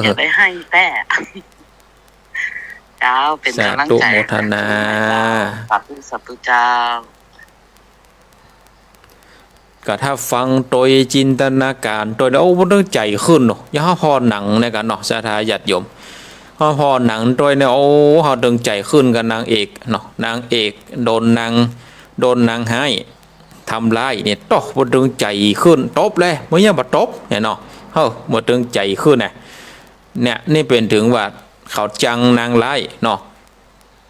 จะได้ไห้แต๊ เจ้า เป๋นก๋ำลังใจ๋ สาธุโมทนา สาธุ สาธุเจ้า ก็ถ้าฟังตวยจินตนาก๋านตวยแล้ว โอ้ มันตึงใจ๋ขึ้นเนาะ อย่างเฮาผ่อหนังเนี่ยกั๋นเนาะ ศรัทธาญาติโยม เฮาผ่อหนังตวยเนี่ย โอ้ เฮาตึงใจ๋ขึ้นกับนางเอกเนาะ นางเอกโดนนาง โดนนางฮ้ายทำร้ายเนี่ย โต้ มันตึงใจ๋ขึ้น ตบเลย เมื่อยังบ่ตบเนี่ยเนาะ เฮ้อ มันตึงใจ๋ขึ้นน่ะ เนี่ย นี่เป๋นถึงว่าเขาจังนางร้ายเนาะ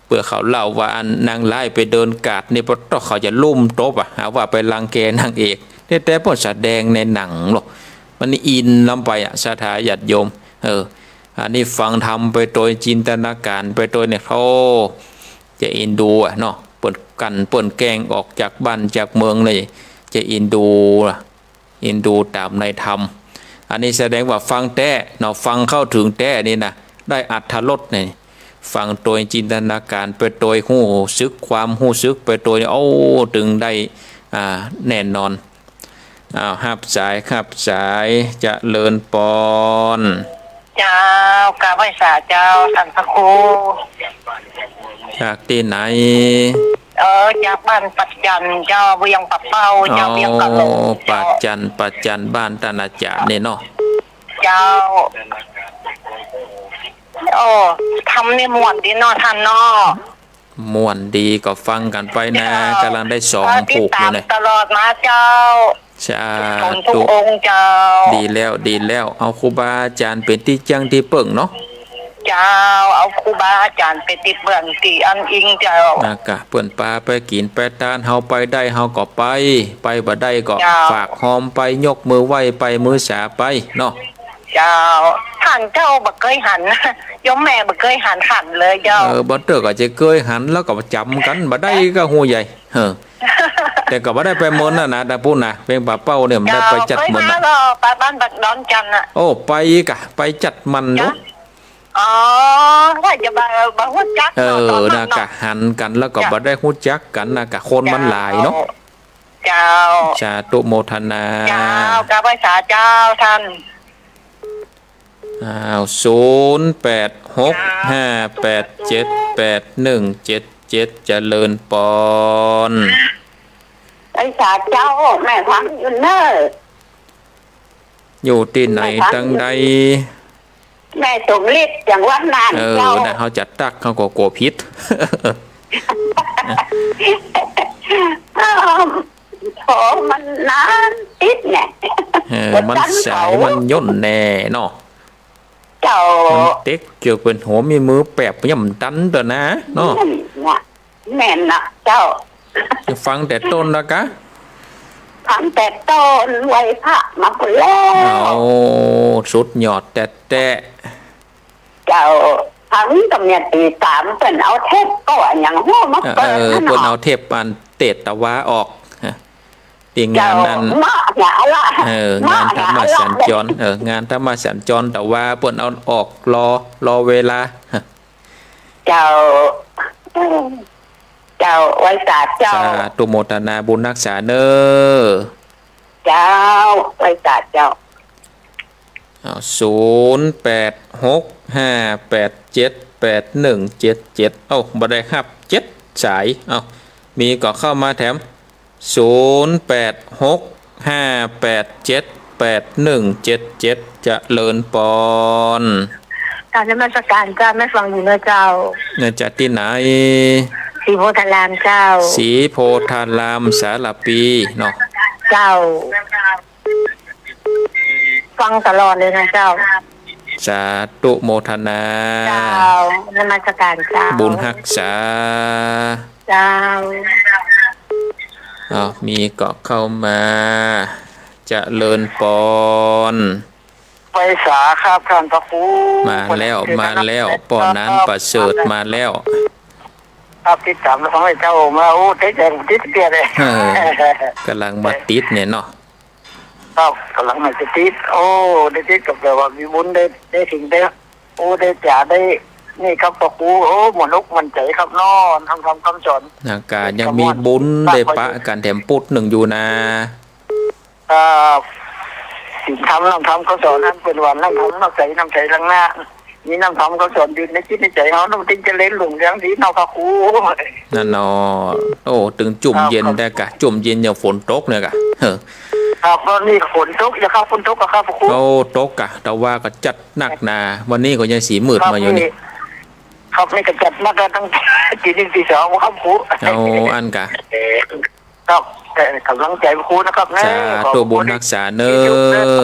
เปื้อเขาเล่าว่าอันนางร้ายไปเดินกาดนี่ ปะต๊อเขาจะลุ่มตบอะ หาว่าไปรังแกนางเอก นี่แต่เปิ้นแสดงในหนังเนาะ มันอินล้ำไปอะ ศรัทธาญาติโยม เออ อันนี้ฟังธรรมไปตวยจินตนาก๋านไปตวยเนี่ย โอ้ จะอินดูอะเนาะ เปิ้นกลั่นเปิ้นแกล้งออกจากบ้านจากเมืองเลย จะอินดูอะ อินดูต๋ามในธรรม อันนี้แสดงว่าฟังแต๊เนาะ ฟังเข้าเถิงแต๊นี่นะ ได้อรรถรสเนี่ย ฟังตวยจินตนาก๋านไปตวยฮู้สึก ความฮู้สึกไปตวย โอ้ ตึงได้ อ่า แน่นอน อ้าว ฮับสาย ฮับสาย เจริญปอน เจ้า กราบไหว้สาเจ้า ต้านพระครู จากตี้ไหน เออ จากบ้านป่าจันเจ้า เวียงป่าเป้าเจ้า อ๋อ เวียงกะโหลกเจ้า ป่าจัน ป่าจัน บ้านต้านอาจ๋ารย์นี่เนาะ เจ้า โอ้ ธรรมนี่ม่วนดีเนาะต้านเนาะ ม่วนดีก็ฟังกั๋นไปนะ เจ้า ก๋ำลังได้สอง เออ ผูกอยู่เนี่ย ติดต๋ามตลอดมาเจ้า สาธุ ทุกองค์เจ้า ดีแล้ว ดีแล้ว เอาครูบาอาจ๋ารย์เป๋นตี้เจื้องตี้เปิ้งเนาะ เจ้า เอาครูบาอาจ๋ารย์เป๋นตี้เปิ้งตี้อั้งอิงเจ้า นะกะ เปิ้นปาไปกิ๋นไปตาน เฮาไปได้เฮาก็ไป ไปบ่ได้ก็ เจ้า ฝากฮอมไป ยกมือไหว้ไป มือสาไปเนาะ เจ้า ต้านเจ้าบ่เกยหัน โยมแม่บ่เกยหันต้านเลยเจ้า เออ บ่าเตื้อก็จะเกยหัน แล้วก็จ๋ำกั๋น บ่ได้ก็ฮู้ใหญ่ เออ แต่ก็บ่ได้ไปเมินน่ะนะ ตางปู๊นนะ เวียงป่าเป้าเนี่ย บ่ได้ไปจัดเมินน่ะ เจ้า เกยมาก็ไปบ้านบักดอนจันทน์น่ะ โอ้ ไปกะ ไปจัดมันเนาะ เจ้า อ๋อ ว่าจะบ่ บ่ฮู้จัก เออ เนาะ ต๋อนนั้นเนาะ นะกะ หันกั๋นแล้วก็ เจ้า บ่ได้ฮู้จักกั๋นนะกะ คนมันหลายเนาะ เจ้า สาธุโมทนา เจ้า กราบไหว้สาเจ้าต้าน อ้าว ศูนย์แปดหกห้าแปดเจ็ดแปดหนึ่งเจ็ดเจ็ด เจริญปอน ไหว้สาเจ้า แม่ฟังอยู่เน่อ อยู่ตี้ไหน แม่ฟังอยู่ ตังใด แม่สมฤทธิ์ จังหวัดน่าน เออ เจ้า นะ เฮาจะตั๊ก เฮาก็กั๋วผิด เออ โอ้ มันนานติดเนี่ย เออ มันสาย มันย่นแน่เนาะ เจ้า มันเต๊กเกี่ยวเป๋นหัวมีมือแปบ ย่ำตันเตื้อนะเนาะ แม่นน่ะ แม่นน่ะเจ้า ฟังแต่ต้นแล้วกะ ฟังแต่ต้น ไหว้พระมาพุ้นแล้ว โอ้ สุดยอดแต๊ๆ เจ้า ฟังตั้งแต่ตีสาม เปิ้นเอาเทปก็อะหยังฮู้มาเปิด เออ หั้นเนาะ เปิ้นเอาเทปอันเตศตะวาออก ฮะ ตี้งานอัน เจ้า เมาะหาละ เออ เมาะหาละ งานธรรมสัญจร เออ งานธรรมสัญจรตะวา เปิ้นเอาออกรอ รอเวลา ฮะ เจ้า เจ้า ไหว้สาเจ้า สาธุโมทนาบุญฮักษาเน่อ เจ้า ไหว้สาเจ้า อ้าว ศูนย์แปดหกห้าแปดเจ็ดแปดหนึ่งเจ็ดเจ็ด เอ้า บ่ได้ฮับเจ็ดสาย เอ้า มีก็เข้ามาแถม ศูนย์แปดหกห้าแปดเจ็ดแปดหนึ่งเจ็ดเจ็ด เจริญปอน กราบนมัสการเจ้า แม่ฟังอยู่เน่อเจ้า เน่อ จากตี้ไหน ศรีโพธารามเจ้า ศรีโพธารามสารภีเนาะ เจ้า ฟังตลอดเลยนะเจ้า สาธุโมทนา เจ้า นมัสการเจ้า บุญฮักษา เจ้า อ้าว มีก็เข้ามา เจริญปอน ไหว้สาครับท่านพระครู มาแล้ว มาแล้ว ป้อหนานประเสริฐมาแล้ว ครับ ติดต๋ามฟังไอ้เจ้ามา โอ้ ติดแจ้งติดเตี้ยเลย เออ ก่ำลังมาติดเนี่ยเนาะ ครับ ก่ำลังมาจะติด โอ้ ได้ติดก็แปลว่ามีบุญได้ ได้ถึงได้ โอ้ ได้จ๋าได้ นี่ครับพระครู โอ้ มั่นอกมั่นใจ๋ครับเนาะ ธรรมธรรมคำสอน นะ ก็ยังมีบุญได้ปะกั๋นแถมปุ๊ดนึ่งอยู่นะ ครับ ศีลธรรม น้ำธรรมคำสอน อันเปิ้นว่าน้ำธรรมน้ำใส น้ำใสหลั่งหน้า มีน้ำธรรมคำสอนอยู่ในจิตในใจ๋เฮา มันจึงเจริญรุ่งเรืองดีเนาะพระครู นั่นเนาะ โอ้ ตึงจุ่มเย็น ครับ ได้กะ จุ่มเย็นอย่างฝนตกเนี่ยกะ เออ ครับ ตอนนี้ฝนตกอยู่ครับ ฝนตกอะครับพระครู โอ้ ตกกะ แต่ว่าก็จัดนักหนา วันนี้ก็ยังสีมืดมาอยู่นี่ ครับ นี่ก็จัดนักกันตั้งแต่ตีหนึ่งตีสองครับครู เอาอันกะ ครับ เอ่อ ก่ำลังใจ๋ครูนะครับเนาะ สาธุ ขอบคุณ บุญฮักษาเน่อ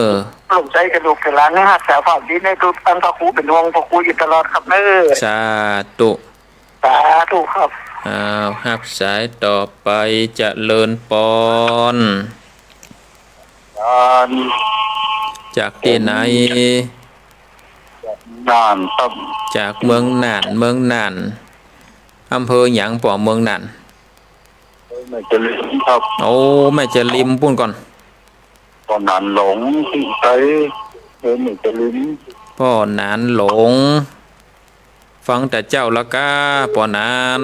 ร่วมใจ๋กับลูกกับหลานนะ ฮักษาความดีในทุกท่าน พระครูเป๋นห่วงพระครูอยู่ตลอดครับเนาะ สาธุ สาธุครับ อ้าว ฮับสายต่อไป เจริญปอน จากตี้ไหน น่านครับ จากเมืองน่าน เมืองน่าน อำเภอหยังป้อ เมืองน่าน แม่จาริมครับ โอ้ แม่จาริมปู๊นก่อน ป้อหนานหลง ตี้ใส เออ แม่จาริม ป้อหนานหลง ฟังแต่เจ้าละก้า ป้อหนาน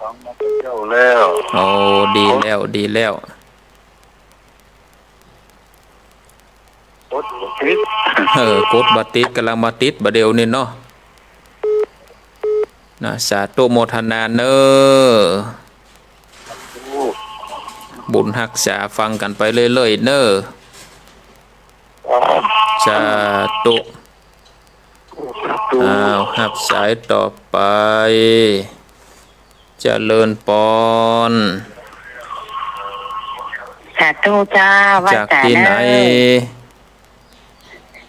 ฟังมาแต่เจ้าแล้ว โอ้ ดีแล้ว ดีแล้ว กดบ่ติด เออ กดบ่ติด ก่ำลังมาติดบ่าเดี่ยวนี้เนาะ นะ สาธุโมทนาเน่อ บุญฮักษา ฟังกั๋นไปเรื่อยๆ เน่อ สาธุ อ้าว ฮับสายต่อไป เจริญปอน สาธุเจ้า ว่า จากตี้ไหน จ๋าเน่อ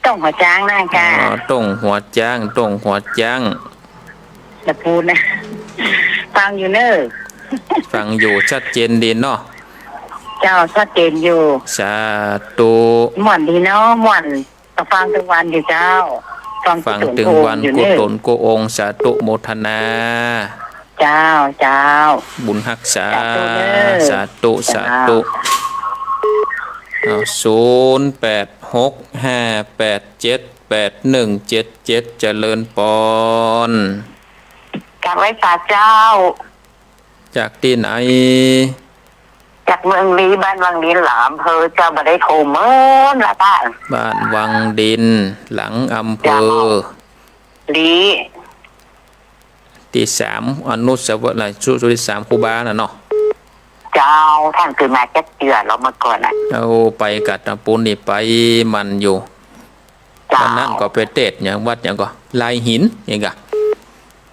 ต้งหัวจ๊างน่ะก้า อ๋อ ต้งหัวจ๊าง ต้งหัวจ๊าง ละปูนนะ ฟังอยู่เน่อ ฟังอยู่ ชัดเจนดีเนาะ เจ้า ชัดเจนอยู่ สาธุ ม่วนดีเนาะ ม่วน ฟังตึงวันอยู่เจ้า ฟังตึงวัน กุศลกู้องค์ สาธุโมทนา เจ้า เจ้า บุญฮักษา สาธุเน่อ สาธุ สาธุ เจ้า อ้าว ศูนย์แปดหกห้าแปดเจ็ดแปดหนึ่งเจ็ดเจ็ด เจริญปอน กราบไหว้สาเจ้า จากตี้ไหน จากเมืองลี้ บ้านวังดิน หลังอำเภอเจ้า บ่ได้โทรเมินละก้า บ้านวังดิน หลังอำเภอ เจ้า ลี้ ตี้สาม อนุสาวรีย์ สุริสามครูบาน่ะเนาะ เจ้า ต้านเกยมาจักเตื้อแล้วเมื่อก่อนน่ะ เอาไปกั๋นตะปูนนี่ไปมันอยู่ เจ้า วันนั้นก็ไปเตศน์หยัง วัดหยังก่อ ลายหิน หยังก่อ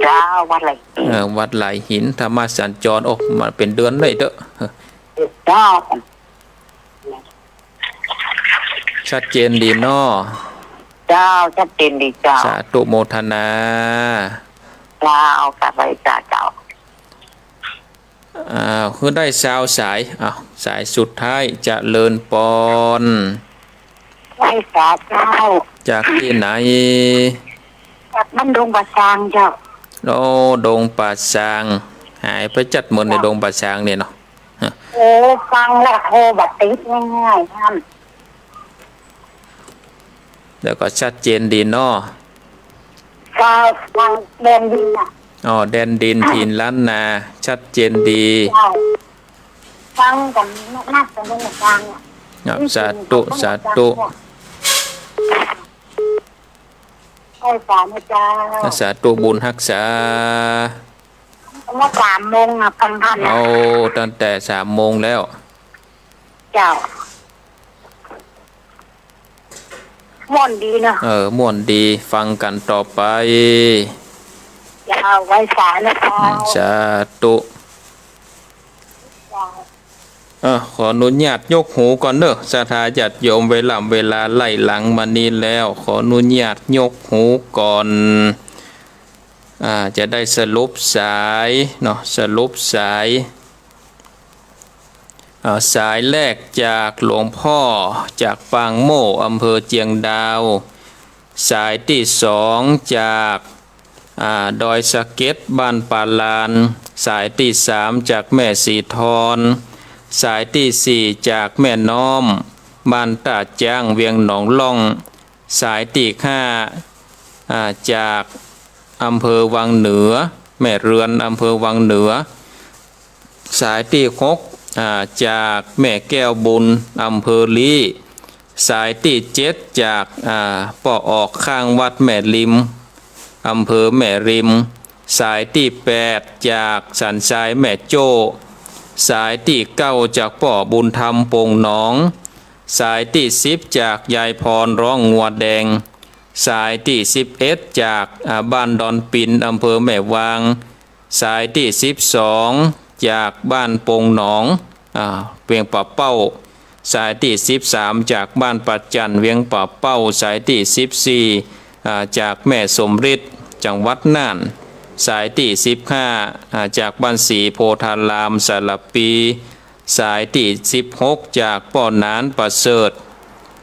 เจ้า วัดลายหิน เออ วัดลายหิน ธรรมสัญจร โอ้ มาเป๋นเดือนเลยเต๊อะ เจ้า ชัดเจนดีเนาะ เจ้า ชัดเจนดีเจ้า สาธุโมทนา เจ้า กราบไหว้สาเจ้า อ้าว คือได้ซาวสาย อ้าว สายสุดท้าย เจริญปอน ไหว้สาเจ้า จากตี้ไหน จากบ้านดงป่าซางเจ้า โอ้ ดงป่าซาง หายไปจัดเมินในดงป่าซางเนี่ยเนาะ โอ้ ฟังแล้วโทรบ่ติดง่ายๆ ท่าน แล้วก็ชัดเจนดีเนาะ ก็ฟังแดนดินน่ะ อ๋อ แดนดินถิ่นล้านนา ชัดเจนดี เจ้า ฟังกั๋นนักกั๋นเมืองกลางอ่ะ ครับ สาธุ สาธุ ไหว้สานะเจ้า สาธุบุญฮักษา เมื่อสามโมงนะ ฟังทันนะ โอ้ ตั้งแต่สามโมงแล้ว เจ้า ม่วนดีเนาะ เออ ม่วนดี ฟังกั๋นต่อไป เจ้า ไหว้สานะเจ้า สาธุ เจ้า อ่ะ ขออนุญาตยกหูก่อนเด้อ ศรัทธาญาติโยม เวลา เวลาไล่หลังมานี้แล้ว ขออนุญาตยกหูก่อน อ่า จะได้สรุปสายเนาะ สรุปสาย อ่า สายแรกจากหลวงพ่อ จากปางโม่ อำเภอเจียงดาว สายตี้สองจาก อ่า ดอยสะเก็ด บ้านป่าลาน สายตี้สามจากแม่สีทอน สายตี้สี่จากแม่น้อม บ้านต้าจ๊าง เวียงหนองล่อง สายตี้ห้า อ่า จากอำเภอวังเหนือ แม่เรือน อำเภอวังเหนือ สายตี้หก อ่า จากแม่แก้วบุญ อำเภอลี้ สายตี้เจ็ด จาก อ่า ป้อออกข้างวัดแม่ริม อำเภอแม่ริม สายตี้แปด จากสันทรายแม่โจ้ สายตี้เก้า จากป้อบุญธรรมโป่งหนอง สายตี้สิบ จากยายพรร้องงัวแดง สายตี้สิบเอ็ด จาก อ่า บ้านดอนปิน อำเภอแม่วาง สายตี้สิบสอง จากบ้านโป่งหนอง อ่า เวียงป่าเป้า สายตี้สิบสาม จากบ้านป่าจั่น เวียงป่าเป้า สายตี้สิบสี่ อ่า จากแม่สมฤทธิ์ จังหวัดน่าน สายตี้สิบห้า อ่า จากบ้านศรีโพธาราม สระปี สายตี้สิบหก จากป้อหนานประเสริฐ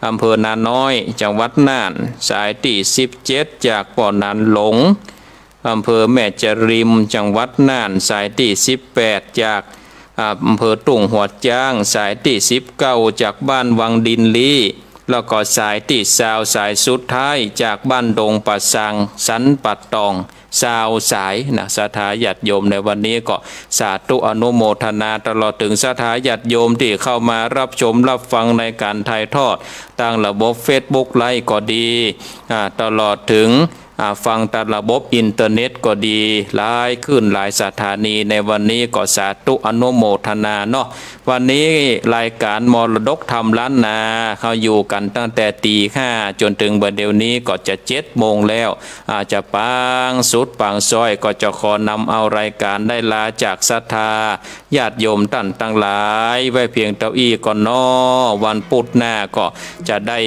อำเภอนาน้อย จังหวัดน่าน สายตี้สิบเจ็ด จากป้อหนานหลง อำเภอแม่จริม จังหวัดน่าน สายตี้สิบแปด จาก อ่า อำเภอทุ่งหัวจ๊าง สายตี้สิบเก้า จากบ้านวังดินลี้ แล้วก็สายตี้ซาว สายสุดท้าย จากบ้านดงป่าซาง สันป่าตอง ซาวสายนะ ศรัทธาญาติโยมในวันนี้ก็สาธุอนุโมทนา ตลอดถึงศรัทธาญาติโยมตี้เข้ามารับชมรับฟังในก๋านถ่ายทอด ตางระบบเฟซบุ๊กไลฟ์ก็ดี อ่า ตลอดถึง อ่า ฟังตางระบบอินเทอร์เน็ตก็ดี หลายคลื่นหลายสถานี ในวันนี้ก็สาธุอนุโมทนาเนาะ วันนี้รายก๋านมรดกธรรมล้านนา เฮาอยู่กั๋นตั้งแต่ตีห้าจ๋นเถิงบ่าเดี่ยวนี้ก็จะเจ็ดโมงแล้ว อ่า จะปางสุดปางซ้อย ก็จะขอนำเอารายก๋านได้ลาจากศรัทธาญาติโยมต้านตังหลาย ไว้เพียงเต้าอี้ก่อนเนาะ วันพุธหน้าก็จะได้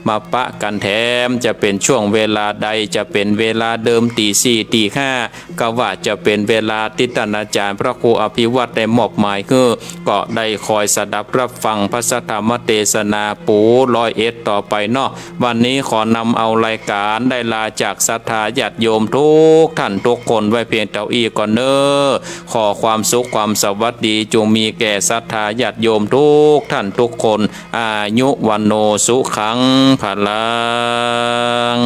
มาปะกั๋นแถม จะเป๋นช่วงเวลาใด จะเป๋นเวลาเดิมตีสี่ ตีห้า ก็ว่าจะเป๋นเวลาตี้ต้านอาจ๋ารย์พระครูอภิวัตรได้มอบหมายหื้อ ก็ได้คอยสดับรับฟังพระสัทธรรมเตสนา ปู๋ร้อยเอ็ดต่อไปเนาะ วันนี้ขอนำเอารายก๋านได้ลาจากศรัทธาญาติโยมทุกท่านทุกคนไว้เพียงเต้าอี้ก่อนเน่อ ขอความสุขความสวัสดีจงมีแก่ศรัทธาญาติโยมทุกท่านทุกคน อายุ วัณโณ สุขัง พลัง